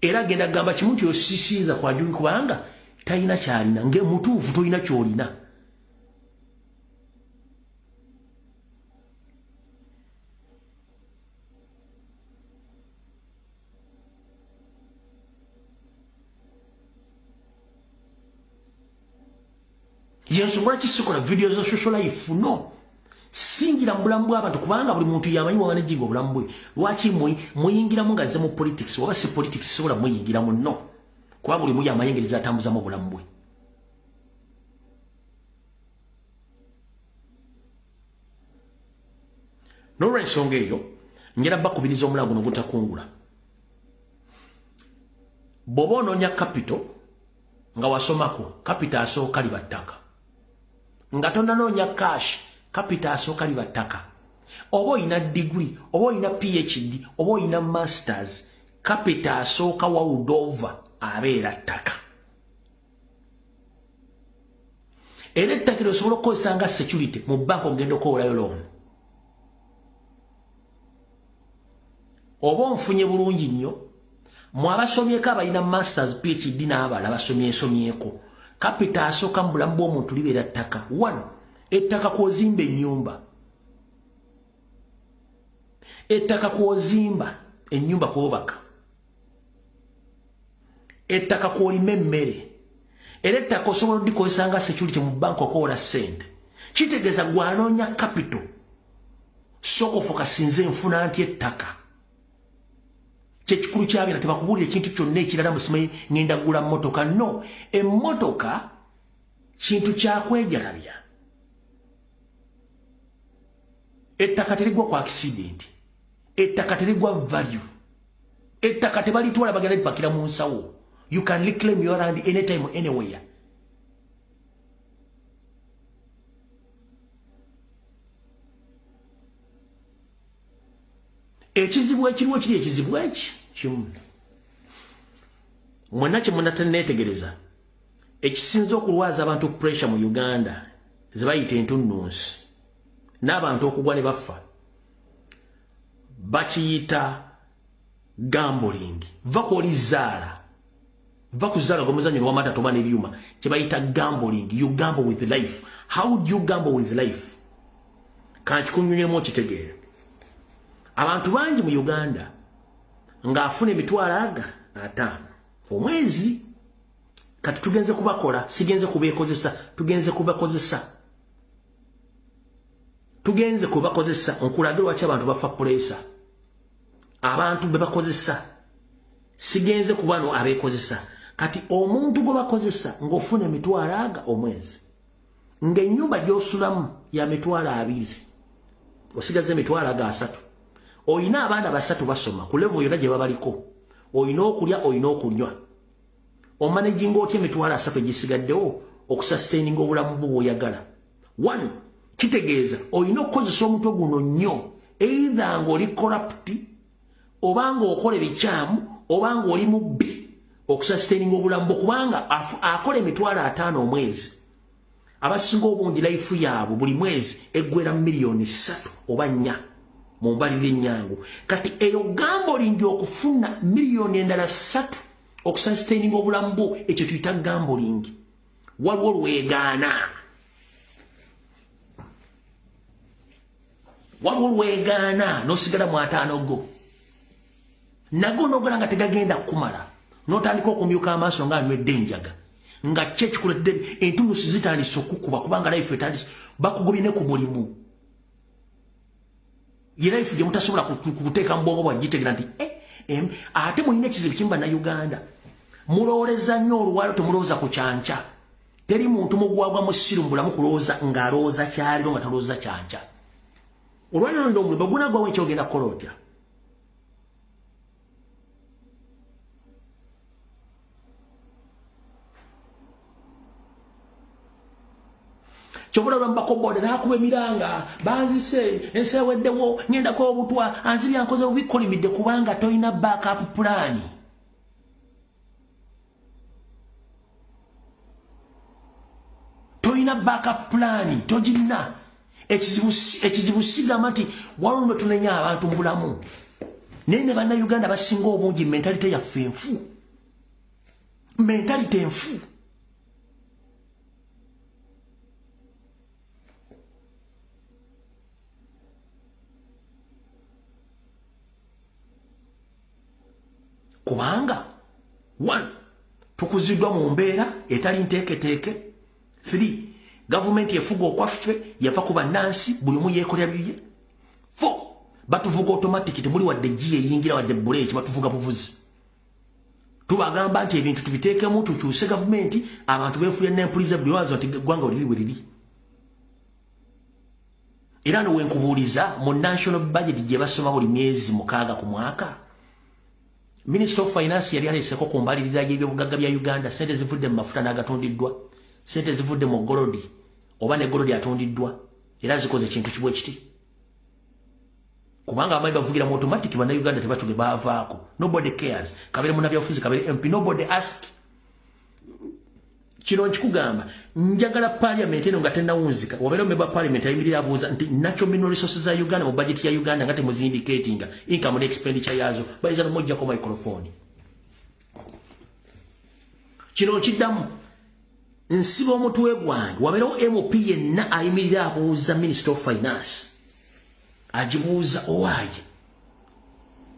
era agenda kugamba kimu nti osisiiza kwajubi kubanga talina kyalina, ngemutuufu tolina kyolina. Yensonga lwaki sikola video za social life, no singira mu bulamu bw'abantu, kubanga buli muntu yamanyi bw'amanaginga obulamu bwe. Lwaki muyingiramu nga nze mu politics oba si politics? Sobola muyingiramu, no, kuba buli mu yamanyi engeri zatambuzamu obulamu bwe. N'olwensonga eyo njera bakubiriza omulago guno gutakungula. Bw'oba onoonya capital, Nga wasomako, capital asooka liba ttaka. Nga tonanoonya cash, capital asooka liba ttaka. Oba olina degree, oba olina PhD, oba olina masters, capital asooka world over abeera ttaka. Era ettaka eryo osobola okukozesa nga security mu banka ogenda okuwolayo loan. Oba onfunye bulungi nnyo, mwe abasomyeko abalina masters, PhD n'abalala basomyesomyeko, capital asooka mu bulamu bw'omuntu libeera ttaka. One, ettaka kw'ozimba ennyumba. Ettaka kw'ozimba ennyumba kw'obaka. Ettaka kw'olima emmere. Era ettaka osobola okulikozesa nga security mu banka okuwola ssente. Kitegeeza gw'anoonya capital, sooka ofokasinze nfuna nti ettaka. Kyekikulu kyabeera tebakubuulira ekintu kyonna ekirala musimanyi ngenda kugula mmotoka. No, emmotoka kintu kyakwejalabya. Ettaka terigwa ku accident. Ettaka terigwa value. Ettaka tebalitwala bagenda lipakira mu nsawo. You can reclaim your land anytime, anywhere. Ekizibu ekiriwo kiri ekizibu eki kimu. Mwenna kye munatanneetegereza, ekisinze okulwaza abantu pressure mu Uganda ze bayita entunnunsi n'abantu okugwa ne bafa, bakiyita gambling. Va kwoli zaala, va ku zaala gw'omuzannyo w'amata toba n'ebyuma, kye bayita gambling. You gamble with life. How do you gamble with life? Kankikunnyonnyolemu okitegeere. Abantu bangi mu Uganda ng'afuna emitwalo aga 5 omwezi. Kati tugenze kubakola, sigenze kubeekozesa, tugenze kubakozesa. Tugenze kubakozesa, nkulage lwaki abantu bafa puleesa. Abantu be bakozesa, sigenze ku bano abeekozesa. Kati omuntu gwe bakozesa ng'ofuna emitwalo aga omwezi, ng'ennyumba gy'osulamu ya mitwalo 2, osigaza emitwalo aga 3. Oyina abaana 3 basoma ku level yonna gye babaliko, oyina okulya, oyina okunywa. Omanaginga otya emitwalo 3 egisigaddewo okusustaininga obulamu bwo bw'oyagala? One, kitegeeza oyina okukozesa omutwe guno nnyo, either ng'oli corrupt, oba ng'okola ebikyamu, oba ng'oli mubbi, okusustaininga obulamu bwo, kubanga akola emitwalo 5 omwezi. Abasinga obungi life yaabwe buli mwezi eggwera miliyoni 3 oba 4 mu mbalirira ennyangu. Kati eyo gambling okufuna miliyoni endala 3 okusustaininga obulamu bwo, ekyo tuyita gambling. Waliwo lwegaana. Waliwo lwegaana n'osigala mu 5 go. Nago n'ogala nga tegagenda kukumala. N'otandika okumyuka amaaso ng'anywedde enjaga. Nga ki ekikuletedde entunusi zitandise okukuba kubanga life etandise, bakugobye ne ku mulimu. Ye life gye mutasobola kuteeka mu bwongo bwagitegeera nti ate mulina ekizibu kimu Bannayuganda. Mulowooleza nnyo oluwalo, temulowooza ku kyanca. Teri muntu mugwagwa musiru mu bulamu kulowooza ng'alowooza kyaliro nga talowooza kyanca. Olwaliro nno omulimu gunaggwawo enkya ogenda kukola otya? Kyobula lwambako boda n'akuba emiranga, banzise, ensi eweddewo, ŋŋendako obutwa, anzibye ankoze bubi, kolimidde kubanga tolina backup plan. Tolina backup plan, togirina. Ekizibu sigamba nti waliwo lwe tunenya abantu mu bulamu. Naye ne Bannayuganda basinga obungi mentality yaffe enfu. Mentality enfu. Kubanga 1, tukuziddwa mu mbeera etali nteeketeeke. 3, gavumenti efuga okwaffe yava ku bannansi, buli omu yeekolera bibye. 4, batuvuga automatic, temuli wadde giya eyingira wadde buleeki, batuvuga buvuzi. Tubagamba nti ebintu tubiteekemu tukyuse gavumenti, abantu beefuya n'empuliza buli lwazo nti eggwanga liri we liri. Era no wenkubuuliza mu national budget gye basoma buli myezi 6 ku mwaka, Minister of Finance yali aleeseko ku mbalirira y'ebyobugagga bya Uganda, sente zivudde mu mafuta n'agatundiddwa, sente zivudde mu golodi oba ne golodi atundiddwa, era zikoze ekintu kibwe kiti. Kubanga abamanyi bavugira mu automatic, bannayuganda tebatuge baavaako. Nobody cares. Kabere munnabyabufuzi, kabere MP, nobody ask. Kino nkikugamba, njagala parliament eno nga tennawunzika wabeera member parliament ayimirira abuuza nti natural mineral resources za Uganda mu budget ya Uganda nga temuzindicatinga income ne expenditure yaazo, bayinza nomuggyako microphone. Kino nkiddamu, nsiba omutwe gwange, wabeerawo MP yenna ayimirira abuuza Minister of Finance, agibuuza, owaaye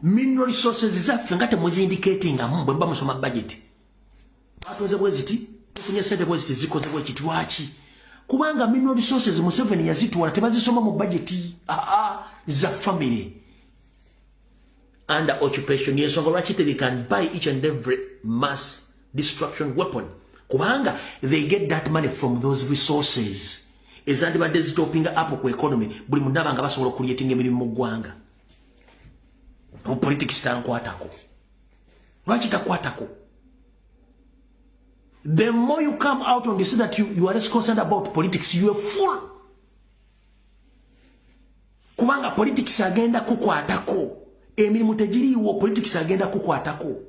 mineral resources zaffe nga temuzindicatingamu bwe muba musoma budget, batonze bwe ziti, tufunye sente bwe ziti, zikoze bwe kiti, lwaki? Kubanga mineral resources Museveni yazitwala, tebazisoma mu budget aa za family under occupation. Yensonga lwaki they can buy each and every mass destruction weapon, kubanga they get that money from those resources ezandibadde zitoppinga up ku economy. Buli munaba nga basobola okucreatinga emirimu mu ggwanga. Mu politics tankwatako. Lwaki takwatako? The more you come out and you say that you are less concerned about politics, you are fool. Kubanga politics agenda kukwatako. Emirimu tegiriiwo, politics agenda kukwatako.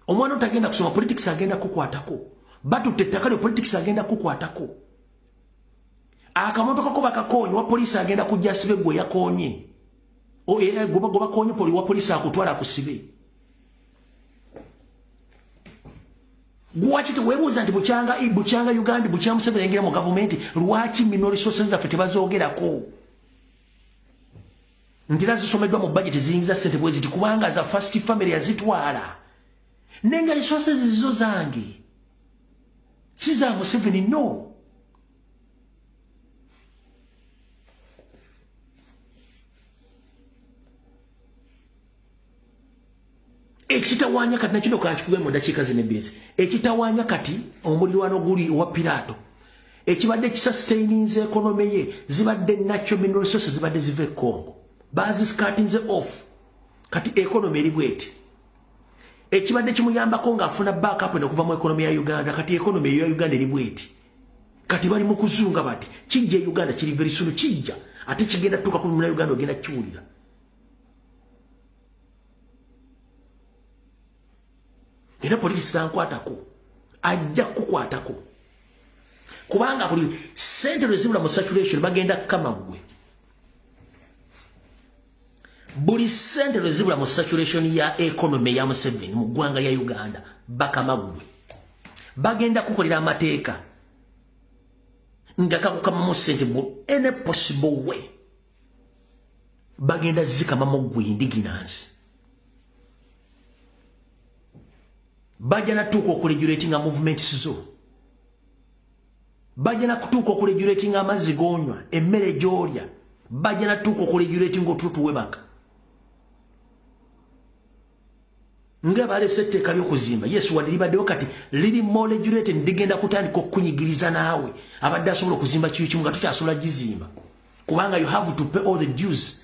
Omwana otagenda kusoma, politics agenda kukwatako. Batutte ettaka lyo, politics agenda kukwatako. Akamotoka ko bakakoonye, wa poliisi agenda kujja asibe gwe yakoonye. Gwe bakoonye poli wa poliisi akutwala akusibe. Lwaki teweebuuza nti bukyanga bukyanga Uganda, bukyanga Museveni ayingira mu gavumenti, lwaki mineral resources zaffe tebazoogerako nti era zisomeddwa mu budget, ziyingiza ssente bwe ziti? Kubanga za first family yazitwala, nenga resources zizo zange, si za Museveni. No, ekitawanya kati nakino kankikube mu dakiika zino ebbiri. Ekitawanya kati omulirwano guli owa Piraato, ekibadde kisustaininze economy ye zibadde natural mineral resources, zibadde ziva e Congo, bazicuttinze off. Kati economy eri bweti. Ekibadde kimuyambako ng'afuna backup okuva mu economy ya Uganda, kati economy ya Uganda eri bweti. Kati bali mu kuzunga bati kijja e Uganda, kiri very soon kijja, ate kigenda tuuka ku muna Uganda, ogenda kiwulira. Era polisi tankwatako, ajja kukwatako, kubanga buli sente lwe zibula mu saturation bagenda kukama ggwe. Buli sente lwe zibula mu saturation ya economy ya Museveni mu ggwanga lya Uganda, bakama ggwe. Bagenda kukolera amateeka nga kakukamamu sente mu any possible way, bagenda zikamamu ggwe indigenous. Bajja natuuka okuregulatinga movements zo, bajja nakutuuka okuregulatinga amazzi g'onywa, emmere gy'olya, bajja natuuka okuregulatinga otulo tuwebaka. Nga balese etteeka ly'okuzimba, yes, wadde libaddewo, kati liri more regulated, ligenda kutandika okukunyigiriza naawe abadde asobola okuzimba kiyu kimu nga tukyasobola gizimba, kubanga you have to pay all the dues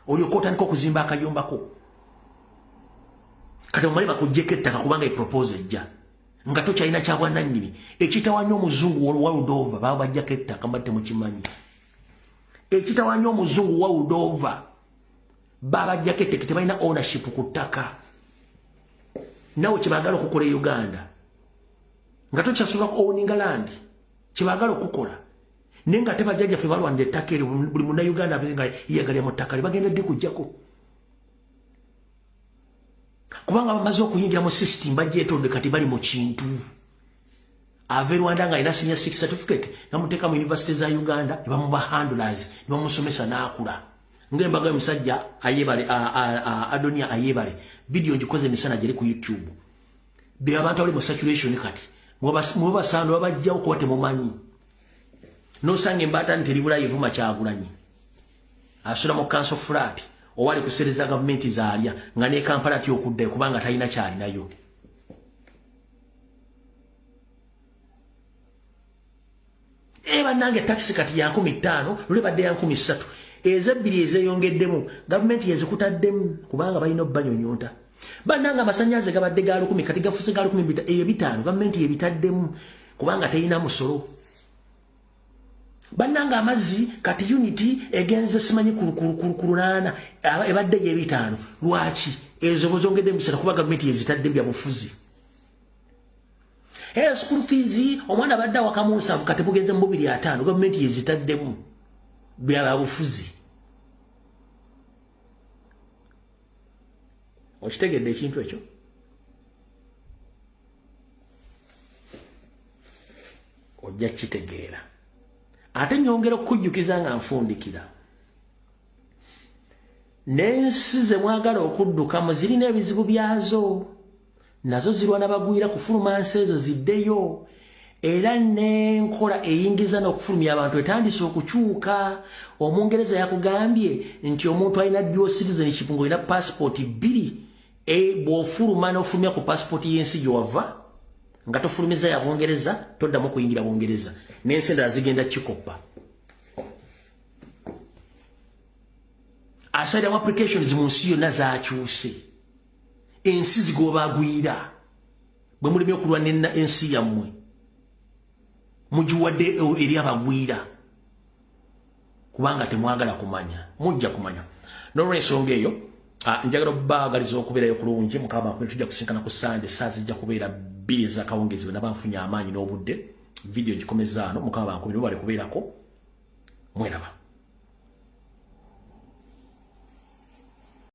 olyoka otandika okuzimba akayumbako. Kati omale bakuggyeko ettaka, kubanga epropose ejja nga tokyalina kyabwanannyini. Ekitawanya omuzungu world over, baba bajjako ettaka, mbadde temukimanyi. Ekitawanya omuzungu world over, babajjako ettaka, tebalina ownership ku ttaka. Nawe kyebagala okukola e Uganda, nga tokyasobola ku owninga land, kyebagala okukola. Naye nga ate bajjajjaffe balwanira ettaka eryo, buli munnauganda nga yeyagalira mu ttaka lye, bagenda ddi kujjako? Kubanga bamaze okuyingira mu system, bajetonde. Kati bali mu kintu. Ava e Rwanda nga alina senior six certificate, namuteeka mu university za Uganda, ne bamuba handlers, ne bamusomesa n'akula ngaembaga. Omusajja Ayebale, Adonia Ayebale, video ngikoze emisana, giri ku YouTube. Be abantu abali mu saturation kati mubasaano babajjawo kuba temumanyi. Nosanga embaata nti eribulayo evuma Kyagulanyi, asula mu council flat owali kusereza gavumenti zaalya, nga ne Kampala ty okuddayo kubanga talina kyalinayo. E bannange, takisi kati ya 5,000, luli badde ya 3,000. Ezebbiri ezeyongeddemu gavumenti yezikutaddemu, kubanga balina obbanyonyonta. Bannanga, amasannyalaze gabadde ga 1000, kati gafuuse ga 1500. Gavumenti yebitaddemu kubanga terina musolo. Bannanga, amazzi kati unit egenze simanyi ku 800, ebadde ye5. Lwaki ezo bozongedde emisala? Kuba gavumenti yezitadde, byabufuzi. Era school fees, omwana abadde awaka mu 70, kati bugenze mu 250. Gavumenti yezitaddemu, byabufuzi. Okitegedde ekintu ekyo? Ojja kitegeera. Ate nyongera okukujjukiza nga nfundikira, n'ensi ze mwagala okuddukamu zirina ebizibu byazo, nazo zirwana bagwira kufuluma nsi ezo ziddeyo. Era n'enkola eyingiza n'okufulumya abantu etandise okukyuka. Omungereza yakugambye nti omuntu alina dual citizenship, ng'olina passport bbiri, bw'ofuluma n'ofulumya ku passport y'ensi gy'owava nga tofulumiza ya Bungereza, toddamu kuyingira Bungereza. N'ensi endala zigenda kikoppa. Asylum applications mu nsi yonna zakyuse. Ensi zigobagwira. Bwe mulemye okulwana ensi yammwe, mugiwadde eri abagwira kubanga temwagala kumanya. Mujja kumanya. N'olwensonga eyo, njagala obbaagaliza okubeerayo kulungi. Mukama akube. Tujja kusinkana ku Sande, saa zijja kubeera 2 ez'akawungeezi, bwe naba nfunye amaanyi n'obudde. Vidiyo gikomezaano. Mukama bankubire, bale kubeerako. Mweraba.